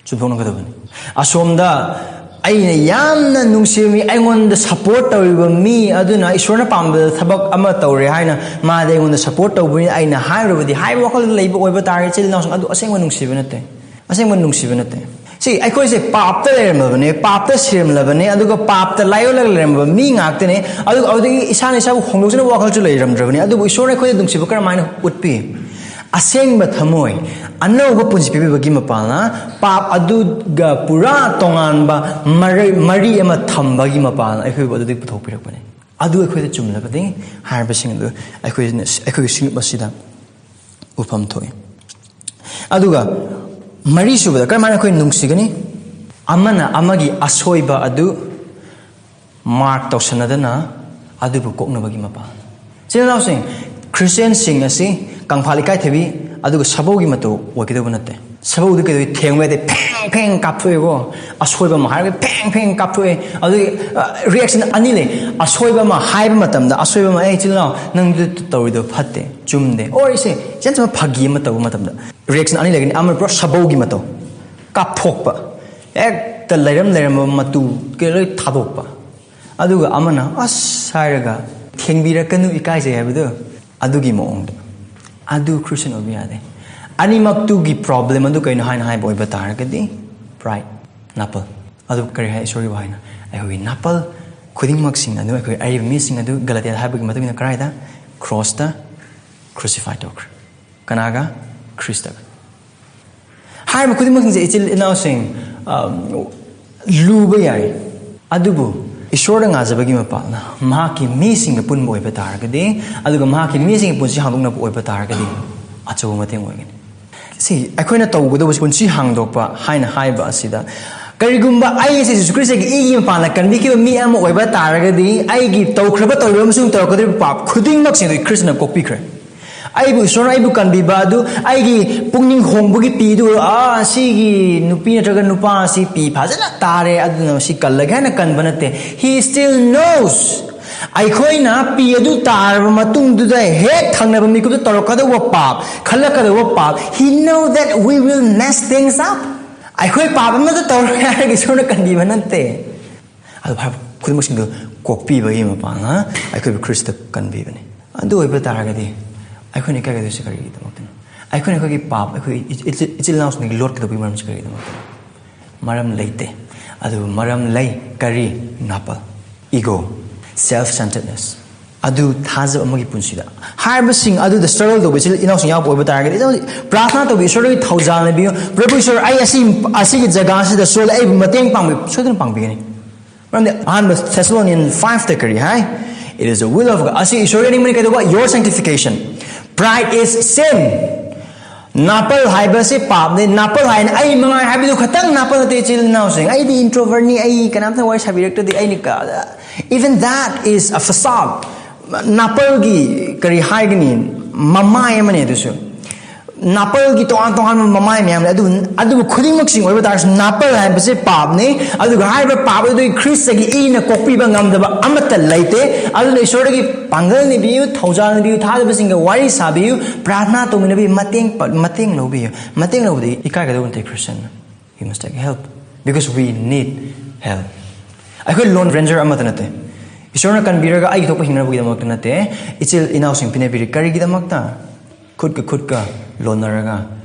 ꯆꯨꯝꯊꯣꯛꯅꯒꯗꯕꯅꯤ꯫ ꯑꯁꯣꯝꯗ ꯑꯩꯅ ꯌꯥꯝꯅ ꯅꯨꯡꯁꯤꯕ ꯃꯤ, ꯑꯩꯉꯣꯟꯗ ꯁꯞꯄꯣꯔꯠ ꯇꯧꯔꯤꯕ ꯃꯤ ꯑꯗꯨꯅ ꯏꯁꯣꯔꯅ ꯄꯥꯝꯕꯗ ꯊꯕꯛ ꯑꯃ ꯇꯧꯔꯦ ꯍꯥꯏꯅ ꯃꯥꯗꯤ ꯑꯩꯉꯣꯟꯗ ꯁꯞꯄꯣꯔꯠ ꯇꯧꯕꯅꯤ, ꯑꯩꯅ ꯍꯥꯏꯔꯨꯕꯗꯤ ꯍꯥꯏꯕ ꯋꯥꯈꯜꯗ ꯂꯩꯕ ꯑꯣꯏꯕ ꯇꯥꯔꯒꯗꯤ, ꯏꯆꯤꯜ ꯏꯅꯥꯎꯁꯤꯡ, ꯑꯗꯨ ꯑꯁꯦꯡꯕ ꯅꯨꯡꯁꯤꯕ ꯅꯠꯇꯦ꯫ ꯑꯁꯦꯡꯕ ꯅꯨꯡꯁꯤꯕ ꯅꯠꯇꯦ꯫ ꯁꯤ ꯑꯩꯈꯣꯏꯁꯦ ꯄꯥꯞꯇ ꯂꯩꯔꯝꯂꯕꯅꯦ, ꯄꯥꯞꯇ ꯁꯤꯔꯝꯂꯕꯅꯦ, ꯑꯗꯨꯒ ꯄꯥꯞꯇ ꯂꯥꯏꯌꯣꯜꯂꯒ ꯂꯩꯔꯝꯕ ꯃꯤ ꯉꯥꯛꯇꯅꯦ꯫ ꯑꯗꯨꯒ ꯑꯗꯨꯗꯒꯤ ꯏꯁꯥꯅ ꯏꯁꯥꯕꯨ ꯍꯣꯡꯗꯣꯛꯆꯅꯕ ꯋꯥꯈꯜꯁꯨ ꯂꯩꯔꯝꯗ꯭ꯔꯕꯅꯤ꯫ ꯑꯗꯨꯕꯨ ꯏꯁꯣꯔꯅ ꯑꯩꯈꯣꯏꯗ ꯅꯨꯡꯁꯤꯕ ꯀꯔꯝꯍꯥꯏꯅ ꯎꯠꯄꯤ? ꯑꯁꯦꯡꯕ ꯊꯃꯣꯏ, ꯑꯅꯧꯕ ꯄꯨꯟꯁꯤ ꯄꯤꯕꯤꯕꯒꯤ ꯃꯄꯥꯜꯅ, ꯄꯥꯞ ꯑꯗꯨꯒ ꯄꯨꯔꯥ ꯇꯣꯉꯥꯟꯕ ꯃꯔꯤ, ꯃꯔꯤ ꯑꯃ ꯊꯝꯕꯒꯤ ꯃꯄꯥꯜꯅ ꯑꯩꯈꯣꯏꯕꯨ ꯑꯗꯨꯗꯒꯤ ꯄꯨꯊꯣꯛꯄꯤꯔꯛꯄꯅꯤ꯫ ꯑꯗꯨ ꯑꯩꯈꯣꯏꯗ ꯆꯨꯝꯂꯕꯗꯤ ꯍꯥꯏꯔꯤꯕꯁꯤꯡ ꯑꯗꯨ ꯑꯩꯈꯣꯏꯅ, ꯑꯩꯈꯣꯏꯒꯤ ꯁꯤꯡꯂꯨꯞ ꯑꯁꯤꯗ ꯎꯐꯝ ꯊꯣꯛꯏ꯫ ꯑꯗꯨꯒ ꯃꯔꯤꯁꯨꯕꯗ ꯀꯔꯝꯍꯥꯏꯅ ꯑꯩꯈꯣꯏ ꯅꯨꯡꯁꯤꯒꯅꯤ? ꯑꯃꯅ ꯑꯃꯒꯤ ꯑꯁꯣꯏꯕ ꯑꯗꯨ ꯃꯥꯔꯛ ꯇꯧꯁꯟꯅꯗꯅ ꯑꯗꯨꯕꯨ ꯀꯣꯛꯅꯕꯒꯤ ꯃꯄꯥꯜ꯫ ꯏꯆꯤꯜ ꯏꯅꯥꯎꯁꯤꯡ, ꯈ꯭ꯔꯤꯁꯇꯤꯌꯥꯟꯁꯤꯡ ꯑꯁꯤ ꯀꯪꯐꯥꯜ ꯏꯀꯥꯏꯊꯕꯤ ꯑꯗꯨꯒ ꯁꯥꯕꯧꯒꯤ ꯃꯇꯧ ꯑꯣꯏꯒꯗꯧꯕ ꯅꯠꯇꯦ꯫ ꯁꯥꯕꯧꯗꯨ ꯀꯩꯗꯧꯏ? ꯊꯦꯡꯕ ꯌꯥꯗꯦ, ꯐꯦꯡ ꯐꯦꯡ ꯀꯥꯞꯊꯣꯛꯑꯦꯀꯣ꯫ ꯑꯁꯣꯏꯕ ꯑꯃ ꯍꯥꯏꯔꯒ ꯐꯦꯡ ꯐꯦꯡ ꯀꯥꯞꯊꯣꯛꯑꯦ꯫ ꯑꯗꯨꯒꯤ ꯔꯤꯌꯦꯛꯁꯟ ꯑꯅꯤ ꯂꯩ꯫ ꯑꯁꯣꯏꯕ ꯑꯃ ꯍꯥꯏꯕ ꯃꯇꯝꯗ, ꯑꯁꯣꯏꯕ ꯑꯃ, "ꯑꯦ ꯏꯆꯤꯜ ꯏꯅꯥꯎ, ꯅꯪ ꯑꯗꯨ ꯇꯧꯔꯤꯗꯣ ꯐꯠꯇꯦ, ꯆꯨꯝꯗꯦ," ꯑꯣꯔ ꯏꯁꯦ, ꯏꯆꯝ ꯆꯝꯕ ꯐꯥꯒꯤ ꯑꯃ ꯇꯧꯕ ꯃꯇꯝꯗ ꯔꯤꯌꯦꯛꯁꯟ ꯑꯅꯤ ꯂꯩꯒꯅꯤ꯫ ꯑꯃ ꯄꯨꯔꯥ ꯁꯥꯕꯧꯒꯤ ꯃꯇꯧ, ꯀꯥꯞꯊꯣꯛꯄ, ꯍꯦꯛꯇ ꯂꯩꯔꯝ ꯂꯩꯔꯝꯕ ꯃꯇꯨ ꯀꯩ ꯂꯣꯏ ꯊꯥꯗꯣꯛꯄ꯫ ꯑꯗꯨꯒ ꯑꯃꯅ "ꯑꯁ" ꯍꯥꯏꯔꯒ "ꯊꯦꯡꯕꯤꯔꯛꯀꯅꯨ, ꯏꯀꯥꯏꯖꯩ" ꯍꯥꯏꯕꯗꯣ, ꯑꯗꯨꯒꯤ ꯃꯑꯣꯡꯗ꯫ ꯑꯗꯨ ꯈ꯭ꯔꯤꯁꯇꯤꯌꯟ ꯑꯣꯏꯕ ꯌꯥꯗꯦ꯫ ꯑꯅꯤꯃꯛꯇꯨꯒꯤ ꯄ꯭ꯔꯣꯕ꯭ꯂꯦꯝ ꯑꯗꯨ ꯀꯩꯅꯣ ꯍꯥꯏꯅ ꯍꯥꯏꯕ ꯑꯣꯏꯕ ꯇꯥꯔꯒꯗꯤ, ꯄ꯭ꯔꯥꯏꯗ, ꯅꯥꯄꯜ꯫ ꯑꯗꯨ ꯀꯔꯤ ꯍꯥꯏ ꯏꯁꯣꯔꯒꯤ ꯋꯥꯍꯩꯅ? ꯑꯩꯈꯣꯏꯒꯤ ꯅꯥꯄꯜ ꯈꯨꯗꯤꯡꯃꯛꯁꯤꯡ ꯑꯗꯨ, ꯑꯩꯈꯣꯏ ꯑꯔꯤꯕ ꯃꯤꯁꯤꯡ ꯑꯗꯨ, ꯒꯂꯥꯇꯤꯌꯥꯗ ꯍꯥꯏꯕꯒꯤ ꯃꯇꯨꯡ ꯏꯟꯅ, ꯀꯗꯥꯏꯗ? ꯀ꯭ꯔꯣꯁꯇ ꯀ꯭ꯔꯨꯁꯤꯐꯥꯏ ꯇꯧꯈ꯭ꯔꯦ꯫ ꯀꯅꯥꯒ? ꯈ꯭ꯔꯤꯁꯇꯒ꯫ ꯍꯥꯏꯔꯤꯕ ꯈꯨꯗꯤꯡꯃꯛꯁꯤꯡꯁꯦ, ꯏꯆꯤꯜ ꯏꯅꯥꯎꯁꯤꯡ, ꯑꯝ, ꯂꯨꯕ ꯌꯥꯏ, ꯑꯗꯨꯕꯨ ꯏꯁꯣꯔꯗ ꯉꯥꯖꯕꯒꯤ ꯃꯄꯥꯜꯅ, ꯃꯍꯥꯛꯀꯤ ꯃꯤꯁꯤꯡꯒ ꯄꯨꯟꯕ ꯑꯣꯏꯕ ꯇꯥꯔꯒꯗꯤ, ꯑꯗꯨꯒ ꯃꯍꯥꯛꯀꯤ ꯃꯤꯁꯤꯡꯒꯤ ꯄꯨꯟꯁꯤ ꯍꯥꯡꯗꯣꯛꯅꯕ ꯑꯣꯏꯕ ꯇꯥꯔꯒꯗꯤ, ꯑꯆꯧꯕ ꯃꯇꯦꯡ ꯑꯣꯏꯒꯅꯤ꯫ ꯁꯤ ꯑꯩꯈꯣꯏꯅ ꯇꯧꯒꯗꯕꯁꯤ, ꯄꯨꯟꯁꯤ ꯍꯥꯡꯗꯣꯛꯄ ꯍꯥꯏꯅ ꯍꯥꯏꯕ ꯑꯁꯤꯗ, ꯀꯔꯤꯒꯨꯝꯕ ꯑꯩ ꯑꯁꯤ ꯖꯤꯁꯨ ꯈ꯭ꯔꯤꯁꯇꯒꯤ ꯏꯒꯤ ꯃꯄꯥꯟꯅ ꯀꯟꯕꯤꯈꯤꯕ ꯃꯤ ꯑꯃ ꯑꯣꯏꯕ ꯇꯥꯔꯒꯗꯤ, ꯑꯩꯒꯤ ꯇꯧꯈ꯭ꯔꯕ, ꯇꯧꯔꯤꯕ ꯑꯃꯁꯨꯡ ꯇꯧꯔꯛꯀꯗꯧꯔꯤꯕ ꯄꯥꯞ ꯈꯨꯗꯤꯡꯃꯛꯁꯤꯡ ꯑꯗꯨ ꯈ꯭ꯔꯤꯁꯇꯅ ꯀꯣꯛꯄꯤꯈ꯭ꯔꯦ꯫ ꯑꯩꯕꯨ ꯏꯁꯣꯔꯅ ꯑꯩꯕꯨ ꯀꯟꯕꯤꯕ ꯑꯗꯨ, ꯑꯩꯒꯤ ꯄꯨꯛꯅꯤꯡ ꯍꯣꯡꯕꯒꯤ ꯄꯤꯗꯨ, ꯑꯥ, ꯁꯤꯒꯤ ꯅꯨꯄꯤ ꯅꯠꯇ꯭ꯔꯒ ꯅꯨꯄꯥ ꯑꯁꯤ ꯄꯤ ꯐꯖꯅ ꯇꯥꯔꯦ, ꯑꯗꯨꯅ ꯁꯤ ꯀꯜꯂꯒꯦ ꯍꯥꯏꯅ ꯀꯟꯕ ꯅꯠꯇꯦ꯫ He still knows꯫ ꯑꯩꯈꯣꯏꯅ ꯄꯤ ꯑꯗꯨ ꯇꯥꯔꯕ ꯃꯇꯨꯡꯗꯨꯗ ꯍꯦꯛ ꯊꯪꯅꯕ ꯃꯤꯀꯨꯞꯇ ꯇꯧꯔꯛꯀꯗꯧꯕ ꯄꯥꯞ, ꯈꯜꯂꯛꯀꯗꯧꯕ ꯄꯥꯞ, he know that we will mess things up꯫ ꯑꯩꯈꯣꯏ ꯄꯥꯞ ꯑꯃꯇ ꯇꯧꯔꯣꯏ ꯍꯥꯏꯔꯒ ꯏꯁꯣꯔꯅ ꯀꯟꯕꯤꯕ ꯅꯠꯇꯦ꯫ ꯑꯗꯨ ꯐꯔꯕ ꯈꯨꯗꯤꯡꯃꯛꯁꯤꯡꯗꯨ ꯀꯣꯛꯄꯤꯕꯒꯤ ꯃꯄꯥꯡꯅ ꯑꯩꯈꯣꯏꯕꯨ ꯈ꯭ꯔꯤꯁꯇ ꯀꯟꯕꯤꯕꯅꯤ꯫ ꯑꯗꯨ ꯑꯣꯏꯕ ꯇꯥꯔꯒꯗꯤ ꯑꯩꯈꯣꯏꯅ ꯏꯀꯥꯏꯒꯗꯣꯏꯁꯦ ꯀꯔꯤꯒꯤꯗꯃꯛꯇꯅꯣ? ꯑꯩꯈꯣꯏꯅ ꯑꯩꯈꯣꯏꯒꯤ ꯄꯥꯞ, ꯑꯩꯈꯣꯏ ꯏꯆꯤꯜ, ꯏꯆꯤꯜ ꯏꯅꯥꯎꯁꯤꯡꯗꯒꯤ ꯂꯣꯠꯀꯗꯕꯒꯤ ꯃꯔꯝꯁꯤ ꯀꯔꯤꯒꯤꯗꯃꯛꯇꯅꯣ? ꯃꯔꯝ ꯂꯩꯇꯦ꯫ ꯑꯗꯨꯕꯨ ꯃꯔꯝ ꯂꯩ꯫ ꯀꯔꯤ? ꯅꯥꯄꯜ, ego, self centeredness꯫ ꯑꯗꯨ ꯊꯥꯖꯕ ꯑꯃꯒꯤ ꯄꯨꯟꯁꯤꯗ ꯍꯥꯏꯔꯤꯕꯁꯤꯡ ꯑꯗꯨꯗ struggle ꯇꯧꯕ ꯏꯆꯤꯜ ꯏꯅꯥꯎꯁꯤꯡ ꯌꯥꯎꯕ ꯑꯣꯏꯕ ꯇꯥꯔꯒꯗꯤ, ꯏꯆꯤꯜ, ꯄ꯭ꯔꯥꯊꯅꯥ ꯇꯧꯕꯤ, ꯏꯁꯣꯔꯗꯒꯤ ꯊꯧꯖꯥꯜ ꯅꯤꯕꯤꯌꯨ, "ꯄ꯭ꯔꯚꯨ ꯏꯁꯣꯔ, ꯑꯩ ꯑꯁꯤ, ꯑꯁꯤꯒꯤ ꯖꯒꯥꯁꯤꯗ ꯁꯣꯜꯂꯦ, ꯑꯩꯕꯨ ꯃꯇꯦꯡ ꯄꯥꯡꯕꯤꯌꯨ", ꯁꯣꯏꯗꯅ ꯄꯥꯡꯕꯤꯒꯅꯤ꯫ ꯃꯔꯝꯗꯤ ꯑꯍꯥꯟꯕ Thessalonians five ꯇ ꯀꯔꯤ ꯍꯥꯏ? "It is the will of God", ꯑꯁꯤ ꯏꯁꯣꯔꯒꯤ ꯑꯅꯤꯡꯕꯅꯤ꯫ ꯀꯩꯗꯧꯕ? "Your sanctification." "Pride is sin." ꯅꯥꯄꯜ ꯍꯥꯏꯕꯁꯤ ꯄꯥꯞꯅꯤ꯫ ꯅꯥꯄꯜ ꯍꯥꯏꯅ ꯑꯩ ꯃꯉꯥꯏ ꯍꯥꯏꯕꯗꯨ ꯈꯛꯇꯪ ꯅꯥꯄꯜ ꯅꯠꯇꯦ, ꯏꯆꯤꯜ ꯏꯅꯥꯎꯁꯤꯡ꯫ "ꯑꯩꯗꯤ introvertꯅꯤ, ꯑꯩ ꯀꯅꯥꯝꯇ ꯋꯥꯔꯤ ꯁꯥꯕꯤꯔꯛꯇ꯭ꯔꯗꯤ ꯑꯩꯅ ꯀ-," even that is a facade. ꯅꯥꯄꯜꯒꯤ ꯀꯔꯤ ꯍꯥꯏꯒꯅꯤ? ꯃꯃꯥꯏ ꯑꯃꯅꯤ ꯑꯗꯨꯁꯨ꯫ ꯅꯥꯄꯜꯒꯤ ꯇꯣꯉꯥꯟ ꯇꯣꯉꯥꯟꯕ ꯃꯃꯥꯏ ꯃꯌꯥꯝ ꯂꯩ꯫ ꯑꯗꯨꯕꯨ, ꯑꯗꯨꯕꯨ ꯈꯨꯗꯤꯡꯃꯛꯁꯤꯡ ꯑꯣꯏꯕ ꯇꯥꯔꯁꯨ, ꯅꯥꯄꯜ ꯍꯥꯏꯕꯁꯤ ꯄꯥꯞꯅꯤ꯫ ꯑꯗꯨꯒ ꯍꯥꯏꯔꯤꯕ ꯄꯥꯞ ꯑꯗꯨꯗꯒꯤ ꯈ꯭ꯔꯤꯁꯇꯒꯤ ꯏꯅ ꯀꯣꯛꯄꯤꯕ ꯉꯝꯗꯕ ꯑꯃꯠꯇ ꯂꯩꯇꯦ꯫ ꯑꯗꯨꯅ ꯏꯁꯣꯔꯗꯒꯤ ꯄꯥꯡꯒꯜ ꯅꯤꯕꯤꯌꯨ, ꯊꯧꯖꯥꯜ ꯅꯤꯕꯤꯌꯨ, ꯊꯥꯖꯕꯁꯤꯡꯒ ꯋꯥꯔꯤ ꯁꯥꯕꯤꯌꯨ, ꯄ꯭ꯔꯥꯊꯅꯥ ꯇꯧꯃꯤꯟꯅꯕꯤꯌꯨ, ꯃꯇꯦꯡ ꯄ-, ꯃꯇꯦꯡ ꯂꯧꯕꯤꯌꯨ꯫ ꯃꯇꯦꯡ ꯂꯧꯕꯗꯤ ꯏꯀꯥꯏꯒꯗꯧꯕ ꯅꯠꯇꯦ ꯈ꯭ꯔꯤꯁꯇꯟꯅ꯫ We must take help because we need help. ꯑꯩꯈꯣꯏ lone ranger ꯑꯃꯠꯇ ꯅꯠꯇꯦ꯫ ꯏꯁꯣꯔꯅ ꯀꯟꯕꯤꯔꯒ ꯑꯩꯒꯤ ꯊꯣꯛꯄ ꯍꯤꯡꯅꯕꯒꯤꯗꯃꯛꯇ ꯅꯠꯇꯦ꯫ ꯏꯆꯤꯜ ꯏꯅꯥꯎꯁꯤꯡ ꯄꯤꯅꯕꯤꯔꯤ꯫ ꯀꯔꯤꯒꯤꯗꯃꯛꯇ? ꯈꯨꯠꯀ ꯈꯨꯠꯀ ꯂꯣꯟꯅꯔꯒ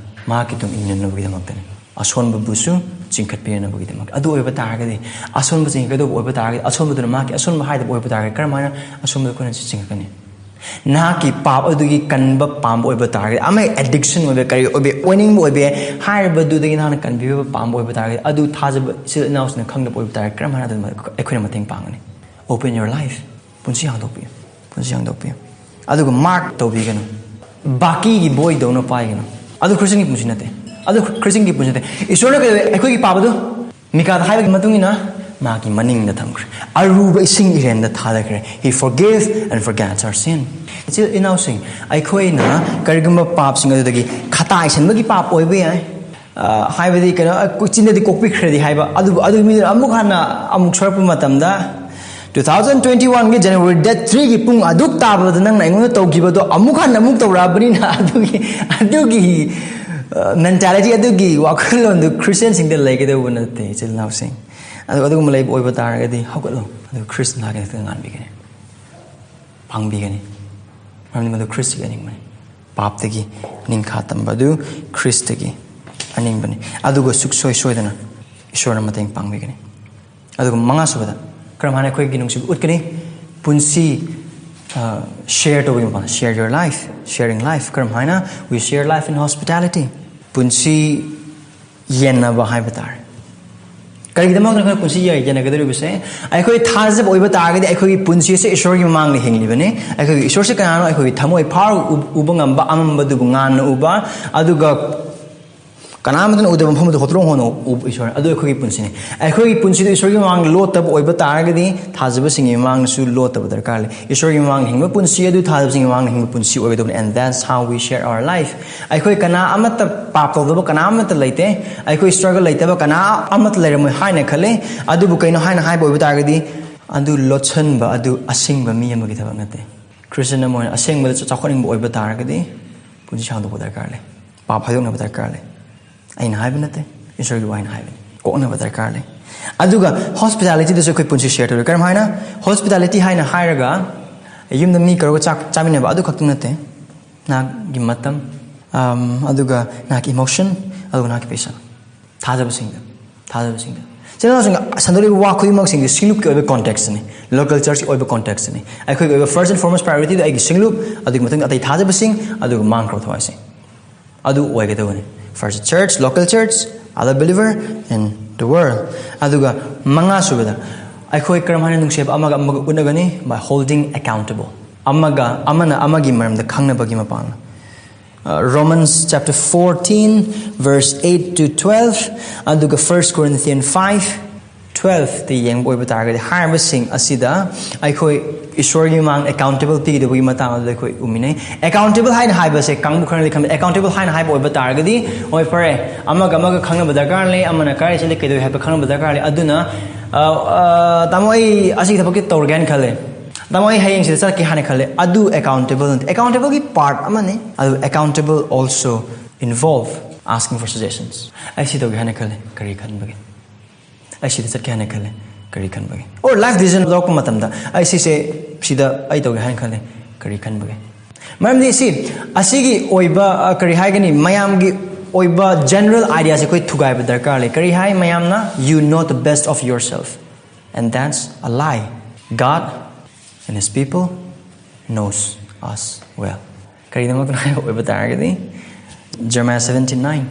ꯃꯍꯥꯛꯀꯤ ꯇꯨꯡ ꯏꯟꯅꯅꯕꯒꯤꯗꯃꯛꯇꯅꯤ꯫ ꯑꯁꯣꯟꯕꯕꯨꯁꯨ ꯆꯤꯡꯈꯠꯄꯤꯅꯅꯕꯒꯤꯗꯃꯛ꯫ ꯑꯗꯨ ꯑꯣꯏꯕ ꯇꯥꯔꯒꯗꯤ, ꯑꯁꯣꯟꯕ ꯆꯤꯡꯈꯠꯀꯗꯧꯕ ꯑꯣꯏꯕ ꯇꯥꯔꯒꯗꯤ, ꯑꯁꯣꯟꯕꯗꯨꯅ ꯃꯍꯥꯛꯀꯤ ꯑꯁꯣꯟꯕ ꯍꯥꯏꯗꯕ ꯑꯣꯏꯕ ꯇꯥꯔꯒꯗꯤ, ꯀꯔꯝ ꯍꯥꯏꯅ ꯑꯁꯣꯟꯕꯗꯨ ꯑꯩꯈꯣꯏꯅ ꯆꯤꯡꯈꯠꯀꯅꯤ? ꯅꯍꯥꯛꯀꯤ ꯄꯥꯞ ꯑꯗꯨꯒꯤ ꯀꯟꯕ ꯄꯥꯝꯕ ꯑꯣꯏꯕ ꯇꯥꯔꯒꯗꯤ, ꯑꯃ addiction ꯑꯣꯏꯕ, ꯀꯔꯤ ꯑꯣꯏꯕ, ꯑꯣꯏꯅꯤꯡꯕ ꯑꯣꯏꯕ, ꯍꯥꯏꯔꯤꯕꯗꯨꯗꯒꯤ ꯅꯍꯥꯛꯅ ꯀꯟꯕꯤꯕ ꯄꯥꯝꯕ ꯑꯣꯏꯕ ꯇꯥꯔꯒꯗꯤ, ꯑꯗꯨ ꯊꯥꯖꯕ ꯏꯆꯤꯜ ꯏꯅꯥꯎꯁꯤꯡꯅ ꯈꯪꯗꯕ ꯑꯣꯏꯕ ꯇꯥꯔꯒꯗꯤ, ꯀꯔꯝ ꯍꯥꯏꯅ ꯑꯗꯨꯝ ꯑꯩꯈꯣꯏꯅ ꯃꯇꯦꯡ ꯄꯥꯡꯒꯅꯤ? Open your life. ꯄꯨꯟꯁꯤ ꯍꯥꯡꯗꯣꯛꯄꯤꯌꯨ꯫ ꯄꯨꯟꯁꯤ ꯍꯥꯡꯗꯣꯛꯄꯤꯌꯨ꯫ ꯑꯗꯨꯒ mark ꯇꯧꯕꯤꯒꯅꯨ꯫ ꯕꯥꯀꯤꯒꯤ ꯕꯣꯏꯗꯧꯅ ꯄꯥꯏꯒꯅꯨ꯫ ꯑꯗꯨ ꯈ꯭ꯔꯤꯁꯇꯤꯌꯟꯒꯤ ꯄꯨꯟꯁꯤ ꯅꯠꯇꯦ꯫ ꯑꯗꯨ ꯈ꯭ꯔꯤꯁꯇꯤꯌꯟꯒꯤ ꯄꯨꯟꯁꯤ ꯅꯠꯇꯦ꯫ ꯏꯁꯣꯔꯅ ꯀꯩꯗꯧꯋꯦ? ꯑꯩꯈꯣꯏꯒꯤ ꯄꯥꯕꯗꯨ ꯃꯤꯀꯥꯗ ꯍꯥꯏꯕꯒꯤ ꯃꯇꯨꯡ ꯏꯟꯅ ꯃꯥꯒꯤ ꯃꯅꯤꯡꯗ ꯊꯝꯈ꯭ꯔꯦ꯫ ꯑꯔꯨꯕ ꯏꯁꯤꯡ ꯏꯔꯦꯟꯗ ꯊꯥꯗꯈ꯭ꯔꯦ꯫ He forgive and forgets our sin. ꯏꯆꯤꯜ ꯏꯅꯥꯎꯁꯤꯡ, ꯑꯩꯈꯣꯏꯅ ꯀꯔꯤꯒꯨꯝꯕ ꯄꯥꯞꯁꯤꯡ ꯑꯗꯨꯗꯒꯤ ꯈꯇꯥꯏꯁꯟꯕꯒꯤ ꯄꯥꯞ ꯑꯣꯏꯕ ꯌꯥꯏ꯫ ꯑ, ꯍꯥꯏꯕꯗꯤ ꯀꯩꯅꯣ, ꯑ, ꯀꯨ-, ꯆꯤꯟꯗꯗꯤ ꯀꯣꯛꯄꯤꯈ꯭ꯔꯦꯗꯤ ꯍꯥꯏꯕ, ꯑꯗꯨꯕꯨ ꯑꯗꯨꯒꯤ ꯃꯤꯗꯨꯅ ꯑꯃꯨꯛ ꯍꯟꯅ ꯑꯃꯨꯛ ꯁꯣꯏꯔꯛꯄ ꯃꯇꯝꯗ, two thousand twenty-one ꯒꯤ January date three ꯒꯤ ꯄꯨꯡ ꯑꯗꯨꯛ ꯇꯥꯕꯗ ꯅꯪꯅ ꯑꯩꯉꯣꯟꯗ ꯇꯧꯈꯤꯕꯗꯣ ꯑꯃꯨꯛ ꯍꯟꯅ ꯑꯃꯨꯛ ꯇꯧꯔꯛꯑꯕꯅꯤꯅ, ꯑꯗꯨꯒꯤ, ꯑꯗꯨꯒꯤ, ꯑ, mentality, ꯑꯗꯨꯒꯤ ꯋꯥꯈꯜꯂꯣꯟꯗꯨ Christian ꯁꯤꯡꯗ ꯂꯩꯒꯗꯧꯕ ꯅꯠꯇꯦ, ꯏꯆꯤꯜ ꯏꯅꯥꯎꯁꯤꯡ꯫ ꯑꯗꯨ ꯑꯗꯨꯒꯨꯝꯕ ꯂꯩꯕ ꯑꯣꯏꯕ ꯇꯥꯔꯒꯗꯤ ꯍꯧꯒꯠꯂꯣ, ꯑꯗꯨꯒ ꯈ꯭ꯔꯤꯁꯅ ꯅꯥꯒꯤ ꯅꯥꯛꯇ ꯉꯥꯟꯕꯤꯒꯅꯤ, ꯄꯥꯡꯕꯤꯒꯅꯤ꯫ ꯃꯔꯝꯗꯤ ꯃꯗꯨ ꯈ꯭ꯔꯤꯁꯇꯒꯤ ꯑꯅꯤꯡꯕꯅꯤ꯫ ꯄꯥꯞꯇꯒꯤ ꯅꯤꯡꯈꯥ ꯇꯝꯕ ꯑꯗꯨ ꯈ꯭ꯔꯤꯁꯇꯒꯤ ꯑꯅꯤꯡꯕꯅꯤ꯫ ꯑꯗꯨꯒ ꯁꯨꯛꯁꯣꯏ ꯁꯣꯏꯗꯅ ꯏꯁꯣꯔꯅ ꯃꯇꯦꯡ ꯄꯥꯡꯕꯤꯒꯅꯤ꯫ ꯑꯗꯨꯒ ꯃꯉꯥ ꯁꯨꯕꯗ, ꯀꯔꯝ ꯍꯥꯏꯅ ꯑꯩꯈꯣꯏꯒꯤ ꯅꯨꯡꯁꯤꯕ ꯎꯠꯀꯅꯤ? ꯄꯨꯟꯁꯤ, ꯑ, share ꯇꯧꯕꯒꯤ ꯃꯄꯥꯟꯗ, share your life, sharing life꯫ ꯀꯔꯝ ꯍꯥꯏꯅ? We share life in hospitality꯫ ꯄꯨꯟꯁꯤ ꯌꯦꯟꯅꯕ ꯍꯥꯏꯕ ꯇꯥꯔꯦ꯫ ꯀꯔꯤꯒꯤꯗꯃꯛꯇ ꯑꯩꯈꯣꯏ ꯄꯨꯟꯁꯤ ꯌꯦ-, ꯌꯦꯟꯅꯒꯗꯧꯔꯤꯕꯁꯦ? ꯑꯩꯈꯣꯏ ꯊꯥꯖꯕ ꯑꯣꯏꯕ ꯇꯥꯔꯒꯗꯤ ꯑꯩꯈꯣꯏꯒꯤ ꯄꯨꯟꯁꯤꯁꯦ ꯏꯁꯣꯔꯒꯤ ꯃꯃꯥꯡꯗ ꯍꯤꯡꯂꯤꯕꯅꯤ꯫ ꯑꯩꯈꯣꯏꯒꯤ ꯏꯁꯣꯔꯁꯦ ꯀꯅꯥꯅꯣ? ꯑꯩꯈꯣꯏꯒꯤ ꯊꯃꯣꯏ ꯐꯥꯎꯔꯒ ꯎ-, ꯎꯕ ꯉꯝꯕ, ꯑꯃꯝꯕꯗꯨꯕꯨ ꯉꯥꯟꯅ ꯎꯕ, ꯑꯗꯨꯒ ꯀꯅꯥꯃꯠꯇꯅ ꯎꯗꯕ ꯃꯐꯝꯗꯨ ꯍꯣꯇ꯭ꯔꯣꯡ ꯍꯣꯟꯅ ꯎꯕ ꯏꯁꯣꯔ꯫ ꯑꯗꯨ ꯑꯩꯈꯣꯏꯒꯤ ꯄꯨꯟꯁꯤꯅꯤ꯫ ꯑꯩꯈꯣꯏꯒꯤ ꯄꯨꯟꯁꯤꯗ ꯏꯁꯣꯔꯒꯤ ꯃꯃꯥꯡꯗ ꯂꯣꯠꯇꯕ ꯑꯣꯏꯕ ꯇꯥꯔꯒꯗꯤ ꯊꯥꯖꯕꯁꯤꯡꯒꯤ ꯃꯃꯥꯡꯗꯁꯨ ꯂꯣꯠꯇꯕ ꯗꯔꯀꯥꯔ ꯂꯩ꯫ ꯏꯁꯣꯔꯒꯤ ꯃꯃꯥꯡꯗ ꯍꯤꯡꯕ ꯄꯨꯟꯁꯤ ꯑꯗꯨ ꯊꯥꯖꯕꯁꯤꯡꯒꯤ ꯃꯃꯥꯡꯗ ꯍꯤꯡꯕ ꯄꯨꯟꯁꯤ ꯑꯣꯏꯒꯗꯕꯅꯤ꯫ And that's how we share our life. ꯑꯩꯈꯣꯏ ꯀꯅꯥ ꯑꯃꯠꯇ, ꯄꯥꯞ ꯇꯧꯗꯕ ꯀꯅꯥ ꯑꯃꯠꯇ ꯂꯩꯇꯦ꯫ ꯑꯩꯈꯣꯏ struggle ꯂꯩꯇꯕ ꯀꯅꯥ ꯑꯃꯠꯇ ꯂꯩꯔꯝꯃꯣꯏ ꯍꯥꯏꯅ ꯈꯜꯂꯤ꯫ ꯑꯗꯨꯕꯨ ꯀꯩꯅꯣ ꯍꯥꯏꯅ ꯍꯥꯏꯕ ꯑꯣꯏꯕ ꯇꯥꯔꯒꯗꯤ, ꯑꯗꯨ ꯂꯣꯠꯁꯤꯟꯕ ꯑꯗꯨ ꯑꯁꯤꯡꯕ ꯃꯤ ꯑꯃꯒꯤ ꯊꯕꯛ ꯅꯠꯇꯦ꯫ ꯈ꯭ꯔꯤꯁꯇꯤꯌꯥꯟ ꯑꯃ ꯑꯣꯏꯅ ꯑꯁꯦꯡꯕꯗ ꯆꯥꯎꯈꯠꯅꯤꯡꯕ ꯑꯣꯏꯕ ꯇꯥꯔꯒꯗꯤ ꯄꯨꯟꯁꯤ ꯁꯥꯡꯗꯣꯛꯄ ꯗꯔꯀꯥꯔ ꯂꯩ, ꯄꯥꯞ ꯍꯥꯏꯗꯣꯛꯅꯕ ꯗꯔꯀꯥꯔ ꯂꯩ꯫ ꯑꯩꯅ ꯍꯥꯏꯕ ꯅꯠꯇꯦ, ꯏꯁꯣꯔꯒꯤ ꯋꯥꯍꯩꯅ ꯍꯥꯏꯕꯅꯤ꯫ ꯀꯣꯛꯅꯕ ꯗꯔꯀꯥꯔ ꯂꯩ꯫ ꯑꯗꯨꯒ hospitality ꯗꯁꯨ ꯑꯩꯈꯣꯏ ꯄꯨꯟꯁꯤ share ꯇꯧꯔꯤ꯫ ꯀꯔꯝ ꯍꯥꯏꯅ? Hospitality ꯍꯥꯏꯅ ꯍꯥꯏꯔꯒ ꯌꯨꯝꯗ ꯃꯤ ꯀꯧꯔꯒ ꯆꯥꯛ ꯆꯥꯃꯤꯟꯅꯕ ꯑꯗꯨ ꯈꯛꯇꯪ ꯅꯠꯇꯦ꯫ ꯅꯍꯥꯛꯀꯤ ꯃꯇꯝ, ꯑꯝ, ꯑꯗꯨꯒ ꯅꯍꯥꯛꯀꯤ emotion, ꯑꯗꯨꯒ ꯅꯍꯥꯛꯀꯤ ꯄꯩꯁꯥ꯫ ꯊꯥꯖꯕꯁꯤꯡꯗ, ꯊꯥꯖꯕꯁꯤꯡꯗ꯫ ꯏꯆꯤꯜ ꯏꯅꯥꯎꯁꯤꯡ, ꯁꯟꯗꯣꯛꯂꯤꯕ ꯋꯥ ꯈꯨꯗꯤꯡꯃꯛꯁꯤꯡꯁꯤ ꯁꯤꯡꯂꯨꯞꯀꯤ ꯑꯣꯏꯕ context ꯅꯤ, local church ꯀꯤ ꯑꯣꯏꯕ context ꯅꯤ꯫ ꯑꯩꯈꯣꯏꯒꯤ ꯑꯣꯏꯕ first and foremost priority ꯗ ꯑꯩꯒꯤ ꯁꯤꯡꯂꯨꯞ, ꯑꯗꯨꯒꯤ ꯃꯇꯨꯡꯗ ꯑꯇꯩ ꯊꯥꯖꯕꯁꯤꯡ, ꯑꯗꯨꯒ ꯃꯥꯡꯈ꯭ꯔꯕ ꯊꯋꯥꯏꯁꯤꯡ꯫ ꯑꯗꯨ ꯑꯣꯏꯒꯗꯕꯅꯤ꯫ First church, local church, other believer, and the world. ꯑꯗꯨꯒ ꯃꯉꯥ ꯁꯨꯕꯗ, ꯑꯩꯈꯣꯏ ꯀꯔꯝ ꯍꯥꯏꯅ ꯅꯨꯡꯁꯤꯕ ꯑꯃꯒ ꯑꯃꯒ ꯎꯠꯅꯒꯅꯤ? By holding accountable. ꯑꯃꯒ, ꯑꯃꯅ ꯑꯃꯒꯤ ꯃꯔꯝꯗ ꯈꯪꯅꯕꯒꯤ ꯃꯄꯥꯡ꯫ Uh, Romans chapter fourteen, verse eight to twelve, ꯑꯗꯨꯒ First Corinthians five, ꯇꯨꯋꯦꯜꯐꯇ ꯌꯦꯡꯕ ꯑꯣꯏꯕ ꯇꯥꯔꯒꯗꯤ, ꯍꯥꯏꯔꯤꯕꯁꯤꯡ ꯑꯁꯤꯗ ꯑꯩꯈꯣꯏ ꯏꯁꯣꯔꯒꯤ ꯃꯃꯥꯡꯗ ꯑꯦꯀꯥꯎꯟꯇꯦꯕꯜ ꯄꯤꯒꯗꯕꯒꯤ ꯃꯇꯥꯡ ꯑꯗꯨꯗ ꯑꯩꯈꯣꯏ ꯎꯃꯤꯟꯅꯩ꯫ ꯑꯦꯀꯥꯎꯟꯇꯦꯕꯜ ꯍꯥꯏꯅ ꯍꯥꯏꯕꯁꯦ ꯀꯥꯡꯕꯨ ꯈꯔꯅꯗꯤ ꯈꯟꯕ, ꯑꯦꯀꯥꯎꯟꯇꯦꯕꯜ ꯍꯥꯏꯅ ꯍꯥꯏꯕ ꯑꯣꯏꯕ ꯇꯥꯔꯒꯗꯤ, ꯍꯣꯏ, ꯐꯔꯦ, ꯑꯃꯒ ꯑꯃꯒ ꯈꯪꯅꯕ ꯗꯔꯀꯥꯔ ꯂꯩ, ꯑꯃꯅ ꯀꯥꯏ ꯆꯠꯂꯤ, ꯀꯩꯗꯧꯏ ꯍꯥꯏꯕ ꯈꯪꯅꯕ ꯗꯔꯀꯥꯔ ꯂꯩ꯫ ꯑꯗꯨꯅ, ꯑ, ꯑ, "ꯇꯥꯃꯣ, ꯑꯩ ꯑꯁꯤꯒꯤ ꯊꯕꯛꯁꯤ ꯇꯧꯔꯒꯦ ꯍꯥꯏꯅ ꯈꯜꯂꯦ꯫ ꯇꯥꯃꯣ, ꯑꯩ ꯍꯌꯦꯡꯁꯤꯗ ꯆꯠꯀꯦ ꯍꯥꯏꯅ ꯈꯜꯂꯦ"꯫ ꯑꯗꯨ ꯑꯦꯀꯥꯎꯟꯇꯦꯕꯜ ꯅꯠꯇꯦ꯫ ꯑꯦꯀꯥꯎꯟꯇꯦꯕꯜꯒꯤ ꯄꯥꯔꯠ ꯑꯃꯅꯤ꯫ ꯑꯗꯨ accountable also involve asking for suggestions꯫ "ꯑꯩ ꯁꯤ ꯇꯧꯒꯦ ꯍꯥꯏꯅ ꯈꯜꯂꯦ, ꯀꯔꯤ ꯈꯟꯕꯒꯦ? ꯑꯩ ꯁꯤꯗ ꯆꯠꯀꯦ ꯍꯥꯏꯅ ꯈꯜꯂꯦ, ꯀꯔꯤ ꯈꯟꯕꯒꯦ?" Or life decision ꯂꯧꯔꯛꯄ ꯃꯇꯝꯗ, "ꯑꯩ ꯁꯤꯁꯦ, ꯁꯤꯗ ꯑꯩ ꯇꯧꯒꯦ ꯍꯥꯏꯅ ꯈꯜꯂꯦ, ꯀꯔꯤ ꯈꯟꯕꯒꯦ?" ꯃꯔꯝꯗꯤ ꯁꯤ, ꯑꯁꯤꯒꯤ ꯑꯣꯏꯕ, ꯑ, ꯀꯔꯤ ꯍꯥꯏꯒꯅꯤ, ꯃꯌꯥꯝꯒꯤ ꯑꯣꯏꯕ ꯖꯦꯅꯔꯦꯜ ꯑꯥꯏꯗꯤꯌꯥꯁꯦ ꯑꯩꯈꯣꯏ ꯊꯨꯒꯥꯏꯕ ꯗꯔꯀꯥꯔ ꯂꯩ꯫ ꯀꯔꯤ ꯍꯥꯏ ꯃꯌꯥꯝꯅ? "You know the best of yourself." And that's a lie. God and his people knows us well. ꯀꯔꯤꯒꯤꯗꯃꯛꯇꯅ ꯍꯥꯏꯕ ꯑꯣꯏꯕ ꯇꯥꯔꯒꯗꯤ, Jeremiah seventeen nine,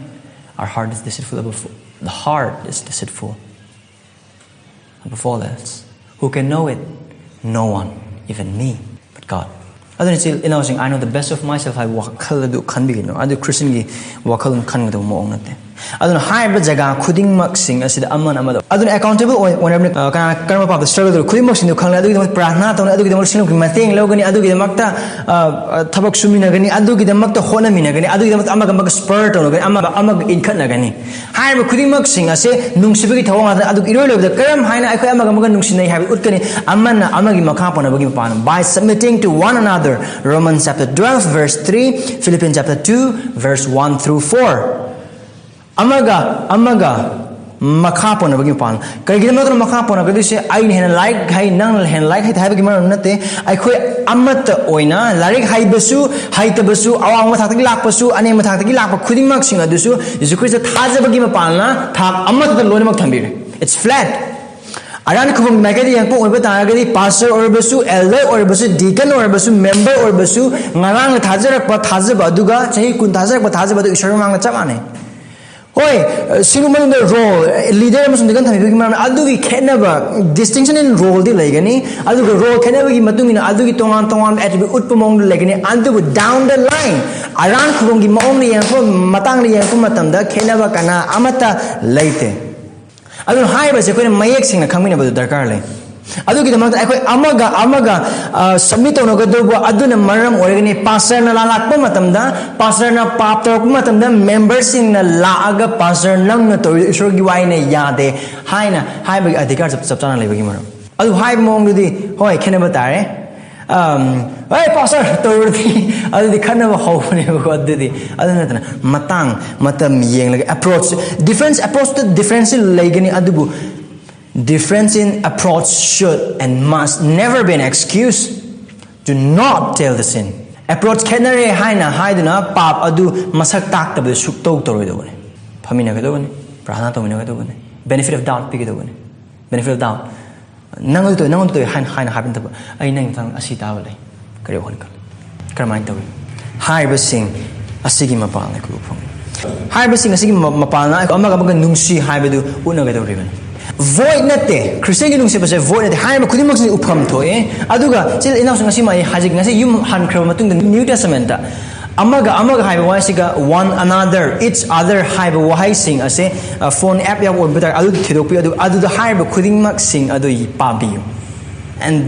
"Our heart is deceitful above, the heart is deceitful above all else. Who can know it? No one, even me, but God." ꯑꯗꯨꯅ ꯏꯆꯤꯜ ꯏꯅꯥꯎꯁꯤꯡ, "I know the best of myself" ꯍꯥꯏꯕ ꯋꯥꯈꯜ ꯑꯗꯨ ꯈꯟꯕꯤꯒꯅꯨ꯫ ꯑꯗꯨ ꯈ꯭ꯔꯤꯁꯇꯤꯌꯟꯒꯤ ꯋꯥꯈꯜꯂꯣꯟ ꯈꯟꯒꯗꯕ ꯃꯑꯣꯡ ꯅꯠꯇꯦ꯫ ꯑꯗꯨꯅ ꯍꯥꯏꯔꯤꯕ ꯖꯒꯥ ꯈꯨꯗꯤꯡꯃꯛꯁꯤꯡ ꯑꯁꯤꯗ ꯑꯃꯅ ꯑꯃꯗ ꯑꯗꯨꯅ ꯑꯦꯀꯥꯎꯟꯇꯦꯕꯜ ꯑꯣꯏꯅꯕꯅꯤ꯫ ꯑ, ꯀꯅꯥ ꯀꯔꯝꯕ ꯄꯥꯞꯇ ꯁ꯭ꯇ꯭ꯔꯒꯜ ꯇꯧꯔꯤ, ꯈꯨꯗꯤꯡꯃꯛꯁꯤꯡꯗꯨ ꯈꯪꯂꯦ꯫ ꯑꯗꯨꯒꯤꯗꯃꯛ ꯄ꯭ꯔꯥꯔꯊꯅꯥ ꯇꯧꯅꯤ, ꯑꯗꯨꯒꯤꯗꯃꯛ ꯁꯤꯡꯂꯨꯝꯒꯤ ꯃꯇꯦꯡ ꯂꯧꯒꯅꯤ, ꯑꯗꯨꯒꯤꯗꯃꯛꯇ, ꯑ, ꯑ, ꯊꯕꯛ ꯁꯨꯃꯤꯟꯅꯒꯅꯤ, ꯑꯗꯨꯒꯤꯗꯃꯛꯇ ꯍꯣꯠꯅꯃꯤꯟꯅꯒꯅꯤ, ꯑꯗꯨꯒꯤꯗꯃꯛꯇ ꯑꯃꯒ ꯑꯃꯒ ꯁ꯭ꯄꯔ ꯇꯧꯅꯒꯅꯤ, ꯑꯃꯒ ꯑꯃꯒ ꯏꯟꯈꯠꯅꯒꯅꯤ꯫ ꯍꯥꯏꯔꯤꯕ ꯈꯨꯗꯤꯡꯃꯛꯁꯤꯡ ꯑꯁꯦ ꯅꯨꯡꯁꯤꯕꯒꯤ ꯊꯧꯑꯣꯡ ꯉꯥꯛꯇꯅꯤ꯫ ꯑꯗꯨꯒ ꯏꯔꯣꯏ ꯂꯣꯏꯕꯗ ꯀꯔꯝ ꯍꯥꯏꯅ ꯑꯩꯈꯣꯏ ꯑꯃꯒ ꯑꯃꯒ ꯅꯨꯡꯁꯤꯅꯩ ꯍꯥꯏꯕ ꯎꯠꯀꯅꯤ? ꯑꯃꯅ ꯑꯃꯒꯤ ꯃꯈꯥ ꯄꯣꯟꯅꯕꯒꯤ ꯃꯄꯥꯟ, by submitting to one another, Romans chapter twelve verse three, Philippians chapter two verse one through four꯫ ꯑꯃꯒ ꯑꯃꯒ ꯃꯈꯥ ꯄꯣꯟꯅꯕꯒꯤ ꯃꯄꯥꯟ꯫ ꯀꯔꯤꯒꯤꯗꯃꯛꯇꯅ ꯃꯈꯥ ꯄꯣꯟꯅꯒꯗꯣꯏꯁꯦ? ꯑꯩꯅ ꯍꯦꯟꯅ ꯂꯥꯏꯔꯤꯛ ꯍꯩ, ꯅꯪꯅ ꯍꯦꯟꯅ ꯂꯥꯏꯔꯤꯛ ꯍꯩꯇꯦ ꯍꯥꯏꯕꯒꯤ ꯃꯔꯝ ꯅꯠꯇꯦ꯫ ꯑꯩꯈꯣꯏ ꯑꯃꯠꯇ ꯑꯣꯏꯅ, ꯂꯥꯏꯔꯤꯛ ꯍꯩꯕꯁꯨ, ꯍꯩꯇꯕꯁꯨ, ꯑꯋꯥꯡꯕ ꯊꯥꯛꯇꯒꯤ ꯂꯥꯛꯄꯁꯨ, ꯑꯅꯦꯝꯕ ꯊꯥꯛꯇꯒꯤ ꯂꯥꯛꯄ ꯈꯨꯗꯤꯡꯃꯛꯁꯤꯡ ꯑꯗꯨꯁꯨ ꯖꯤꯁꯨ ꯈ꯭ꯔꯤꯁꯇ ꯊꯥꯖꯕꯒꯤ ꯃꯄꯥꯟꯅ ꯊꯥꯛ ꯑꯃꯠꯇꯗ ꯂꯣꯏꯅꯃꯛ ꯊꯝꯕꯤꯔꯦ꯫ It's flat꯫ ꯑꯔꯥꯟ ꯈꯨꯕꯝꯒꯤ ꯃꯥꯏꯀꯩꯗ ꯌꯦꯡꯉꯛꯄ ꯑꯣꯏꯕ ꯇꯥꯔꯒꯗꯤ, ꯄꯥꯁꯇꯔ ꯑꯣꯏꯔꯕꯁꯨ, ꯑꯦꯜꯗꯔ ꯑꯣꯏꯔꯕꯁꯨ, ꯗꯤꯀꯟ ꯑꯣꯏꯔꯕꯁꯨ, ꯃꯦꯝꯕꯔ ꯑꯣꯏꯔꯕꯁꯨ, ꯉꯔꯥꯡꯅ ꯊꯥꯖꯔꯛꯄ ꯊꯥꯖꯕ ꯑꯗꯨꯒ ꯆꯍꯤ ꯀꯨꯟ ꯊꯥꯖꯔꯛꯄ ꯊꯥꯖꯕ ꯑꯗꯨ ꯏꯁꯣꯔꯒꯤ ꯃꯃꯥꯡꯗ ꯆꯞ ꯃꯥꯟꯅꯩ꯫ ꯍꯣꯏ, ꯁꯤꯒꯨꯝꯕ ꯃꯅꯨꯡꯗ ꯔꯣꯜ, ꯂꯤꯗꯔ ꯑꯃꯁꯨꯡ ꯗꯤꯀꯟ ꯊꯝꯕꯤꯕꯒꯤ ꯃꯔꯝꯗ ꯑꯗꯨꯒꯤ ꯈꯦꯠꯅꯕ, ꯗꯤꯁꯇꯤꯡꯁꯟ ꯏꯟ ꯔꯣꯜꯗꯤ ꯂꯩꯒꯅꯤ꯫ ꯑꯗꯨꯒ ꯔꯣꯜ ꯈꯦꯠꯅꯕꯒꯤ ꯃꯇꯨꯡ ꯏꯟꯅ ꯑꯗꯨꯒꯤ ꯇꯣꯉꯥꯟ ꯇꯣꯉꯥꯟꯕ ꯑꯦꯇ꯭ꯔꯤꯕ꯭ꯌꯨꯠ ꯎꯠꯄ ꯃꯑꯣꯡꯗ ꯂꯩꯒꯅꯤ꯫ ꯑꯗꯨꯕꯨ down the line, ꯑꯔꯥꯟ ꯈꯨꯕꯝꯒꯤ ꯃꯑꯣꯡꯗ ꯌꯦꯡꯉꯛꯄ, ꯃꯇꯥꯡꯗ ꯌꯦꯡꯉꯛꯄ ꯃꯇꯝꯗ ꯈꯦꯠꯅꯕ ꯀꯅꯥ ꯑꯃꯠꯇ ꯂꯩꯇꯦ꯫ ꯑꯗꯨꯅ ꯍꯥꯏꯔꯤꯕꯁꯦ ꯑꯩꯈꯣꯏꯅ ꯃꯌꯦꯛ ꯁꯦꯡꯅ ꯈꯪꯃꯤꯟꯅꯕꯗꯨ ꯗꯔꯀꯥꯔ ꯂꯩ꯫ ꯑꯗꯨꯒꯤꯗꯃꯛꯇ ꯑꯩꯈꯣꯏ ꯑꯃꯒ ꯑꯃꯒ ꯁꯕꯃꯤꯠ ꯇꯧꯅꯒꯗꯧꯕ ꯑꯗꯨꯅ ꯃꯔꯝ ꯑꯣꯏꯔꯒꯅꯤ ꯄꯥꯁꯇꯔꯅ ꯂꯥꯜꯂꯛꯄ ꯃꯇꯝꯗ, ꯄꯥꯁꯇꯔꯅ ꯄꯥꯞ ꯇꯧꯔꯛꯄ ꯃꯇꯝꯗ ꯃꯦꯝꯕꯔꯁꯤꯡꯅ ꯂꯥꯛꯑꯒ, "ꯄꯥꯁꯇꯔ, ꯅꯪꯅ ꯇꯧꯔꯤꯗꯨ ꯏꯁꯣꯔꯒꯤ ꯋꯥꯍꯩꯅ ꯌꯥꯗꯦ" ꯍꯥꯏꯅ ꯍꯥꯏꯕꯒꯤ ꯑꯙꯤꯀꯥꯔ ꯆꯞ ꯆꯞ ꯆꯥꯅ ꯂꯩꯕꯒꯤ ꯃꯔꯝ꯫ ꯑꯗꯨ ꯍꯥꯏꯕ ꯃꯑꯣꯡꯗꯨꯗꯤ ꯍꯣꯏ ꯈꯦꯠꯅꯕ ꯇꯥꯔꯦ꯫ ꯑꯝ, "ꯍꯣꯏ ꯄꯥꯁꯇꯔ" ꯇꯧꯔꯗꯤ ꯑꯗꯨꯗꯤ ꯈꯠꯅꯕ ꯍꯧꯕꯅꯦꯕꯀꯣ꯫ ꯑꯗꯨꯗꯤ ꯑꯗꯨ ꯅꯠꯇꯅ ꯃꯇꯥꯡ ꯃꯇꯝ ꯌꯦꯡꯂꯒ ꯑꯦꯄ꯭ꯔꯣꯆ, ꯗꯤꯐ꯭ꯔꯦꯟꯁ, ꯑꯦꯄ꯭ꯔꯣꯆꯇ ꯗꯤꯐ꯭ꯔꯦꯟꯁꯁꯤ ꯂꯩꯒꯅꯤ, ꯑꯗꯨꯕꯨ difference in approach should and must never be an excuse to not tell the sin. Approach ꯈꯦꯠꯅꯔꯦ ꯍꯥꯏꯅ ꯍꯥꯏꯗꯨꯅ ꯄꯥꯞ ꯑꯗꯨ ꯃꯁꯛ ꯇꯥꯛꯇꯕꯗ ꯁꯨꯛꯇꯧ ꯇꯧꯔꯣꯏꯗꯧꯕꯅꯤ꯫ ꯐꯝꯃꯤꯟꯅꯒꯗꯧꯕꯅꯤ, ꯄ꯭ꯔꯥꯊꯅꯥ ꯇꯧꯃꯤꯟꯅꯒꯗꯧꯕꯅꯤ, benefit of doubt ꯄꯤꯒꯗꯧꯕꯅꯤ꯫ Benefit of doubt. "ꯅꯪ ꯑꯗꯨ ꯇꯧꯋꯤ, ꯅꯪ ꯑꯗꯨ ꯇꯧꯋꯤ" ꯍꯥꯏꯅ, ꯍꯥꯏꯅ ꯍꯥꯏꯕ ꯅꯠꯇꯕ, "ꯑꯩ ꯅꯪꯒꯤ ꯃꯇꯥꯡꯗ ꯑꯁꯤ ꯇꯥꯕ ꯂꯩ, ꯀꯔꯤ ꯋꯥꯈꯜ ꯈꯜꯂꯤ, ꯀꯔꯝꯍꯥꯏꯅ ꯇꯧꯏ?" ꯍꯥꯏꯔꯤꯕꯁꯤꯡ ꯑꯁꯤꯒꯤ ꯃꯄꯥꯟꯅ ꯑꯩꯈꯣꯏ ꯎꯐꯝ꯫ ꯍꯥꯏꯔꯤꯕꯁꯤꯡ ꯑꯁꯤꯒꯤ ꯃ-, ꯃꯄꯥꯟꯅ ꯑꯩꯈꯣꯏ ꯑꯃꯒ ꯑꯃꯒ ꯅꯨꯡꯁꯤ ꯍꯥꯏꯕꯗꯨ ꯎꯠꯅꯒꯗꯧꯔꯤꯕꯅꯤ꯫ ꯚꯣꯏꯗ ꯅꯠꯇꯦ, ꯈ꯭ꯔꯤꯁꯇꯤꯌꯟꯒꯤ ꯅꯨꯡꯁꯤꯕꯁꯦ ꯚꯣꯏꯗ ꯅꯠꯇꯦ꯫ ꯍꯥꯏꯔꯤꯕ ꯈꯨꯗꯤꯡꯃꯛꯁꯤ ꯎꯐꯝ ꯊꯣꯛꯑꯦ꯫ ꯑꯗꯨꯒ ꯏꯆꯤꯜ ꯏꯅꯥꯎꯁꯤꯡ, ꯉꯁꯤ ꯃꯥ ꯑꯩ ꯍꯥꯏꯖꯒꯦ, ꯉꯁꯤ ꯌꯨꯝ ꯍꯟꯈ꯭ꯔꯕ ꯃꯇꯨꯡꯗ New Testament ꯑꯃꯒ ꯑꯃꯒ ꯍꯥꯏꯕ ꯋꯥꯍꯩꯁꯤꯒ one another, each other ꯍꯥꯏꯕ ꯋꯥꯍꯩꯁꯤꯡ ꯑꯁꯦ, ꯑ, ꯐꯣꯟ ꯑꯦꯞ ꯌꯥꯎꯕ ꯑꯣꯏꯕ ꯇꯥꯔꯦ, ꯑꯗꯨ ꯊꯤꯗꯣꯛꯄꯤꯌꯨ꯫ ꯑꯗꯨ, ꯑꯗꯨꯗ ꯍꯥꯏꯔꯤꯕ ꯈꯨꯗꯤꯡꯃꯛꯁꯤꯡ ꯑꯗꯨ ꯄꯥꯕꯤꯌꯨ꯫ And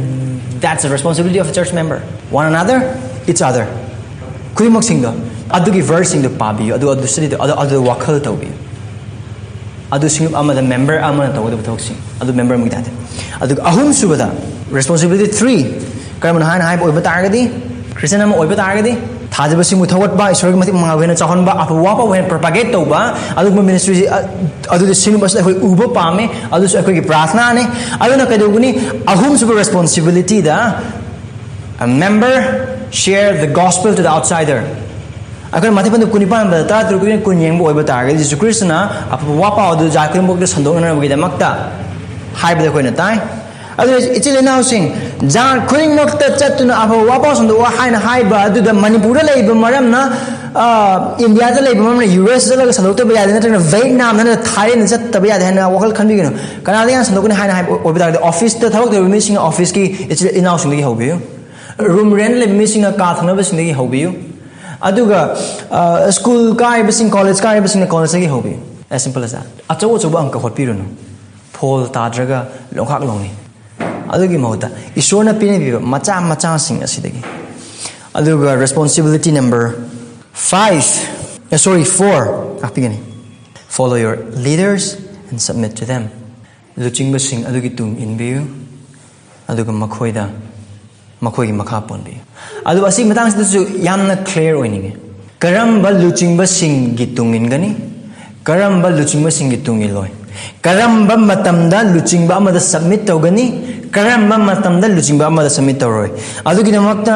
that's the responsibility of a church member. One another, each other. ꯈꯨꯗꯤꯡꯃꯛꯁꯤꯡꯗꯣ, ꯑꯗꯨꯒꯤ ꯚꯔꯁꯁꯤꯡꯗꯣ ꯄꯥꯕꯤꯌꯨ, ꯑꯗꯨ, ꯑꯗꯨ ꯁ꯭ꯇꯗꯤꯗꯣ, ꯑꯗꯨ, ꯑꯗꯨ ꯋꯥꯈꯜ ꯇꯧꯕꯤꯌꯨ꯫ ꯑꯗꯨ ꯁꯤꯡꯂꯨꯞ ꯑꯃꯗ ꯃꯦꯝꯕꯔ ꯑꯃꯅ ꯇꯧꯒꯗꯕ ꯊꯕꯛꯁꯤꯡ ꯑꯗꯨ ꯃꯦꯝꯕꯔ ꯑꯃꯒꯤ ꯇꯥꯏꯞꯇ꯫ ꯑꯗꯨꯒ ꯑꯍꯨꯝꯁꯨꯕꯗ, responsibility three, ꯀꯔꯝꯕꯅꯣ ꯍꯥꯏꯅ ꯍꯥꯏꯕ ꯑꯣꯏꯕ ꯇꯥꯔꯒꯗꯤ, ꯈ꯭ꯔꯤꯁꯇꯤꯌꯟ ꯑꯃ ꯑꯣꯏꯕ ꯇꯥꯔꯒꯗꯤ, ꯊꯥꯖꯕꯁꯤꯡꯕꯨ ꯊꯧꯒꯠꯄ, ꯏꯁꯣꯔꯒꯤ ꯃꯇꯤꯛ ꯃꯉꯥꯜꯕꯨ ꯍꯦꯟꯅ ꯆꯥꯎꯍꯟꯕ, ꯑꯐꯕ ꯋꯥꯐꯕꯨ ꯍꯦꯟꯅ ꯄ꯭ꯔꯣꯄꯥꯒꯦꯠ ꯇꯧꯕ, ꯑꯗꯨꯒꯨꯝꯕ ꯃꯤꯅꯤꯁꯇ꯭ꯔꯤꯁꯤ, ꯑ-, ꯑꯗꯨꯗꯤ ꯁꯤꯒꯨꯝꯕꯁꯤꯗ ꯑꯩꯈꯣꯏ ꯎꯕ ꯄꯥꯝꯃꯤ꯫ ꯑꯗꯨꯁꯨ ꯑꯩꯈꯣꯏꯒꯤ ꯄ꯭ꯔꯥꯊꯅꯥꯅꯤ꯫ ꯑꯗꯨꯅ ꯀꯩꯗꯧꯒꯅꯤ? ꯑꯍꯨꯝꯁꯨꯕ ꯔꯦꯁꯄꯣꯟꯁꯤꯕꯤꯂꯤꯇꯤꯗ, a member share the gospel to the outsider. ꯑꯩꯈꯣꯏꯅ ꯃꯊꯪ ꯄꯟꯗꯨ ꯀꯨꯟꯅꯤꯄꯥꯟ ꯇꯔꯥ ꯇꯔꯨꯛ ꯀꯨꯟ ꯌꯦꯡꯕ ꯑꯣꯏꯕ ꯇꯥꯔꯒꯗꯤ, ꯖꯤꯁꯨ ꯈ꯭ꯔꯤꯁꯇꯅ ꯑꯐꯕ ꯋꯥ ꯄꯥꯎ ꯑꯗꯨ ꯖꯥꯠ ꯈꯨꯗꯤꯡꯃꯛꯇ ꯁꯟꯗꯣꯛꯅꯅꯕꯒꯤꯗꯃꯛꯇ ꯍꯥꯏꯕꯗ ꯑꯩꯈꯣꯏꯅ ꯇꯥꯏ꯫ ꯑꯗꯨꯅ ꯏꯆꯤꯜ ꯏꯅꯥꯎꯁꯤꯡ, ꯖꯥꯠ ꯈꯨꯗꯤꯡꯃꯛꯇ ꯆꯠꯇꯨꯅ ꯑꯐꯕ ꯋꯥ ꯄꯥꯎ ꯁꯟꯗꯣꯛꯑꯣ ꯍꯥꯏꯅ ꯍꯥꯏꯕ ꯑꯗꯨꯗ ꯃꯅꯤꯄꯨꯔꯗ ꯂꯩꯕ ꯃꯔꯝꯅ, ꯑ, ꯏꯟꯗꯤꯌꯥꯗ ꯂꯩꯕ ꯃꯔꯝꯅ ꯌꯨ ꯑꯦꯁ ꯆꯠꯂꯒ ꯁꯟꯗꯣꯛꯇꯕ ꯌꯥꯗꯦ, ꯅꯠꯇ꯭ꯔꯒꯅ ꯚꯦꯠꯅꯥꯝ ꯅꯠꯇ꯭ꯔꯒ ꯊꯥꯏꯂꯦꯟꯗ ꯆꯠꯇꯕ ꯌꯥꯗꯦ ꯍꯥꯏꯅ ꯋꯥꯈꯜ ꯈꯟꯕꯤꯒꯅꯨ꯫ ꯀꯅꯥꯗ ꯍꯥꯟꯅ ꯁꯟꯗꯣꯛꯀꯅꯤ ꯍꯥꯏꯅ ꯍꯥꯏꯕ ꯑꯣꯏꯕ ꯇꯥꯔꯒꯗꯤ, ꯑꯣꯐꯤꯁꯇ ꯊꯕꯛ ꯇꯧꯔꯤꯕ ꯃꯤꯁꯤꯡꯅ ꯑꯣꯐꯤꯁꯀꯤ ꯏꯆꯤꯜ ꯏꯅꯥꯎꯁꯤꯡꯗꯒꯤ ꯍꯧꯕꯤꯌꯨ꯫ ꯔꯨꯝ ꯔꯦꯟ ꯂꯩꯕ ꯃꯤꯁꯤꯡꯅ ꯀꯥ ꯊꯪꯅꯕꯁꯤꯡꯗꯒꯤ ꯍꯧꯕꯤꯌꯨ꯫ ꯑꯗꯨꯒ, ꯑ, ꯁ꯭ꯀꯨꯜ ꯀꯥꯔꯤꯕꯁꯤꯡ, ꯀꯣꯂꯦꯖ ꯀꯥꯔꯤꯕꯁꯤꯡꯅ ꯀꯣꯂꯦꯖꯇꯒꯤ ꯍꯧꯕꯤꯌꯨ꯫ As simple as that. ꯑꯆꯧ ꯑꯆꯧꯕ ꯑꯪꯀ ꯍꯣꯠꯄꯤꯔꯨꯅꯨ꯫ ꯐꯣꯜ ꯇꯥꯗ꯭ꯔꯒ ꯂꯣꯡꯈꯥꯛ ꯂꯣꯡꯅꯤ꯫ ꯑꯗꯨꯒꯤ ꯃꯍꯨꯠꯇ ꯏꯁꯣꯔꯅ ꯄꯤꯅꯕꯤꯕ ꯃꯆꯥ ꯃꯆꯥꯁꯤꯡ ꯑꯁꯤꯗꯒꯤ꯫ ꯑꯗꯨꯒ responsibility number five, sorry, four ꯉꯥꯛꯄꯤꯒꯅꯤ. Follow your leaders and submit to them. ꯂꯨꯆꯤꯡꯕꯁꯤꯡ ꯑꯗꯨꯒꯤ ꯇꯨꯡ ꯏꯟꯕꯤꯌꯨ, ꯑꯗꯨꯒ ꯃꯈꯣꯏꯗ, ꯃꯈꯣꯏꯒꯤ ꯃꯈꯥ ꯄꯣꯟꯕꯤꯌꯨ꯫ ꯑꯗꯨ ꯑꯁꯤꯒꯤ ꯃꯇꯥꯡꯁꯤꯗꯁꯨ ꯌꯥꯝꯅ clear ꯑꯣꯏꯅꯤꯡꯉꯤ꯫ ꯀꯔꯝꯕ ꯂꯨꯆꯤꯡꯕꯁꯤꯡꯒꯤ ꯇꯨꯡ ꯏꯟꯒꯅꯤ, ꯀꯔꯝꯕ ꯂꯨꯆꯤꯡꯕꯁꯤꯡꯒꯤ ꯇꯨꯡ ꯏꯜꯂꯣꯏ, ꯀꯔꯝꯕ ꯃꯇꯝꯗ ꯂꯨꯆꯤꯡꯕ ꯑꯃꯗ submit ꯇꯧꯒꯅꯤ, ꯀꯔꯝꯕ ꯃꯇꯝꯗ ꯂꯨꯆꯤꯡꯕ ꯑꯃꯗ submit ꯇꯧꯔꯣꯏ꯫ ꯑꯗꯨꯒꯤꯗꯃꯛꯇ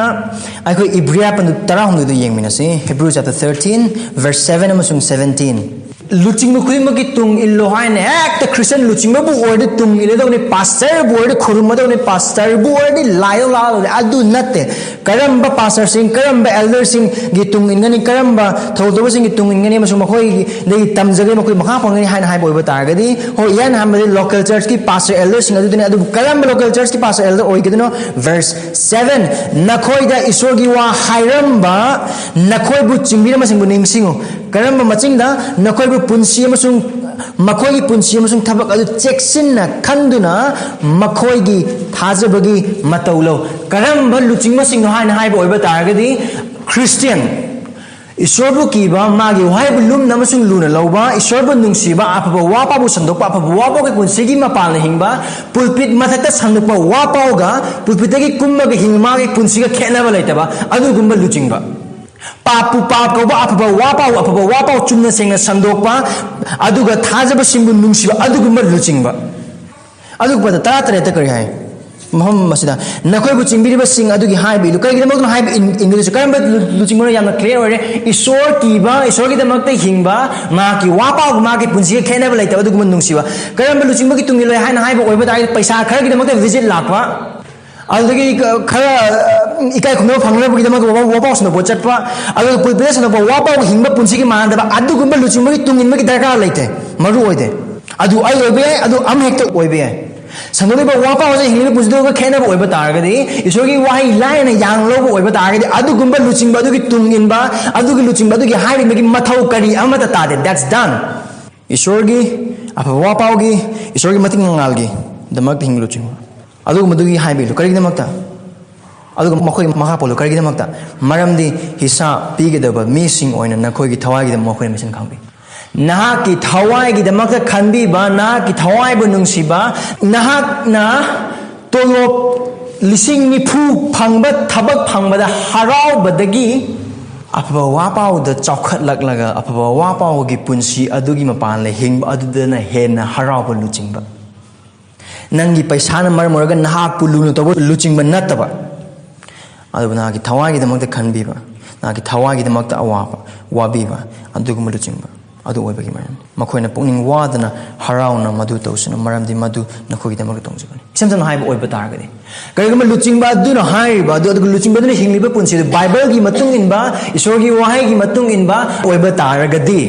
ꯑꯩꯈꯣꯏ ꯏꯕ꯭ꯔꯤꯌꯥ ꯄꯟꯗꯨ ꯇꯔꯥꯍꯨꯝꯗꯣꯏꯗꯨ ꯌꯦꯡꯃꯤꯟꯅꯁꯤ꯫ Hebrew chapter thirteen, verse seven ꯑꯃꯁꯨꯡ seventeen꯫ ꯂꯨꯆꯤꯡꯕ ꯈꯨꯗꯤꯡꯃꯛꯀꯤ ꯇꯨꯡ ꯏꯜꯂꯣ ꯍꯥꯏꯅ ꯍꯦꯛꯇ ꯈ꯭ꯔꯤꯁꯇꯤꯌꯥꯟ ꯂꯨꯆꯤꯡꯕꯕꯨ ꯑꯣꯏꯔꯗꯤ ꯇꯨꯡ ꯏꯜꯂꯗꯧꯅꯤ, ꯄꯥꯁꯇꯔꯕꯨ ꯑꯣꯏꯔꯗꯤ ꯈꯨꯔꯨꯝꯃꯗꯧꯅꯤ, ꯄꯥꯁꯇꯔꯕꯨ ꯑꯣꯏꯔꯗꯤ ꯂꯥꯏꯗꯧ ꯂꯥꯛꯑꯗꯧꯅꯤ꯫ ꯑꯗꯨ ꯅꯠꯇꯦ꯫ ꯀꯔꯝꯕ ꯄꯥꯁꯇꯔꯁꯤꯡ, ꯀꯔꯝꯕ ꯑꯦꯜꯗꯔꯁꯤꯡꯒꯤ ꯇꯨꯡ ꯏꯟꯒꯅꯤ, ꯀꯔꯝꯕ ꯊꯧꯗꯧꯕꯁꯤꯡꯒꯤ ꯇꯨꯡ ꯏꯟꯒꯅꯤ ꯑꯃꯁꯨꯡ ꯃꯈꯣꯏꯗꯒꯤ ꯇꯝꯖꯒꯅꯤ, ꯃꯈꯣꯏ ꯃꯈꯥ ꯄꯣꯟꯒꯅꯤ ꯍꯥꯏꯅ ꯍꯥꯏꯕ ꯑꯣꯏꯕ ꯇꯥꯔꯒꯗꯤ, ꯍꯣꯏ, ꯏꯍꯥꯟ ꯍꯥꯟꯕꯗꯤ local churchꯀꯤ pastor elderꯁꯤꯡ ꯑꯗꯨꯗꯅꯤ꯫ ꯑꯗꯨꯕꯨ ꯀꯔꯝꯕ local churchꯀꯤ pastor elder ꯑꯣꯏꯒꯗꯣꯏꯅꯣ? Verse seven, "ꯅꯈꯣꯏꯗ ꯏꯁꯣꯔꯒꯤ ꯋꯥ ꯍꯥꯏꯔꯝꯕ ꯅꯈꯣꯏꯕꯨ ꯆꯤꯡꯕꯤꯔꯝꯕꯁꯤꯡꯕꯨ ꯅꯤꯡꯁꯤꯡꯉꯨ"꯫ ꯀꯔꯝꯕ ꯃꯆꯤꯡꯗ? "ꯅꯈꯣꯏꯕꯨ ꯄꯨꯟꯁꯤ ꯑꯃꯁꯨꯡ ꯃꯈꯣꯏꯒꯤ ꯄꯨꯟꯁꯤ ꯑꯃꯁꯨꯡ ꯊꯕꯛ ꯑꯗꯨ ꯆꯦꯛꯁꯤꯟꯅ ꯈꯪꯗꯨꯅ ꯃꯈꯣꯏꯒꯤ ꯊꯥꯖꯕꯒꯤ ꯃꯇꯧ ꯂꯧ"꯫ ꯀꯔꯝꯕ ꯂꯨꯆꯤꯡꯕꯁꯤꯡꯅꯣ ꯍꯥꯏꯅ ꯍꯥꯏꯕ ꯑꯣꯏꯕ ꯇꯥꯔꯒꯗꯤ, ꯈ꯭ꯔꯤꯁꯇꯤꯌꯥꯟ, ꯏꯁꯣꯔꯕꯨ ꯀꯤꯕ, ꯃꯥꯒꯤ ꯋꯥꯍꯩꯕꯨ ꯂꯨꯝꯅ ꯑꯃꯁꯨꯡ ꯂꯨꯅ ꯂꯧꯕ, ꯏꯁꯣꯔꯕꯨ ꯅꯨꯡꯁꯤꯕ, ꯑꯐꯕ ꯋꯥ ꯄꯥꯎꯕꯨ ꯁꯟꯗꯣꯛꯄ, ꯑꯐꯕ ꯋꯥ ꯄꯥꯎꯒꯤ ꯄꯨꯟꯁꯤꯒꯤ ꯃꯄꯥꯟꯅ ꯍꯤꯡꯕ, ꯄꯨꯜꯄꯤꯠ ꯃꯊꯛꯇ ꯁꯟꯗꯣꯛꯄ ꯋꯥ ꯄꯥꯎꯒ ꯄꯨꯜꯄꯤꯠꯇꯒꯤ ꯀꯨꯝꯃꯒ ꯍꯤꯡꯕ ꯃꯥꯒꯤ ꯄꯨꯟꯁꯤꯒ ꯈꯦꯠꯅꯕ ꯂꯩꯇꯕ ꯑꯗꯨꯒꯨꯝꯕ ꯂꯨꯆꯤꯡꯕ꯫ ꯄꯥꯞꯄꯨ ꯄꯥꯞ ꯀꯧꯕ, ꯑꯐꯕ ꯋꯥ ꯄꯥꯎ, ꯑꯐꯕ ꯋꯥ ꯄꯥꯎ ꯆꯨꯝꯅ ꯁꯦꯡꯅ ꯁꯟꯗꯣꯛꯄ, ꯑꯗꯨꯒ ꯊꯥꯖꯕꯁꯤꯡꯕꯨ ꯅꯨꯡꯁꯤꯕ, ꯑꯗꯨꯒꯨꯝꯕ ꯂꯨꯆꯤꯡꯕ꯫ ꯑꯗꯨꯒ ꯄꯗ ꯇꯔꯥꯇꯔꯦꯠꯇ ꯀꯔꯤ ꯍꯥꯏ? ꯃꯐꯝ ꯑꯁꯤꯗ, "ꯅꯈꯣꯏꯕꯨ ꯆꯤꯡꯕꯤꯔꯤꯕꯁꯤꯡ ꯑꯗꯨꯒꯤ ꯍꯥꯏꯕ ꯏꯜꯂꯨ"꯫ ꯀꯩꯒꯤꯗꯃꯛꯇꯅꯣ ꯍꯥꯏꯕ ꯏꯟ-, ꯏꯟꯒꯗꯣꯏꯁꯦ? ꯀꯔꯝꯕ ꯂꯨ-, ꯂꯨꯆꯤꯡꯕꯅꯣ? ꯌꯥꯝꯅ clear ꯑꯣꯏꯔꯦ꯫ ꯏꯁꯣꯔ ꯀꯤꯕ, ꯏꯁꯣꯔꯒꯤꯗꯃꯛꯇ ꯍꯤꯡꯕ, ꯃꯍꯥꯛꯀꯤ ꯋꯥ ꯄꯥꯎꯒ ꯃꯍꯥꯛꯀꯤ ꯄꯨꯟꯁꯤꯒ ꯈꯦꯠꯅꯕ ꯂꯩꯇꯕ ꯑꯗꯨꯒꯨꯝꯕ ꯅꯨꯡꯁꯤꯕ꯫ ꯀꯔꯝꯕ ꯂꯨꯆꯤꯡꯕꯒꯤ ꯇꯨꯡ ꯏꯜꯂꯣꯏ ꯍꯥꯏꯅ ꯍꯥꯏꯕ ꯑꯣꯏꯕ ꯇꯥꯔꯒꯗꯤ, ꯄꯩꯁꯥ ꯈꯔꯒꯤꯗꯃꯛꯇ visit ꯂꯥꯛꯄ, ꯑꯗꯨꯗꯒꯤ ꯈꯔ, ꯏꯀꯥꯏ ꯈꯨꯝꯅꯕ ꯐꯪꯅꯕꯒꯤꯗꯃꯛꯇ ꯋꯥ-, ꯋꯥꯄꯥꯎ ꯁꯟꯗꯣꯛꯄ ꯆꯠꯄ, ꯑꯗꯨꯒ ꯄꯨꯜꯄꯤꯠꯇ ꯁꯟꯗꯣꯛꯄ ꯋꯥꯄꯥꯎ ꯍꯤꯡꯕ ꯄꯨꯟꯁꯤꯒꯤ ꯃꯥꯟꯅꯗꯕ ꯑꯗꯨꯒꯨꯝꯕ ꯂꯨꯆꯤꯡꯕꯒꯤ ꯇꯨꯡ ꯏꯟꯕꯒꯤ ꯗꯔꯀꯥꯔ ꯂꯩꯇꯦ, ꯃꯔꯨ ꯑꯣꯏꯗꯦ꯫ ꯑꯗꯨ ꯑꯩ ꯑꯣꯏꯕ ꯌꯥꯏ, ꯑꯗꯨ ꯑꯃ ꯍꯦꯛꯇ ꯑꯣꯏꯕ ꯌꯥꯏ꯫ ꯁꯟꯗꯣꯛꯂꯤꯕ ꯋꯥꯄꯥꯎ ꯑꯁꯤ ꯍꯤꯡꯂꯤꯕ ꯄꯨꯟꯁꯤꯗꯨꯒ ꯈꯦꯠꯅꯕ ꯑꯣꯏꯕ ꯇꯥꯔꯒꯗꯤ, ꯏꯁꯣꯔꯒꯤ ꯋꯥꯍꯩ ꯂꯥꯏꯅ ꯌꯥꯡ ꯂꯧꯕ ꯑꯣꯏꯕ ꯇꯥꯔꯒꯗꯤ, ꯑꯗꯨꯒꯨꯝꯕ ꯂꯨꯆꯤꯡꯕ ꯑꯗꯨꯒꯤ ꯇꯨꯡ ꯏꯟꯕ, ꯑꯗꯨꯒꯤ ꯂꯨꯆꯤꯡꯕ ꯑꯗꯨꯒꯤ ꯍꯥꯏꯔꯤꯕꯒꯤ ꯃꯊꯧ ꯀꯔꯤ ꯑꯃꯠꯇ ꯇꯥꯗꯦ꯫ That's done. ꯏꯁꯣꯔꯒꯤ ꯑꯐꯕ ꯋꯥ ꯄꯥꯎꯒꯤ, ꯏꯁꯣꯔꯒꯤ ꯃꯇꯤꯛ ꯃꯉꯥꯜꯒꯤ ꯗꯃꯛꯇ ꯍꯤꯡꯕ ꯂꯨꯆꯤꯡꯕ꯫ ꯑꯗꯨꯒꯨꯝꯕꯗꯨꯒꯤ ꯍꯥꯏꯕꯤꯌꯨ, ꯀꯔꯤꯒꯤꯗꯃꯛꯇ? ꯑꯗꯨꯒ ꯃꯈꯣꯏ ꯃꯈꯥ ꯄꯣꯜꯂꯨ, ꯀꯔꯤꯒꯤꯗꯃꯛꯇ? ꯃꯔꯝꯗꯤ ꯍꯤꯁꯥ ꯄꯤꯒꯗꯕ ꯃꯤꯁꯤꯡ ꯑꯣꯏꯅ ꯅꯈꯣꯏꯒꯤ ꯊꯋꯥꯏꯒꯤꯗꯃꯛ ꯃꯈꯣꯏꯅ ꯃꯁꯤꯡ ꯈꯪꯕꯤ꯫ ꯅꯍꯥꯛꯀꯤ ꯊꯋꯥꯏꯒꯤꯗꯃꯛꯇ ꯈꯟꯕꯤꯕ, ꯅꯍꯥꯛꯀꯤ ꯊꯋꯥꯏꯕꯨ ꯅꯨꯡꯁꯤꯕ, ꯅꯍꯥꯛꯅ ꯇꯣꯂꯣꯞ ꯂꯤꯁꯤꯡ ꯅꯤꯐꯨ ꯐꯪꯕ ꯊꯕꯛ ꯐꯪꯕꯗ ꯍꯔꯥꯎꯕꯗꯒꯤ ꯑꯐꯕ ꯋꯥ ꯄꯥꯎꯗ ꯆꯥꯎꯈꯠꯂꯛꯂꯒ ꯑꯐꯕ ꯋꯥ ꯄꯥꯎꯒꯤ ꯄꯨꯟꯁꯤ ꯑꯗꯨꯒꯤ ꯃꯄꯥꯟꯗ ꯍꯤꯡꯕ ꯑꯗꯨꯗꯅ ꯍꯦꯟꯅ ꯍꯔꯥꯎꯕ ꯂꯨꯆꯤꯡꯕ꯫ ꯅꯪꯒꯤ ꯄꯩꯁꯥꯅ ꯃꯔꯝ ꯑꯣꯏꯔꯒ ꯅꯍꯥꯛꯄꯨ ꯂꯨꯅ ꯇꯧꯕ ꯂꯨꯆꯤꯡꯕ ꯅꯠꯇꯕ, ꯑꯗꯨꯕꯨ ꯅꯍꯥꯛꯀꯤ ꯊꯋꯥꯏꯒꯤꯗꯃꯛꯇ ꯈꯟꯕꯤꯕ, ꯅꯍꯥꯛꯀꯤ ꯊꯋꯥꯏꯒꯤꯗꯃꯛꯇ ꯑꯋꯥꯕ ꯋꯥꯕꯤꯕ, ꯑꯗꯨꯒꯨꯝꯕ ꯂꯨꯆꯤꯡꯕ ꯑꯗꯨ ꯑꯣꯏꯕꯒꯤ ꯃꯔꯝ꯫ ꯃꯈꯣꯏꯅ ꯄꯨꯛꯅꯤꯡ ꯋꯥꯗꯅ ꯍꯔꯥꯎꯅ ꯃꯗꯨ ꯇꯧꯁꯅꯨ, ꯃꯔꯝꯗꯤ ꯃꯗꯨ ꯅꯈꯣꯏꯒꯤꯗꯃꯛꯇ ꯇꯣꯡꯖꯕꯅꯤ꯫ ꯏꯁꯝ ꯁꯝꯅ ꯍꯥꯏꯕ ꯑꯣꯏꯕ ꯇꯥꯔꯒꯗꯤ, ꯀꯔꯤꯒꯨꯝꯕ ꯂꯨꯆꯤꯡꯕ ꯑꯗꯨꯅ ꯍꯥꯏꯔꯤꯕ ꯑꯗꯨ, ꯑꯗꯨꯒ ꯂꯨꯆꯤꯡꯕ ꯑꯗꯨꯅ ꯍꯤꯡꯂꯤꯕ ꯄꯨꯟꯁꯤꯗꯨ ꯕꯥꯏꯕꯜꯒꯤ ꯃꯇꯨꯡ ꯏꯟꯕ, ꯏꯁꯣꯔꯒꯤ ꯋꯥꯍꯩꯒꯤ ꯃꯇꯨꯡ ꯏꯟꯕ ꯑꯣꯏꯕ ꯇꯥꯔꯒꯗꯤ,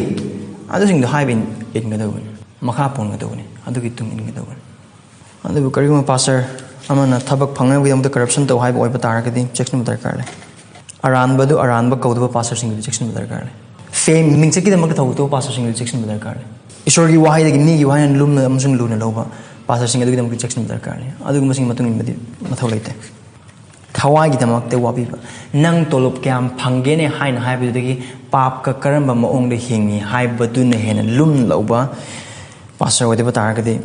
ꯑꯗꯨꯁꯤꯡꯗꯣ ꯍꯥꯏꯕ ꯏꯟ-, ꯏꯟꯒꯗꯧꯕꯅꯤ, ꯃꯈꯥ ꯄꯣꯟꯒꯗꯧꯕꯅꯤ, ꯑꯗꯨꯒꯤ ꯇꯨꯡ ꯏꯟꯒꯗꯧꯕꯅꯤ꯫ ꯑꯗꯨꯕꯨ ꯀꯔꯤꯒꯨꯝꯕ ꯄꯥꯁꯇꯔ ꯑꯃꯅ ꯊꯕꯛ ꯐꯪꯅꯕꯒꯤꯗꯃꯛꯇ ꯀꯔꯞꯁꯟ ꯇꯧ ꯍꯥꯏꯕ ꯑꯣꯏꯕ ꯇꯥꯔꯒꯗꯤ ꯆꯦꯛꯁꯤꯟꯕ ꯗꯔꯀꯥꯔ ꯂꯩ꯫ ꯑꯔꯥꯟꯕꯗꯨ ꯑꯔꯥꯟꯕ ꯀꯧꯗꯕ ꯄꯥꯁꯇꯔꯁꯤꯡꯗꯨꯗꯤ ꯆꯦꯛꯁꯤꯟꯕ ꯗꯔꯀꯥꯔ ꯂꯩ꯫ ꯐꯦꯝ, ꯃꯤꯡꯆꯠꯀꯤꯗꯃꯛꯇ ꯊꯧ ꯇꯧꯕ ꯄꯥꯁꯇꯔꯁꯤꯡꯗꯨꯗꯤ ꯆꯦꯛꯁꯤꯟꯕ ꯗꯔꯀꯥꯔ ꯂꯩ꯫ ꯏꯁꯣꯔꯒꯤ ꯋꯥꯍꯩꯗꯒꯤ ꯃꯤꯒꯤ ꯋꯥꯍꯩꯅ ꯂꯨꯝꯅ ꯑꯃꯁꯨꯡ ꯂꯨꯅ ꯂꯧꯕ ꯄꯥꯁꯇꯔꯁꯤꯡ ꯑꯗꯨꯒꯤꯗꯃꯛꯇ ꯆꯦꯛꯁꯤꯟꯕ ꯗꯔꯀꯥꯔ ꯂꯩ꯫ ꯑꯗꯨꯒꯨꯝꯕꯁꯤꯡꯒꯤ ꯃꯇꯨꯡ ꯏꯟꯕꯗꯤ ꯃꯊꯧ ꯂꯩꯇꯦ꯫ ꯊꯋꯥꯏꯒꯤꯗꯃꯛꯇ ꯋꯥꯕꯤꯕ꯫ ꯅꯪ ꯇꯣꯂꯣꯞ ꯀꯌꯥꯝ ꯐꯪꯒꯦꯅꯦ ꯍꯥꯏꯅ ꯍꯥꯏꯕꯗꯨꯗꯒꯤ ꯄꯥꯞꯀ ꯀꯔꯝꯕ ꯃꯑꯣꯡꯗ ꯍꯤꯡꯉꯤ ꯍꯥꯏꯕꯗꯨꯅ ꯍꯦꯟꯅ ꯂꯨꯝꯅ ꯂꯧꯕ ꯄꯥꯁꯇꯔ ꯑꯣꯏꯗꯕ ꯇꯥꯔꯒꯗꯤ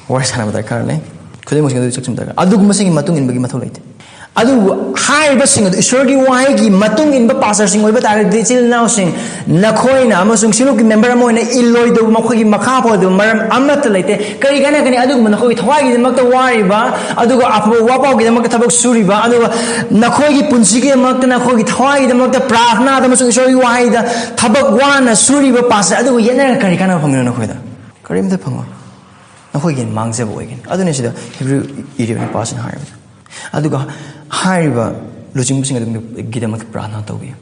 ꯋꯥꯔꯤ ꯁꯥꯟꯅꯕ ꯗꯔꯀꯥꯔ ꯂꯩ꯫ ꯈꯨꯗꯤꯡꯃꯛꯁꯤꯡ ꯑꯗꯨ ꯆꯦꯛꯁꯤꯟꯕ ꯗꯔꯀꯥꯔ꯫ ꯑꯗꯨꯒꯨꯝꯕꯁꯤꯡꯒꯤ ꯃꯇꯨꯡ ꯏꯟꯕꯒꯤ ꯃꯊꯧ ꯂꯩꯇꯦ꯫ ꯑꯗꯨꯕꯨ ꯍꯥꯏꯔꯤꯕꯁꯤꯡ ꯑꯗꯨ ꯏꯁꯣꯔꯒꯤ ꯋꯥꯍꯩꯒꯤ ꯃꯇꯨꯡ ꯏꯟꯕ ꯄꯥꯁꯇꯔꯁꯤꯡ ꯑꯣꯏꯕ ꯇꯥꯔꯒꯗꯤ, ꯏꯆꯤꯜ ꯏꯅꯥꯎꯁꯤꯡ, ꯅꯈꯣꯏꯅ ꯑꯃꯁꯨꯡ ꯁꯤꯔꯨꯛꯀꯤ ꯃꯦꯝꯕꯔ ꯑꯃ ꯑꯣꯏꯅ ꯏꯜꯂꯣꯏꯗꯕ, ꯃꯈꯣꯏꯒꯤ ꯃꯈꯥ ꯄꯣꯜꯂꯣꯏꯗꯕ ꯃꯔꯝ ꯑꯃꯠꯇ ꯂꯩꯇꯦ꯫ ꯀꯔꯤ ꯀꯥꯟꯅꯒꯅꯤ? ꯑꯗꯨꯒꯨꯝꯕ ꯅꯈꯣꯏꯒꯤ ꯊꯋꯥꯏꯒꯤꯗꯃꯛꯇ ꯋꯥꯔꯤꯕ, ꯑꯗꯨꯒ ꯑꯐꯕ ꯋꯥꯄꯥꯎꯒꯤꯗꯃꯛꯇ ꯊꯕꯛ ꯁꯨꯔꯤꯕ, ꯑꯗꯨꯒ ꯅꯈꯣꯏꯒꯤ ꯄꯨꯟꯁꯤꯒꯤꯗꯃꯛꯇ, ꯅꯈꯣꯏꯒꯤ ꯊꯋꯥꯏꯒꯤꯗꯃꯛꯇ ꯄ꯭ꯔꯥꯔꯊꯅꯥꯗ ꯑꯃꯁꯨꯡ ꯏꯁꯣꯔꯒꯤ ꯋꯥꯍꯩꯗ ꯊꯕꯛ ꯋꯥꯅ ꯁꯨꯔꯤꯕ ꯄꯥꯁꯇꯔ ꯑꯗꯨꯒ ꯌꯦꯠꯅꯔꯒ ꯀꯔꯤ ꯀꯥꯟꯅꯕ ꯐꯪꯒꯅꯤ ꯅꯈꯣꯏꯗ? ꯀꯔꯤꯝꯇ ꯐꯪꯉꯣꯏ꯫ ꯅꯈꯣꯏꯒꯤ ꯃꯥꯡꯖꯕ ꯑꯣꯏꯒꯅꯤ꯫ ꯑꯗꯨꯅ ꯁꯤꯗ ꯍꯤꯕ꯭ꯔꯨ ꯏꯔꯤꯕ ꯅꯨꯄꯥꯁꯤꯅ ꯍꯥꯏꯔꯤꯕꯗꯣ꯫ ꯑꯗꯨꯒ ꯍꯥꯏꯔꯤꯕ ꯂꯨꯆꯤꯡꯕꯁꯤꯡ ꯑꯗꯨꯒꯤꯗꯃꯛꯇ ꯄ꯭ꯔꯥꯔꯊꯅꯥ ꯇꯧꯕꯤꯌꯨ꯫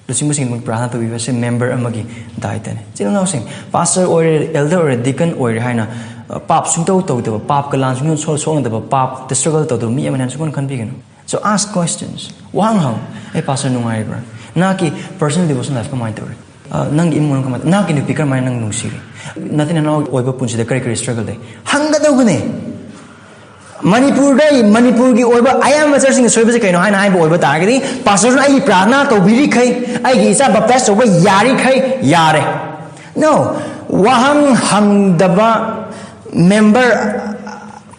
ꯂꯨꯆꯤꯡꯕꯁꯤꯡꯒꯤꯗꯃꯛꯇ ꯄ꯭ꯔꯥꯔꯊꯅꯥ ꯇꯧꯕꯤꯕꯁꯦ ꯃꯦꯝꯕꯔ ꯑꯃꯒꯤ ꯗꯥꯏꯇꯅꯤ꯫ ꯏꯆꯤꯜ ꯏꯅꯥꯎꯁꯤꯡ, ꯄꯥꯁꯇꯔ ꯑꯣꯏꯔꯦ, ꯑꯦꯜꯗꯔ ꯑꯣꯏꯔꯦ, ꯗꯤꯀꯟ ꯑꯣꯏꯔꯦ ꯍꯥꯏꯅ, ꯑ, ꯄꯥꯞ ꯁꯨꯡꯇꯧ ꯇꯧꯗꯕ, ꯄꯥꯞꯀ ꯂꯥꯟ ꯁꯨꯡꯁꯣꯛ ꯁꯣꯛꯅꯗꯕ, ꯄꯥꯞꯇ ꯁ꯭ꯇ꯭ꯔꯒꯜ ꯇꯧꯗꯕ ꯃꯤ ꯑꯃꯅ ꯁꯨꯡꯈꯟ ꯈꯟꯕꯤꯒꯅꯨ꯫ So ask questions. ꯋꯥꯍꯪ ꯍꯪꯉꯨ꯫ "ꯑꯩ ꯄꯥꯁꯇꯔ ꯅꯨꯡꯉꯥꯏꯔꯤꯕ꯭ꯔꯥ? ꯅꯍꯥꯛꯀꯤ personal devotion life ꯀꯃꯥꯏꯅ ꯇꯧꯔꯤ? ꯑ, ꯅꯪꯒꯤ ꯏꯃꯨꯡ ꯃꯅꯨꯡ ꯀꯃꯥꯏꯅ, ꯅꯍꯥꯛꯀꯤ ꯅꯨꯄꯤ ꯀꯔꯝꯍꯥꯏꯅ ꯅꯪ ꯅꯨꯡꯁꯤꯔꯤ? ꯅꯇꯩ ꯅꯅꯥꯎ ꯑꯣꯏꯕ ꯄꯨꯟꯁꯤꯗ ꯀꯔꯤ ꯀꯔꯤ struggle ꯂꯩ? ꯍꯪꯒꯗꯧꯕꯅꯦ꯫ ꯃꯅꯤꯄꯨꯔꯗ, ꯃꯅꯤꯄꯨꯔꯒꯤ ꯑꯣꯏꯕ ꯑꯌꯥꯝꯕ churchꯁꯤꯡꯅ ꯁꯣꯏꯕꯁꯦ ꯀꯩꯅꯣ ꯍꯥꯏꯅ ꯍꯥꯏꯕ ꯑꯣꯏꯕ ꯇꯥꯔꯒꯗꯤ, "Pastorꯅ ꯑꯩꯒꯤ ꯄ꯭ꯔꯥꯔꯊꯅꯥ ꯇꯧꯕꯤꯔꯤꯈꯩ, ꯑꯩꯒꯤ ꯏꯆꯥ baptize ꯇꯧꯕ ꯌꯥꯔꯤꯈꯩ ꯌꯥꯔꯦ"꯫ No, ꯋꯥꯍꯪ ꯍꯪꯗꯕ member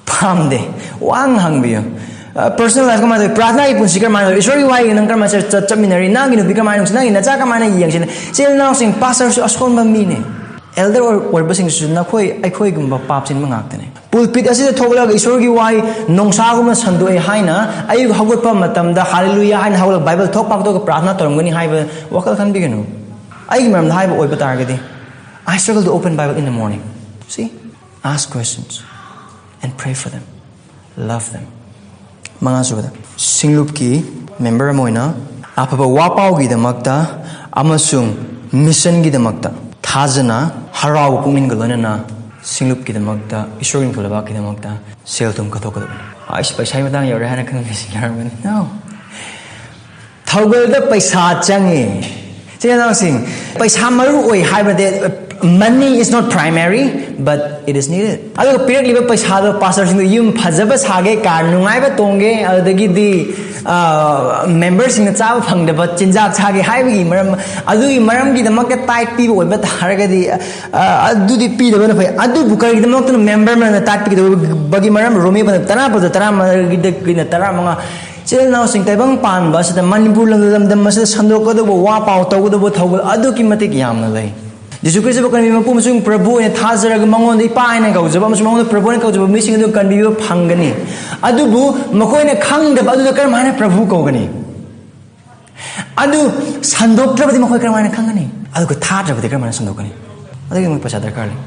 ꯄꯥꯝꯗꯦ꯫ ꯋꯥꯍꯪ ꯍꯪꯕꯤꯌꯨ꯫ ꯑ, personal life ꯀꯃꯥꯏꯅ ꯇꯧꯏ? ꯄ꯭ꯔꯥꯔꯊꯅꯥꯒꯤ ꯄꯨꯟꯁꯤ ꯀꯔꯝꯍꯥꯏꯅ ꯇꯧꯏ? ꯏꯁꯣꯔꯒꯤ ꯋꯥꯍꯩꯒ ꯅꯪ ꯀꯔꯝꯍꯥꯏꯅ ꯆꯠ-, ꯆꯠ-, ꯆꯠꯃꯤꯟꯅꯔꯤ? ꯅꯪꯒꯤ ꯅꯨꯄꯤ ꯀꯔꯝꯍꯥꯏꯅ ꯅꯨꯡꯁꯤ? ꯅꯪꯒꯤ ꯅꯆꯥ ꯀꯔꯝꯍꯥꯏꯅ ꯌꯦꯡꯁꯤꯜꯂꯤ? ꯏꯆꯤꯜ ꯏꯅꯥꯎꯁꯤꯡ, pastorꯁꯨ ꯑꯁꯣꯟꯕ ꯃꯤꯅꯦ꯫ Elder ꯑꯣꯏ-, ꯑꯣꯏꯕꯁꯤꯡꯁꯨ ꯅꯈꯣꯏ, ꯑꯩꯈꯣꯏꯒꯨꯝꯕ ꯄꯥꯞ ꯆꯤꯟꯕ ꯉꯥꯛꯇꯅꯦ꯫ Pulpit ꯑꯁꯤꯗ ꯊꯣꯛꯂꯒ ꯏꯁꯣꯔꯒꯤ ꯋꯥꯍꯩ ꯅꯣꯡꯁꯥꯒꯨꯝꯅ ꯁꯟꯗꯣꯛꯑꯦ ꯍꯥꯏꯅ ꯑꯌꯨꯛ ꯍꯧꯒꯠꯄ ꯃꯇꯝꯗ ꯍꯥꯂꯦꯂꯨꯌꯥ ꯍꯥꯏꯅ ꯍꯧꯒꯠꯂꯒ ꯕꯥꯏꯕꯜ ꯊꯣꯛ ꯄꯥꯛꯊꯣꯛꯑꯒ ꯄ꯭ꯔꯥꯔꯊꯅꯥ ꯇꯧꯔꯝꯒꯅꯤ ꯍꯥꯏꯕ ꯋꯥꯈꯜ ꯈꯟꯕꯤꯒꯅꯨ꯫ ꯑꯩꯒꯤ ꯃꯔꯝꯗ ꯍꯥꯏꯕ ꯑꯣꯏꯕ ꯇꯥꯔꯒꯗꯤ, "I struggle to open Bible in the morning." See? Ask questions and pray for them. Love them. ꯃꯉꯥꯁꯨꯕꯗ, ꯁꯤꯡꯂꯨꯞꯀꯤ member ꯑꯃ ꯑꯣꯏꯅ ꯑꯐꯕ ꯋꯥꯄꯥꯎꯒꯤꯗꯃꯛꯇ ꯑꯃꯁꯨꯡ missionꯒꯤꯗꯃꯛꯇ ꯊꯥꯖꯅ ꯍꯔꯥꯎꯕ ꯄꯨꯛꯅꯤꯡꯒ ꯂꯣꯏꯅꯅ ꯁꯤꯡꯂꯨꯞꯀꯤꯗꯃꯛꯇ, ꯏꯁꯣꯔꯒꯤ ꯅꯤꯡꯊꯧ ꯂꯩꯕꯥꯛꯀꯤꯗꯃꯛꯇ ꯁꯦꯜ ꯊꯨꯝ ꯀꯠꯊꯣꯛꯀꯗꯕꯅꯤ꯫ ꯑꯩꯁ, ꯄꯩꯁꯥꯒꯤ ꯃꯇꯥꯡ ꯌꯧꯔꯦ ꯍꯥꯏꯅ ꯈꯟꯕ ꯃꯤꯁꯤꯡ ꯌꯥꯎꯔꯝꯒꯅꯤ꯫ No. ꯊꯧꯒꯜꯗ ꯄꯩꯁꯥ ꯆꯪꯉꯤ꯫ ꯏꯆꯤꯜ ꯏꯅꯥꯎꯁꯤꯡ, ꯄꯩꯁꯥ ꯃꯔꯨ ꯑꯣꯏ ꯍꯥꯏꯕꯗꯤ, money is not primary, but it is needed. ꯑꯗꯨꯒ ꯄꯤꯔꯛꯂꯤꯕ ꯄꯩꯁꯥꯗꯣ pastorꯁꯤꯡꯗꯣ ꯌꯨꯝ ꯐꯖꯕ ꯁꯥꯒꯦ, car ꯅꯨꯡꯉꯥꯏꯕ ꯇꯣꯡꯒꯦ, ꯑꯗꯨꯗꯒꯤꯗꯤ, ꯑ, memberꯁꯤꯡꯅ ꯆꯥꯕ ꯐꯪꯗꯕ ꯆꯤꯟꯖꯥꯛ ꯆꯥꯒꯦ ꯍꯥꯏꯕꯒꯤ ꯃꯔꯝ, ꯑꯗꯨꯒꯤ ꯃꯔꯝꯒꯤꯗꯃꯛꯇ tithe ꯄꯤꯕ ꯑꯣꯏꯕ ꯇꯥꯔꯒꯗꯤ, ꯑ, ꯑꯗꯨꯗꯤ ꯄꯤꯗꯕꯅ ꯐꯩ꯫ ꯑꯗꯨꯕꯨ ꯀꯔꯤꯒꯤꯗꯃꯛꯇꯅ member ꯑꯃꯅ tithe ꯄꯤꯒꯗꯕꯒꯤ ꯃꯔꯝ? ꯔꯣꯃꯤꯌꯣ ꯇꯔꯥ ꯄꯗ ꯇꯔꯥꯃꯔꯤꯗꯒꯤꯅ ꯇꯔꯥꯃꯉꯥ꯫ ꯏꯆꯤꯜ ꯏꯅꯥꯎꯁꯤꯡ, ꯇꯥꯏꯕꯪ ꯄꯥꯟꯕ ꯑꯁꯤꯗ, ꯃꯅꯤꯄꯨꯔ ꯂꯝꯗꯝ ꯑꯁꯤꯗ ꯁꯟꯗꯣꯛꯀꯗꯧꯕ ꯋꯥ ꯄꯥꯎ ꯇꯧꯒꯗꯧꯕ ꯊꯧꯒꯜ ꯑꯗꯨꯛꯀꯤ ꯃꯇꯤꯛ ꯌꯥꯝꯅ ꯂꯩ꯫ ꯖꯤꯁꯨ ꯈ꯭ꯔꯤꯁꯇꯕꯨ ꯀꯔꯤ ꯃꯄꯨ ꯑꯃꯁꯨꯡ ꯄ꯭ꯔꯚꯨ ꯑꯣꯏꯅ ꯊꯥꯖꯔꯒ ꯃꯉꯣꯟꯗ ꯏꯄꯥ ꯍꯥꯏꯅ ꯀꯧꯖꯕ ꯑꯃꯁꯨꯡ ꯃꯉꯣꯟꯗ ꯄ꯭ꯔꯚꯨ ꯍꯥꯏꯅ ꯀꯧꯖꯕ ꯃꯤꯁꯤꯡ ꯑꯗꯨ ꯀꯟꯕꯤꯕ ꯐꯪꯒꯅꯤ꯫ ꯑꯗꯨꯕꯨ ꯃꯈꯣꯏꯅ ꯈꯪꯗꯕ ꯑꯗꯨꯗ ꯀꯔꯝ ꯍꯥꯏꯅ ꯄ꯭ꯔꯚꯨ ꯀꯧꯒꯅꯤ? ꯑꯗꯨ ꯁꯟꯗꯣꯛꯇ꯭ꯔꯕꯗꯤ ꯃꯈꯣꯏ ꯀꯔꯝ ꯍꯥꯏꯅ ꯈꯪꯒꯅꯤ? ꯑꯗꯨꯒ ꯊꯥꯗ꯭ꯔꯕꯗꯤ ꯀꯔꯝ ꯍꯥꯏꯅ ꯁꯟꯗꯣꯛꯀꯅꯤ? ꯑꯗꯨꯒꯤꯗꯃꯛ ꯄꯩꯁꯥ ꯗꯔꯀꯥꯔ ꯂꯩ꯫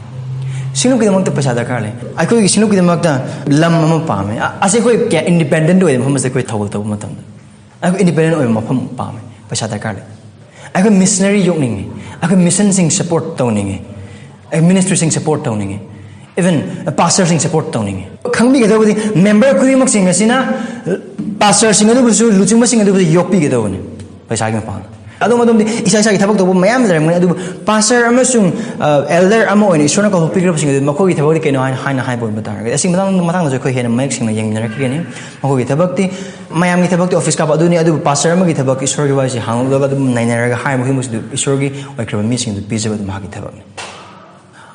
ꯁꯤꯡꯂꯨꯞꯀꯤꯗꯃꯛꯇ ꯄꯩꯁꯥ ꯗꯔꯀꯥꯔ ꯂꯩ꯫ ꯑꯩꯈꯣꯏꯒꯤ ꯁꯤꯡꯂꯨꯞꯀꯤꯗꯃꯛꯇ ꯂꯝ ꯑꯃ ꯄꯥꯝꯃꯦ꯫ ꯑ-, ꯑꯁꯤ ꯑꯩꯈꯣꯏ ꯀꯌꯥ independent ꯑꯣꯏꯕ ꯃꯐꯝ ꯑꯁꯤꯗ ꯑꯩꯈꯣꯏ ꯊꯧꯒꯜ ꯇꯧꯕ ꯃꯇꯝꯗ꯫ ꯑꯩꯈꯣꯏ independent ꯑꯣꯏꯕ ꯃꯐꯝ ꯄꯥꯝꯃꯦ꯫ ꯄꯩꯁꯥ ꯗꯔꯀꯥꯔ ꯂꯩ꯫ ꯑꯩꯈꯣꯏ missionary ꯌꯣꯛꯅꯤꯡꯉꯤ꯫ ꯑꯩꯈꯣꯏ missionꯁꯤꯡ support ꯇꯧꯅꯤꯡꯉꯤ꯫ ꯑꯩꯈꯣꯏ ministryꯁꯤꯡ support ꯇꯧꯅꯤꯡꯉꯤ꯫ Even pastorꯁꯤꯡ support ꯇꯧꯅꯤꯡꯉꯤ꯫ ꯈꯪꯕꯤꯒꯗꯧꯕꯗꯤ member ꯈꯨꯗꯤꯡꯃꯛꯁꯤꯡ ꯑꯁꯤꯅ pastorꯁꯤꯡ ꯑꯗꯨꯕꯨꯁꯨ, ꯂꯨꯆꯤꯡꯕꯁꯤꯡ ꯑꯗꯨꯕꯨꯁꯨ ꯌꯣꯛꯄꯤꯒꯗꯧꯕꯅꯤ ꯄꯩꯁꯥꯒꯤ ꯃꯄꯥꯡꯒꯜ꯫ ꯑꯗꯨꯝ ꯑꯗꯨꯝꯗꯤ ꯏꯁꯥ ꯏꯁꯥꯒꯤ ꯊꯕꯛ ꯇꯧꯕ ꯃꯌꯥꯝ ꯂꯩꯔꯝꯒꯅꯤ, ꯑꯗꯨꯕꯨ ꯄꯥꯁꯇꯔ ꯑꯃꯁꯨꯡ ꯑꯦꯜꯗꯔ ꯑꯃ ꯑꯣꯏꯅ ꯏꯁꯣꯔꯅ ꯀꯧꯊꯣꯛꯄꯤꯈ꯭ꯔꯕꯁꯤꯡ ꯑꯗꯨ ꯃꯈꯣꯏꯒꯤ ꯊꯕꯛꯇꯤ ꯀꯩꯅꯣ ꯍꯥꯏꯅ ꯍꯥꯏꯅ ꯍꯥꯏꯕ ꯑꯣꯏꯕ ꯇꯥꯔꯒꯗꯤ, ꯑꯁꯤꯒꯤ ꯃꯇꯥꯡ ꯃꯇꯥꯡꯗꯁꯨ ꯑꯩꯈꯣꯏ ꯍꯦꯟꯅ ꯃꯌꯦꯛ ꯁꯦꯡꯅ ꯌꯦꯡꯃꯤꯟꯅꯔꯛꯈꯤꯒꯅꯤ꯫ ꯃꯈꯣꯏꯒꯤ ꯊꯕꯛꯇꯤ, ꯃꯌꯥꯝꯒꯤ ꯊꯕꯛꯇꯤ ꯑꯣꯐꯤꯁ ꯀꯥꯞꯄ ꯑꯗꯨꯅꯤ, ꯑꯗꯨꯕꯨ ꯄꯥꯁꯇꯔ ꯑꯃꯒꯤ ꯊꯕꯛ ꯏꯁꯣꯔꯒꯤ ꯋꯥꯔꯤꯁꯤ ꯍꯥꯡꯗꯣꯛꯂꯒ ꯑꯗꯨꯝ ꯅꯩꯅꯔꯒ ꯍꯥꯏꯔꯤꯕ ꯈꯨꯗꯤꯡꯃꯛꯁꯤꯗꯤ ꯏꯁꯣꯔꯒꯤ ꯑꯣꯏꯈ꯭ꯔꯕ ꯃꯤꯁꯤꯡꯗꯨ ꯄꯤꯖꯕ ꯑꯗꯨ ꯃꯍꯥꯛꯀꯤ ꯊꯕꯛꯅꯤ꯫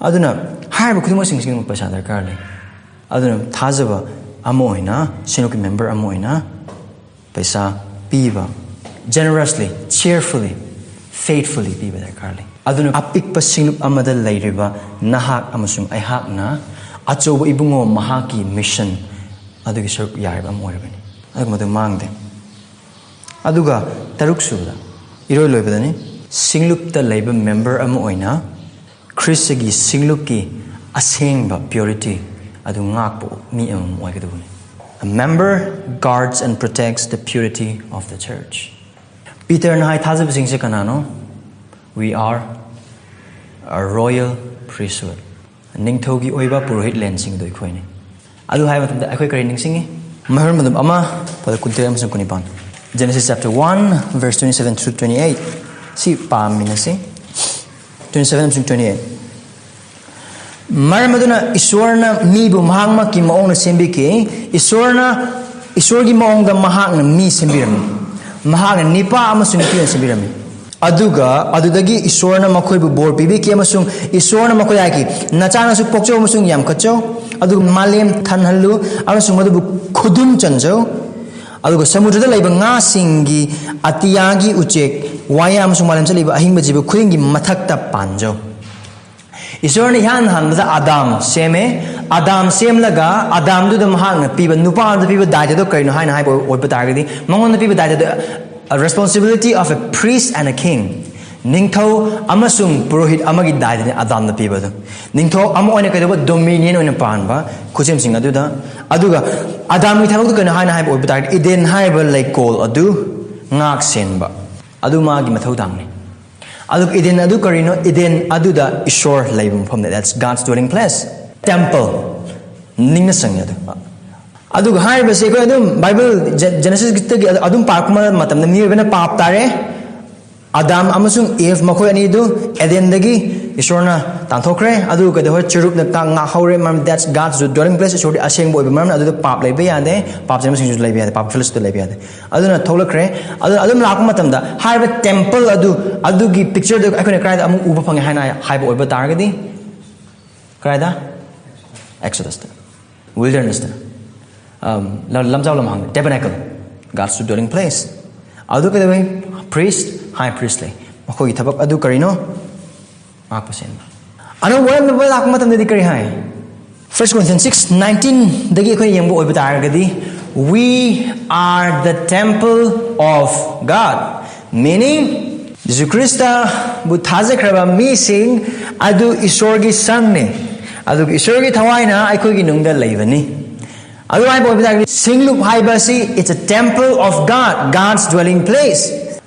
ꯑꯗꯨꯅ ꯍꯥꯏꯔꯤꯕ ꯈꯨꯗꯤꯡꯃꯛꯁꯤꯡꯁꯤ ꯄꯩꯁꯥ ꯗꯔꯀꯥꯔ ꯂꯩ꯫ ꯑꯗꯨꯅ ꯊꯥꯖꯕ ꯑꯃ ꯑꯣꯏꯅ, ꯁꯤꯡꯂꯨꯞꯀꯤ ꯃꯦꯝꯕꯔ ꯑꯃ ꯑꯣꯏꯅ ꯄꯩꯁꯥ ꯄꯤꯕ, generously, cheerfully, faithfully ꯄꯤꯕ ꯗꯔꯀꯥꯔ ꯂꯩ꯫ ꯑꯗꯨꯅ ꯑꯄꯤꯛꯄ ꯁꯤꯡꯂꯨꯞ ꯑꯃꯗ ꯂꯩꯔꯤꯕ ꯅꯍꯥꯛ ꯑꯃꯁꯨꯡ ꯑꯩꯍꯥꯛꯅ ꯑꯆꯧꯕ ꯏꯕꯨꯡꯉꯣ ꯃꯍꯥꯛꯀꯤ ꯃꯤꯁꯟ ꯑꯗꯨꯒꯤ ꯁꯔꯨꯛ ꯌꯥꯔꯤꯕ ꯑꯃ ꯑꯣꯏꯔꯕꯅꯤ꯫ ꯑꯗꯨꯒ ꯃꯗꯨ ꯃꯥꯡꯗꯦ꯫ ꯑꯗꯨꯒ ꯇꯔꯨꯛ ꯁꯨꯕꯗ, ꯏꯔꯣꯏ ꯂꯣꯏꯕꯗꯅꯤ, ꯁꯤꯡꯂꯨꯞꯇ ꯂꯩꯕ ꯃꯦꯝꯕꯔ ꯑꯃ ꯑꯣꯏꯅ ꯈ꯭ꯔꯤꯁꯇꯒꯤ ꯁꯤꯡꯂꯨꯞꯀꯤ ꯑꯁꯦꯡꯕ purity ꯑꯗꯨ ꯉꯥꯛꯄ ꯃꯤ ꯑꯃꯃꯝ ꯑꯣꯏꯒꯗꯕꯅꯤ꯫ A member guards and protects the purity of the church. ꯄꯤꯇꯔꯅ ꯍꯥꯏ, ꯊꯥꯖꯕꯁꯤꯡꯁꯦ ꯀꯅꯥꯅꯣ? We are a royal priesthood. ꯅꯤꯡꯊꯧꯒꯤ ꯑꯣꯏꯕ ꯄꯨꯔꯣꯍꯤꯠ ꯂꯦꯟꯁꯤꯡꯗꯣ ꯑꯩꯈꯣꯏꯅꯤ꯫ ꯑꯗꯨ ꯍꯥꯏꯕ ꯃꯇꯝꯗ ꯑꯩꯈꯣꯏ ꯀꯔꯤ ꯅꯤꯡꯁꯤꯡꯉꯤ? ꯃꯍꯩꯔꯣꯟ ꯃꯇꯝ ꯑꯃ, ꯄꯗ ꯀꯨꯟꯇꯔꯦꯠ ꯑꯃꯁꯨꯡ ꯀꯨꯟꯅꯤꯄꯥꯟ꯫ Genesis chapter one, verse twenty-seven through twenty-eight꯫ ꯁꯤ ꯄꯥꯃꯤꯟꯅꯁꯤ꯫ Twenty-seven ꯑꯃꯁꯨꯡ twenty-eight꯫ ꯃꯔꯝ ꯑꯗꯨꯅ ꯏꯁꯣꯔꯅ ꯃꯤꯕꯨ ꯃꯍꯥꯛꯃꯛꯀꯤ ꯃꯑꯣꯡꯗ ꯁꯦꯝꯕꯤꯈꯤ꯫ ꯏꯁꯣꯔꯅ, ꯏꯁꯣꯔꯒꯤ ꯃꯑꯣꯡꯗ ꯃꯍꯥꯛꯅ ꯃꯤ ꯁꯦꯝꯕꯤꯔꯝꯃꯤ꯫ ꯃꯍꯥꯛꯅ ꯅꯤꯄꯥ ꯑꯃꯁꯨꯡ ꯅꯨꯄꯤ ꯑꯣꯏꯅ ꯁꯦꯝꯕꯤꯔꯝꯃꯤ꯫ ꯑꯗꯨꯒ ꯑꯗꯨꯗꯒꯤ ꯏꯁꯣꯔꯅ ꯃꯈꯣꯏꯕꯨ ꯕꯣꯔ ꯄꯤꯕꯤꯈꯤ ꯑꯃꯁꯨꯡ ꯏꯁꯣꯔꯅ ꯃꯈꯣꯏ ꯍꯥꯏꯈꯤ, "ꯅꯆꯥꯅꯁꯨ ꯄꯣꯛꯆꯧ ꯑꯃꯁꯨꯡ ꯌꯥꯝꯈꯠꯆꯧ, ꯑꯗꯨꯒ ꯃꯥꯂꯦꯝ ꯊꯟꯍꯜꯂꯨ ꯑꯃꯁꯨꯡ ꯃꯗꯨꯕꯨ ꯈꯨꯗꯨꯝ ꯆꯟꯖꯧ, ꯑꯗꯨꯒ ꯁꯃꯨꯗ꯭ꯔꯗ ꯂꯩꯕ ꯉꯥꯁꯤꯡꯒꯤ, ꯑꯇꯤꯌꯥꯒꯤ ꯎꯆꯦꯛ, ꯋꯥꯌꯥ ꯑꯃꯁꯨꯡ ꯃꯥꯂꯦꯝ ꯆꯠꯂꯤꯕ ꯑꯍꯤꯡꯕ ꯖꯤꯕ ꯈꯨꯗꯤꯡꯒꯤ ꯃꯊꯛꯇ ꯄꯥꯟꯖꯧ"꯫ ꯏꯁꯣꯔꯅ ꯏꯍꯥꯟ ꯍꯥꯟꯕꯗ ꯑꯗꯥꯝ ꯁꯦꯝꯃꯦ꯫ ꯑꯗꯥꯝ ꯁꯦꯝꯂꯒ ꯑꯗꯥꯝꯗꯨꯗ ꯃꯍꯥꯛꯅ ꯄꯤꯕ, ꯅꯨꯄꯥ ꯑꯗꯨꯗ ꯄꯤꯕ ꯗꯥꯏꯇꯗꯣ ꯀꯔꯤꯅꯣ ꯍꯥꯏꯅ ꯍꯥꯏꯕ ꯑꯣꯏꯕ ꯇꯥꯔꯒꯗꯤ, ꯃꯉꯣꯟꯗ ꯄꯤꯕ ꯗꯥꯏꯇꯗꯣ, "A responsibility of a priest and a king." ꯅꯤꯡꯊꯧ ꯑꯃꯁꯨꯡ ꯄꯨꯔꯣꯍꯤꯠ ꯑꯃꯒꯤ ꯗꯥꯏꯇꯅꯤ ꯑꯗꯥꯝꯗ ꯄꯤꯕꯗꯣ꯫ ꯅꯤꯡꯊꯧ ꯑꯃ ꯑꯣꯏꯅ ꯀꯩꯗꯧꯕ? ꯗꯣꯃꯤꯅꯤꯌꯟ ꯑꯣꯏꯅ ꯄꯥꯟꯕ ꯈꯨꯠꯁꯦꯝꯁꯤꯡ ꯑꯗꯨꯗ꯫ ꯑꯗꯨꯒ ꯑꯗꯥꯝꯒꯤ ꯊꯕꯛꯇꯨ ꯀꯔꯤꯅꯣ ꯍꯥꯏꯅ ꯍꯥꯏꯕ ꯑꯣꯏꯕ ꯇꯥꯔꯒꯗꯤ, ꯏꯗꯦꯟ ꯍꯥꯏꯔꯤꯕ ꯂꯩꯀꯣꯜ ꯑꯗꯨ ꯉꯥꯛ ꯁꯦꯟꯕ꯫ ꯑꯗꯨ ꯃꯥꯒꯤ ꯃꯊꯧꯗꯥꯡꯅꯤ꯫ ꯑꯗꯨꯒ ꯏꯗꯦꯟ ꯑꯗꯨ ꯀꯔꯤꯅꯣ? ꯏꯗꯦꯟ ꯑꯗꯨꯗ ꯏꯁꯣꯔ ꯂꯩꯕ ꯃꯐꯝꯅꯤ꯫ That's God's dwelling place. Temple꯫ ꯅꯤꯡꯅ ꯁꯪꯉꯤ ꯑꯗꯨ꯫ ꯑꯗꯨꯒ ꯍꯥꯏꯔꯤꯕꯁꯤ ꯑꯩꯈꯣꯏ ꯑꯗꯨꯝ ꯕꯥꯏꯕꯜ, ꯖꯦ-, ꯖꯦꯅꯦꯁꯤꯁꯇꯒꯤ ꯑꯗꯨꯝ ꯄꯥꯔꯛꯄ ꯃꯇꯝꯗ ꯃꯤꯑꯣꯏꯕꯅ ꯄꯥꯞ ꯇꯥꯔꯦ꯫ ꯑꯗꯥꯝ ꯑꯃꯁꯨꯡ ꯏꯚ ꯃꯈꯣꯏ ꯑꯅꯤꯗꯨ ꯑꯦꯗꯦꯟꯗꯒꯤ ꯏꯁꯣꯔꯅ ꯇꯥꯟꯊꯣꯛꯈ꯭ꯔꯦ꯫ ꯑꯗꯨ ꯀꯩꯗꯧꯔꯦ? ꯆꯦꯔꯨꯞꯅ ꯀꯥ-, ꯉꯥꯛꯍꯧꯔꯦ꯫ ꯃꯔꯝ, that's God's dwelling place, ꯏꯁꯣꯔꯗꯤ ꯑꯁꯦꯡꯕ ꯑꯣꯏꯕ ꯃꯔꯝ꯫ ꯑꯗꯨꯗ ꯄꯥꯞ ꯂꯩꯕ ꯌꯥꯗꯦ, ꯄꯥꯞ ꯆꯦꯟꯕꯁꯤꯡꯁꯨ ꯂꯩꯕ ꯌꯥꯗꯦ, ꯄꯥꯞ ꯐꯦꯂꯣꯁꯤꯞꯇ ꯂꯩꯕ ꯌꯥꯗꯦ꯫ ꯑꯗꯨꯅ ꯊꯣꯛꯂꯛꯈ꯭ꯔꯦ꯫ ꯑꯗꯨꯅ ꯑꯗꯨꯝ ꯂꯥꯛꯄ ꯃꯇꯝꯗ ꯍꯥꯏꯔꯤꯕ ꯇꯦꯝꯄꯜ ꯑꯗꯨ, ꯑꯗꯨꯒꯤ ꯄꯤꯛꯆꯔꯗꯨ ꯑꯩꯈꯣꯏꯅ ꯀꯗꯥꯏꯗ ꯑꯃꯨꯛ ꯎꯕ ꯐꯪꯉꯦ ꯍꯥꯏꯅ ꯍꯥꯏꯕ ꯑꯣꯏꯕ ꯇꯥꯔꯒꯗꯤ, ꯀꯗꯥꯏꯗ? ꯑꯦꯛꯁꯣꯗꯁꯇ, ꯋꯤꯜꯗꯔꯅꯦꯁꯇ, ꯂꯝꯖꯥꯎ ꯂꯝꯍꯥꯡꯗ, tabernacle, God's dwelling place꯫ ꯑꯗꯨ ꯀꯩꯗꯧꯋꯤ? ꯄ꯭ꯔꯤꯁ, ꯍꯥꯏ ꯄ꯭ꯔꯤꯁ ꯂꯩ꯫ ꯃꯈꯣꯏꯒꯤ ꯊꯕꯛ ꯑꯗꯨ ꯀꯔꯤꯅꯣ? ꯉꯥꯛꯄ ꯁꯦꯟꯕ꯫ ꯑꯅꯧꯕ ꯋꯥꯔꯦꯝꯅꯕ ꯂꯥꯛꯄ ꯃꯇꯝꯗꯗꯤ ꯀꯔꯤ ꯍꯥꯏ? First Corinthians six nineteen ꯗꯒꯤ ꯑꯩꯈꯣꯏꯅ ꯌꯦꯡꯕ ꯑꯣꯏꯕ ꯇꯥꯔꯒꯗꯤ, "We are the temple of God", meaning ꯖꯤꯁꯨ ꯈ꯭ꯔꯤꯁꯇꯕꯨ ꯊꯥꯖꯈ꯭ꯔꯕ ꯃꯤꯁꯤꯡ ꯑꯗꯨ ꯏꯁꯣꯔꯒꯤ ꯁꯪꯅꯤ, ꯑꯗꯨꯒ ꯏꯁꯣꯔꯒꯤ ꯊꯋꯥꯏꯅ ꯑꯩꯈꯣꯏꯒꯤ ꯅꯨꯡꯗ ꯂꯩꯕꯅꯤ꯫ ꯑꯗꯨ ꯍꯥꯏꯕ ꯑꯣꯏꯕ ꯇꯥꯔꯒꯗꯤ, ꯁꯤꯡꯂꯨꯞ ꯍꯥꯏꯕ ꯑꯁꯤ, it's a temple of God, God's dwelling place꯫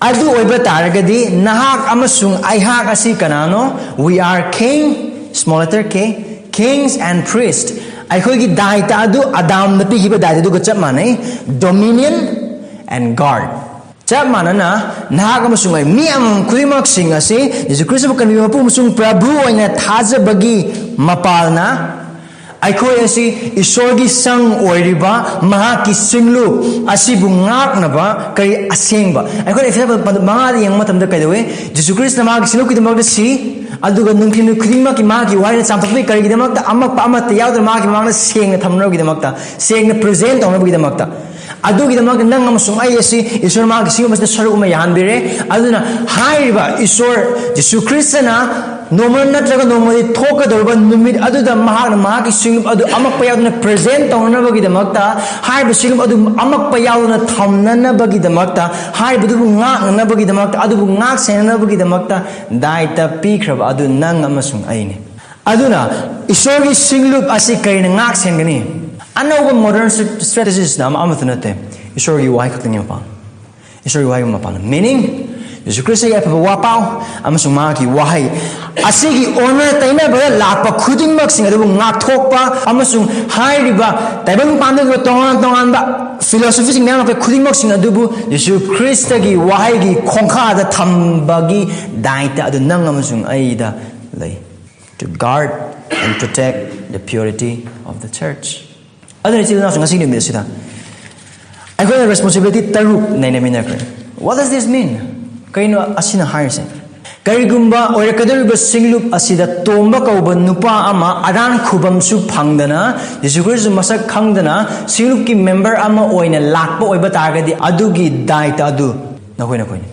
ꯑꯗꯨ ꯑꯣꯏꯕ ꯇꯥꯔꯒꯗꯤ, ꯅꯍꯥꯛ ꯑꯃꯁꯨꯡ ꯑꯩꯍꯥꯛ ꯑꯁꯤ ꯀꯅꯥꯅꯣ? We are king, small letter K, kings and priests꯫ ꯑꯩꯈꯣꯏꯒꯤ ꯗꯥꯏꯇ ꯑꯗꯨ, ꯑꯗꯥꯝꯅ ꯄꯤꯈꯤꯕ ꯗꯥꯏꯇ ꯑꯗꯨꯒ ꯆꯞ ꯃꯥꯟꯅꯩ, dominion and guard꯫ ꯆꯞ ꯃꯥꯟꯅꯅ, ꯅꯍꯥꯛ ꯑꯃꯁꯨꯡ ꯑꯩ, ꯃꯤ ꯑꯃꯃꯝ ꯈꯨꯗꯤꯡꯃꯛꯁꯤꯡ ꯑꯁꯤ ꯖꯤꯁꯨ ꯈ꯭ꯔꯤꯁꯇꯕꯨ ꯀꯟꯕꯤꯕ ꯃꯄꯨ ꯑꯃꯁꯨꯡ ꯄ꯭ꯔꯚꯨ ꯑꯣꯏꯅ ꯊꯥꯖꯕꯒꯤ ꯃꯄꯥꯜꯅ, ꯑꯩꯈꯣꯏ ꯑꯁꯤ ꯏꯁꯣꯔꯒꯤ ꯁꯪ ꯑꯣꯏꯔꯤꯕ ꯃꯍꯥꯛꯀꯤ ꯁꯤꯡꯂꯨꯞ ꯑꯁꯤꯕꯨ ꯉꯥꯛꯅꯕ ꯀꯔꯤ ꯑꯁꯦꯡꯕ? ꯑꯩꯈꯣꯏꯅ ꯏꯐꯦꯁꯣ ꯃꯉꯥꯗ ꯌꯦꯡꯕ ꯃꯇꯝꯗ ꯀꯩꯗꯧꯋꯤ? ꯖꯤꯁꯨ ꯈ꯭ꯔꯤꯁꯇꯅ ꯃꯍꯥꯛꯀꯤ ꯁꯤꯡꯂꯨꯞꯀꯤꯗꯃꯛꯇ ꯁꯤ, ꯑꯗꯨꯒ ꯅꯨꯡꯊꯤꯜ ꯈꯨꯗꯤꯡꯃꯛꯀꯤ ꯃꯍꯥꯛꯀꯤ ꯋꯥꯔꯤꯅ ꯆꯥꯝꯊꯣꯛꯄꯤ꯫ ꯀꯔꯤꯒꯤꯗꯃꯛꯇ? ꯑꯃꯛꯄ ꯑꯃꯠꯇ ꯌꯥꯎꯗꯅ ꯃꯍꯥꯛꯀꯤ ꯃꯃꯥꯡꯗ ꯁꯦꯡꯅ ꯊꯝꯅꯕꯒꯤꯗꯃꯛꯇ, ꯁꯦꯡꯅ ꯄ꯭ꯔꯤꯖꯦꯟ ꯇꯧꯅꯕꯒꯤꯗꯃꯛꯇ꯫ ꯑꯗꯨꯒꯤꯗꯃꯛꯇ ꯅꯪ ꯑꯃꯁꯨꯡ ꯑꯩ ꯑꯁꯤ ꯏꯁꯣꯔ ꯃꯍꯥꯛꯀꯤ ꯁꯤꯡꯂꯨꯞ ꯑꯁꯤꯗ ꯁꯔꯨꯛ ꯑꯃ ꯌꯥꯍꯟꯕꯤꯔꯦ꯫ ꯑꯗꯨꯅ ꯍꯥꯏꯔꯤꯕ ꯏꯁꯣꯔ ꯖꯤꯁꯨ ꯈ꯭ꯔꯤꯁꯇꯅ ꯅꯣꯡꯃ ꯅꯠꯇ꯭ꯔꯒ ꯅꯣꯡꯃꯗꯤ ꯊꯣꯛꯀꯗꯧꯔꯤꯕ ꯅꯨꯃꯤꯠ ꯑꯗꯨꯗ ꯃꯍꯥꯛꯅ ꯃꯍꯥꯛꯀꯤ ꯁꯤꯡꯂꯨꯞ ꯑꯗꯨ ꯑꯃꯛꯄ ꯌꯥꯎꯗꯅ ꯄ꯭ꯔꯤꯖꯦꯟ ꯇꯧꯅꯅꯕꯒꯤꯗꯃꯛꯇ, ꯍꯥꯏꯔꯤꯕ ꯁꯤꯡꯂꯨꯞ ꯑꯗꯨ ꯑꯃꯛꯄ ꯌꯥꯎꯗꯅ ꯊꯝꯅꯅꯕꯒꯤꯗꯃꯛꯇ, ꯍꯥꯏꯔꯤꯕꯗꯨꯕꯨ ꯉꯥꯛꯅꯅꯕꯒꯤꯗꯃꯛꯇ, ꯑꯗꯨꯕꯨ ꯉꯥꯛ ꯁꯦꯟꯅꯅꯕꯒꯤꯗꯃꯛꯇ ꯗꯥꯏꯇ ꯄꯤꯈ꯭ꯔꯕ ꯑꯗꯨ ꯅꯪ ꯑꯃꯁꯨꯡ ꯑꯩꯅꯤ꯫ ꯑꯗꯨꯅ ꯏꯁꯣꯔꯒꯤ ꯁꯤꯡꯂꯨꯞ ꯑꯁꯤ ꯀꯔꯤꯅ ꯉꯥꯛ ꯁꯦꯟꯒꯅꯤ? ꯑꯅꯧꯕ ꯃꯣꯗꯔꯟ ꯁ꯭ꯇ꯭ꯔꯦꯇꯦꯖꯤꯁꯅ ꯑꯃ ꯑꯃꯠꯇ ꯅꯠꯇꯦ, ꯏꯁꯣꯔꯒꯤ ꯋꯥꯍꯩ ꯈꯛꯇꯅꯤ ꯃꯄꯥꯟ꯫ ꯏꯁꯣꯔꯒꯤ ꯋꯥꯍꯩꯒꯤ ꯃꯄꯥꯟ꯫ Meaning, ꯌꯦꯁꯨ ꯈ꯭ꯔꯤꯁꯇꯒꯤ ꯑꯐꯕ ꯋꯥꯄꯥꯎ ꯑꯃꯁꯨꯡ ꯃꯍꯥꯛꯀꯤ ꯋꯥꯍꯩ ꯑꯁꯤꯒꯤ ꯑꯣꯟꯅ ꯇꯩꯅꯕꯗ ꯂꯥꯛꯄ ꯈꯨꯗꯤꯡꯃꯛꯁꯤꯡ ꯑꯗꯨꯕꯨ ꯉꯥꯛꯊꯣꯛꯄ ꯑꯃꯁꯨꯡ ꯍꯥꯏꯔꯤꯕ ꯇꯥꯏꯕꯪ ꯄꯥꯟꯗꯕ ꯇꯣꯉꯥꯟ ꯇꯣꯉꯥꯟꯕ ꯐꯤꯂꯣꯁꯣꯐꯤꯁꯤꯡ ꯃꯌꯥꯝ ꯂꯥꯛꯄ ꯈꯨꯗꯤꯡꯃꯛꯁꯤꯡ ꯑꯗꯨꯕꯨ ꯌꯦꯁꯨ ꯈ꯭ꯔꯤꯁꯇꯒꯤ ꯋꯥꯍꯩꯒꯤ ꯈꯣꯡꯈꯥꯗ ꯊꯝꯕꯒꯤ ꯗꯥꯏꯇ ꯑꯗꯨ ꯅꯪ ꯑꯃꯁꯨꯡ ꯑꯩꯗ ꯂꯩ꯫ To guard and protect the purity of the church. ꯑꯗꯨꯅ ꯏꯆꯤꯜ ꯏꯅꯥꯎꯁꯤꯡ, ꯉꯁꯤꯒꯤ ꯅꯨꯃꯤꯠ ꯑꯁꯤꯗ ꯑꯩꯈꯣꯏꯅ ꯔꯦꯁꯄꯣꯟꯁꯤꯕꯤꯂꯤꯇꯤ ꯇꯔꯨꯛ ꯅꯩꯅꯃꯤꯟꯅꯈ꯭ꯔꯦ꯫ What does this mean? ꯀꯩꯅꯣ ꯑꯁꯤꯅ ꯍꯥꯏꯔꯤꯁꯦ? ꯀꯔꯤꯒꯨꯝꯕ ꯑꯣꯏꯔꯛꯀꯗꯧꯔꯤꯕ ꯁꯤꯡꯂꯨꯞ ꯑꯁꯤꯗ ꯇꯣꯝꯕ ꯀꯧꯕ ꯅꯨꯄꯥ ꯑꯃ ꯑꯔꯥꯟ ꯈꯨꯕꯝꯁꯨ ꯐꯪꯗꯅ, ꯌꯦꯁꯨ ꯈ꯭ꯔꯤꯁꯇ ꯃꯁꯛ ꯈꯪꯗꯅ ꯁꯤꯡꯂꯨꯞꯀꯤ ꯃꯦꯝꯕꯔ ꯑꯃ ꯑꯣꯏꯅ ꯂꯥꯛꯄ ꯑꯣꯏꯕ ꯇꯥꯔꯒꯗꯤ, ꯑꯗꯨꯒꯤ ꯗꯥꯏꯇ ꯑꯗꯨ ꯅꯈꯣꯏ ꯅꯈꯣꯏꯅꯤ꯫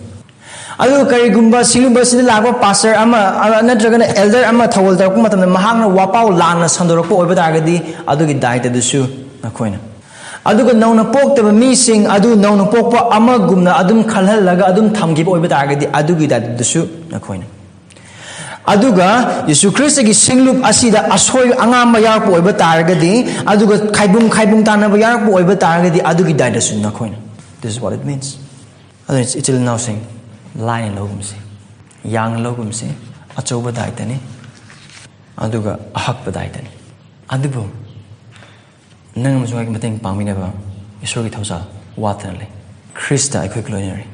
ꯑꯗꯨꯒ ꯀꯔꯤꯒꯨꯝꯕ ꯁꯤꯡꯂꯨꯞ ꯑꯁꯤꯗ ꯂꯥꯛꯄ ꯄꯥꯁꯇꯔ ꯑꯃ, ꯑ, ꯅꯠꯇ꯭ꯔꯒꯅ ꯑꯦꯜꯗꯔ ꯑꯃ ꯊꯧꯒꯜ ꯇꯧꯔꯛꯄ ꯃꯇꯝꯗ ꯃꯍꯥꯛꯅ ꯋꯥꯄꯥꯎ ꯂꯥꯟꯅ ꯁꯟꯗꯣꯔꯛꯄ ꯑꯣꯏꯕ ꯇꯥꯔꯒꯗꯤ, ꯑꯗꯨꯒꯤ ꯗꯥꯏꯇ ꯑꯗꯨꯁꯨ ꯅꯈꯣꯏꯅ꯫ ꯑꯗꯨꯒ ꯅꯧꯅ ꯄꯣꯛꯇꯕ ꯃꯤꯁꯤꯡ ꯑꯗꯨ ꯅꯧꯅ ꯄꯣꯛꯄ ꯑꯃꯒꯨꯝꯅ ꯑꯗꯨꯝ ꯈꯜꯍꯜꯂꯒ ꯑꯗꯨꯝ ꯊꯝꯈꯤꯕ ꯑꯣꯏꯕ ꯇꯥꯔꯒꯗꯤ, ꯑꯗꯨꯒꯤ ꯗꯥꯏꯇ ꯑꯗꯨꯁꯨ ꯅꯈꯣꯏꯅ꯫ ꯑꯗꯨꯒ ꯌꯦꯁꯨ ꯈ꯭ꯔꯤꯁꯇꯒꯤ ꯁꯤꯡꯂꯨꯞ ꯑꯁꯤꯗ ꯑꯁꯣꯏ ꯑꯉꯥꯝꯕ ꯌꯥꯎꯔꯛꯄ ꯑꯣꯏꯕ ꯇꯥꯔꯒꯗꯤ, ꯑꯗꯨꯒ ꯈꯥꯏꯕꯨꯡ ꯈꯥꯏꯕꯨꯡ ꯇꯥꯟꯅꯕ ꯌꯥꯎꯔꯛꯄ ꯑꯣꯏꯕ ꯇꯥꯔꯒꯗꯤ, ꯑꯗꯨꯒꯤ ꯗꯥꯏꯇ ꯑꯗꯨꯁꯨ ꯅꯈꯣꯏꯅ꯫ This is what it means. ꯑꯗꯨꯅ ꯏꯆꯤꯜ ꯏꯅꯥꯎꯁꯤꯡ, ꯂꯥꯏꯅ ꯂꯧꯒꯨꯝꯁꯤ, ꯌꯥꯡꯅ ꯂꯧꯒꯨꯝꯁꯤ, ꯑꯆꯧꯕ ꯗꯥꯏꯇꯅꯤ, ꯑꯗꯨꯒ ꯑꯍꯛꯄ ꯗꯥꯏꯇꯅꯤ꯫ ꯑꯗꯨꯕꯨ ꯅꯪ ꯑꯃꯁꯨꯡ ꯑꯩꯒꯤ ꯃꯇꯦꯡ ꯄꯥꯡꯕꯤꯅꯕ ꯏꯁꯣꯔꯒꯤ ꯊꯧꯖꯥꯜ ꯋꯥꯠꯇꯅ ꯂꯩ꯫ ꯈ꯭ꯔꯤꯁꯇ ꯑꯩꯈꯣꯏꯒ ꯂꯣꯏꯅꯔꯤ꯫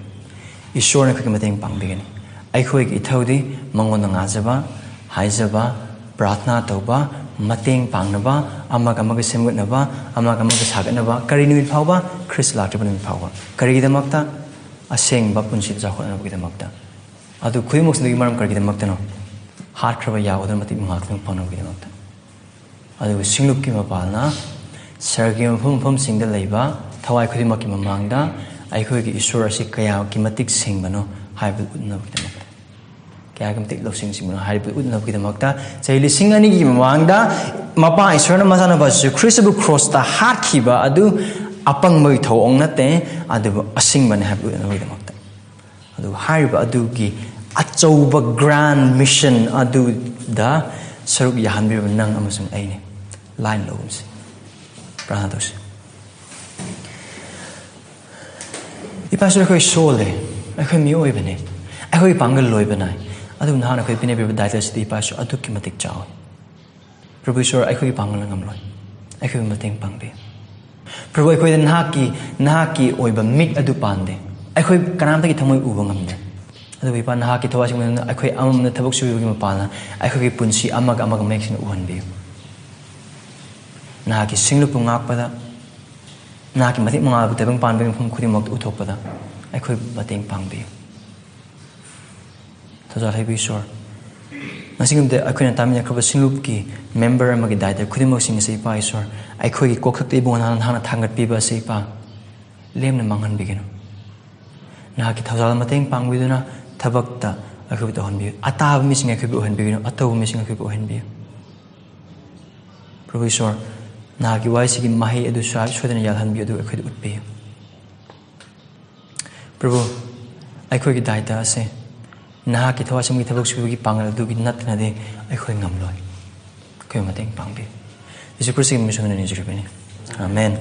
ꯏꯁꯣꯔꯅ ꯑꯩꯈꯣꯏꯒꯤ ꯃꯇꯦꯡ ꯄꯥꯡꯕꯤꯒꯅꯤ꯫ ꯑꯩꯈꯣꯏꯒꯤ ꯏꯊꯧꯗꯤ ꯃꯉꯣꯟꯗ ꯉꯥꯖꯕ, ꯍꯥꯏꯖꯕ, ꯄ꯭ꯔꯥꯊꯅꯥ ꯇꯧꯕ, ꯃꯇꯦꯡ ꯄꯥꯡꯅꯕ, ꯑꯃꯒ ꯑꯃꯒ ꯁꯦꯝꯒꯠꯅꯕ, ꯑꯃꯒ ꯑꯃꯒ ꯁꯥꯒꯠꯅꯕ, ꯀꯔꯤ ꯅꯨꯃꯤꯠ ꯐꯥꯎꯕ? ꯈ꯭ꯔꯤꯁꯇ ꯂꯥꯛꯇ꯭ꯔꯤꯕ ꯅꯨꯃꯤꯠ ꯐꯥꯎꯕ꯫ ꯀꯔꯤꯒꯤꯗꯃꯛꯇ? ꯑꯁꯦꯡꯕ ꯄꯨꯟꯁꯤꯗ ꯆꯥꯎꯈꯠꯅꯕꯒꯤꯗꯃꯛꯇ꯫ ꯑꯗꯨ ꯈꯨꯗꯤꯡꯃꯛꯁꯤꯗꯒꯤ ꯃꯔꯝ ꯀꯔꯤꯒꯤꯗꯃꯛꯇꯅꯣ? ꯍꯥꯠꯈ꯭ꯔꯕ ꯌꯥꯎ ꯑꯗꯨꯅ ꯃꯇꯤꯛ ꯃꯉꯥꯜ ꯈꯛꯇꯪ ꯐꯪꯅꯕꯒꯤꯗꯃꯛꯇ꯫ ꯑꯗꯨꯒ ꯁꯤꯡꯂꯨꯞꯀꯤ ꯃꯄꯥꯜꯅ ꯁꯔꯒꯤ ꯃꯐꯝ ꯃꯐꯝꯁꯤꯡꯗ ꯂꯩꯕ ꯊꯋꯥꯏ ꯈꯨꯗꯤꯡꯃꯛꯀꯤ ꯃꯃꯥꯡꯗ ꯑꯩꯈꯣꯏꯒꯤ ꯏꯁꯣꯔ ꯑꯁꯤ ꯀꯌꯥꯒꯤ ꯃꯇꯤꯛ ꯁꯦꯡꯕꯅꯣ ꯍꯥꯏꯕꯗꯨ ꯎꯠꯅꯕꯒꯤꯗꯃꯛꯇ꯫ ꯀꯌꯥꯒꯤ ꯃꯇꯤꯛ ꯂꯧꯁꯤꯡ ꯁꯤꯡꯕꯅꯣ ꯍꯥꯏꯕꯗꯨ ꯎꯠꯅꯕꯒꯤꯗꯃꯛꯇ ꯆꯍꯤ ꯂꯤꯁꯤꯡ ꯑꯅꯤꯒꯤ ꯃꯃꯥꯡꯗ ꯃꯄꯥ ꯏꯁꯣꯔꯅ ꯃꯆꯥꯅꯨꯄꯥ ꯖꯤꯁꯨ ꯈ꯭ꯔꯤꯁꯇꯕꯨ ꯀ꯭ꯔꯣꯁꯇ ꯍꯥꯠꯈꯤꯕ ꯑꯗꯨ ꯑꯄꯪꯕꯒꯤ ꯊꯧꯑꯣꯡ ꯅꯠꯇꯦ, ꯑꯗꯨꯕꯨ ꯑꯁꯤꯡꯕꯅꯤ ꯍꯥꯏꯕꯗꯨ ꯎꯠꯅꯕꯒꯤꯗꯃꯛꯇ꯫ ꯑꯗꯨ ꯍꯥꯏꯔꯤꯕ ꯑꯗꯨꯒꯤ ꯑꯆꯧꯕ ꯒ꯭ꯔꯥꯟ ꯃꯤꯁꯟ ꯑꯗꯨꯗ ꯁꯔꯨꯛ ꯌꯥꯍꯟꯕꯤꯔꯕ ꯅꯪ ꯑꯃꯁꯨꯡ ꯑꯩꯅꯤ꯫ ꯂꯥꯏꯅ ꯂꯧꯒꯨꯝꯁꯤ꯫ ꯄ꯭ꯔꯥꯊꯅꯥ ꯇꯧꯁꯤ꯫ ꯏꯄꯥ ꯏꯁꯣꯔ, ꯑꯩꯈꯣꯏ ꯁꯣꯜꯂꯦ꯫ ꯑꯩꯈꯣꯏ ꯃꯤꯑꯣꯏꯕꯅꯤ꯫ ꯑꯩꯈꯣꯏꯒꯤ ꯄꯥꯡꯒꯜ ꯂꯣꯏꯕ ꯅꯥꯏ꯫ ꯑꯗꯨꯕꯨ ꯅꯍꯥꯛꯅ ꯑꯩꯈꯣꯏ ꯄꯤꯅꯕꯤꯕ ꯗꯥꯏꯇ ꯑꯁꯤꯗꯤ ꯏꯄꯥꯁꯨ ꯑꯗꯨꯛꯀꯤ ꯃꯇꯤꯛ ꯆꯥꯎꯏ꯫ ꯄ꯭ꯔꯚꯨ ꯏꯁꯣꯔ, ꯑꯩꯈꯣꯏꯒꯤ ꯄꯥꯡꯒꯜꯅ ꯉꯝꯂꯣꯏ꯫ ꯑꯩꯈꯣꯏꯕꯨ ꯃꯇꯦꯡ ꯄꯥꯡꯕꯤꯌꯨ꯫ ꯄ꯭ꯔꯚꯨ, ꯑꯩꯈꯣꯏꯗ ꯅꯍꯥꯛꯀꯤ, ꯅꯍꯥꯛꯀꯤ ꯑꯣꯏꯕ ꯃꯤꯠ ꯑꯗꯨ ꯄꯥꯟꯗꯦ꯫ ꯑꯩꯈꯣꯏ ꯀꯅꯥꯝꯇꯒꯤ ꯊꯃꯣꯏ ꯎꯕ ꯉꯝꯗꯦ꯫ ꯑꯗꯨꯕꯨ ꯏꯄꯥ, ꯅꯍꯥꯛꯀꯤ ꯊꯋꯥꯏꯁꯤꯡ ꯑꯩꯈꯣꯏ ꯑꯃꯃꯝꯅ ꯊꯕꯛ ꯁꯨꯕꯤꯕꯒꯤ ꯃꯄꯥꯟꯅ ꯑꯩꯈꯣꯏꯒꯤ ꯄꯨꯟꯁꯤ ꯑꯃꯒ ꯑꯃꯒ ꯃꯌꯦꯛ ꯁꯦꯡꯅ ꯎꯍꯟꯕꯤꯌꯨ꯫ ꯅꯍꯥꯛꯀꯤ ꯁꯤꯡꯂꯨꯞꯄꯨ ꯉꯥꯛꯄꯗ, ꯅꯍꯥꯛꯀꯤ ꯃꯇꯤꯛ ꯃꯉꯥꯜꯕꯨ ꯇꯥꯏꯕꯪ ꯄꯥꯟꯕꯒꯤ ꯃꯐꯝ ꯈꯨꯗꯤꯡꯃꯛꯇ ꯎꯠꯊꯣꯛꯄꯗ ꯑꯩꯈꯣꯏꯕꯨ ꯃꯇꯦꯡ ꯄꯥꯡꯕꯤꯌꯨ꯫ ꯊꯧꯖꯥꯜ ꯍꯩꯕ ꯏꯁꯣꯔ, ꯉꯁꯤꯒꯤ ꯅꯨꯃꯤꯠꯇ ꯑꯩꯈꯣꯏꯅ ꯇꯥꯃꯤꯟꯅꯈ꯭ꯔꯕ ꯁꯤꯡꯂꯨꯞꯀꯤ ꯃꯦꯝꯕꯔ ꯑꯃꯒꯤ ꯗꯥꯏꯇ ꯈꯨꯗꯤꯡꯃꯛꯁꯤꯡ ꯑꯁꯤ ꯏꯄꯥ ꯏꯁꯣꯔ, ꯑꯩꯈꯣꯏꯒꯤ ꯀꯣꯛꯊꯛꯇ ꯏꯕꯨꯡꯉꯣ ꯅꯍꯥꯛꯅ, ꯅꯍꯥꯛꯅ ꯊꯥꯡꯒꯠꯄꯤꯕ ꯑꯁꯤ ꯏꯄꯥ ꯂꯦꯝꯅ ꯃꯥꯡꯍꯟꯕꯤꯒꯅꯨ꯫ ꯅꯍꯥꯛꯀꯤ ꯊꯧꯖꯥꯜ ꯃꯇꯦꯡ ꯄꯥꯡꯕꯤꯗꯨꯅ ꯊꯕꯛꯇ ꯑꯩꯈꯣꯏꯕꯨ ꯇꯧꯍꯟꯕꯤꯌꯨ꯫ ꯑꯇꯥꯕ ꯃꯤꯁꯤꯡ ꯑꯩꯈꯣꯏꯕꯨ ꯑꯣꯏꯍꯟꯕꯤꯒꯅꯨ, ꯑꯇꯧꯕ ꯃꯤꯁꯤꯡ ꯑꯩꯈꯣꯏꯕꯨ ꯑꯣꯏꯍꯟꯕꯤꯌꯨ꯫ ꯄ꯭ꯔꯚꯨ ꯏꯁꯣꯔ, ꯅꯍꯥꯛꯀꯤ ꯋꯥꯍꯩꯁꯤꯒꯤ ꯃꯍꯩ ꯑꯗꯨ ꯁꯣꯏ-, ꯁꯣꯏꯗꯅ ꯌꯥꯜꯍꯟꯕꯤꯌꯨ, ꯑꯗꯨꯒ ꯑꯩꯈꯣꯏꯗ ꯎꯠꯄꯤꯌꯨ꯫ ꯄ꯭ꯔꯚꯨ, ꯑꯩꯈꯣꯏꯒꯤ ꯗꯥꯏꯇ ꯑꯁꯦ ꯅꯍꯥꯛꯀꯤ ꯊꯋꯥꯏꯁꯤꯡꯒꯤ ꯊꯕꯛ ꯁꯨꯕꯒꯤ ꯄꯥꯡꯒꯜ ꯑꯗꯨꯒꯤ ꯅꯠꯇꯅꯗꯤ ꯑꯩꯈꯣꯏ ꯉꯝꯂꯣꯏ꯫ ꯑꯩꯈꯣꯏꯕꯨ ꯃꯇꯦꯡ ꯄꯥꯡꯕꯤꯌꯨ꯫ ꯖꯤꯁꯨ ꯈ꯭ꯔꯤꯁꯇꯒꯤ ꯃꯤꯡ ꯁꯣꯟꯗꯨꯅ ꯅꯤꯖꯔꯤꯕꯅꯤ꯫ ꯑꯥꯃꯦꯟ꯫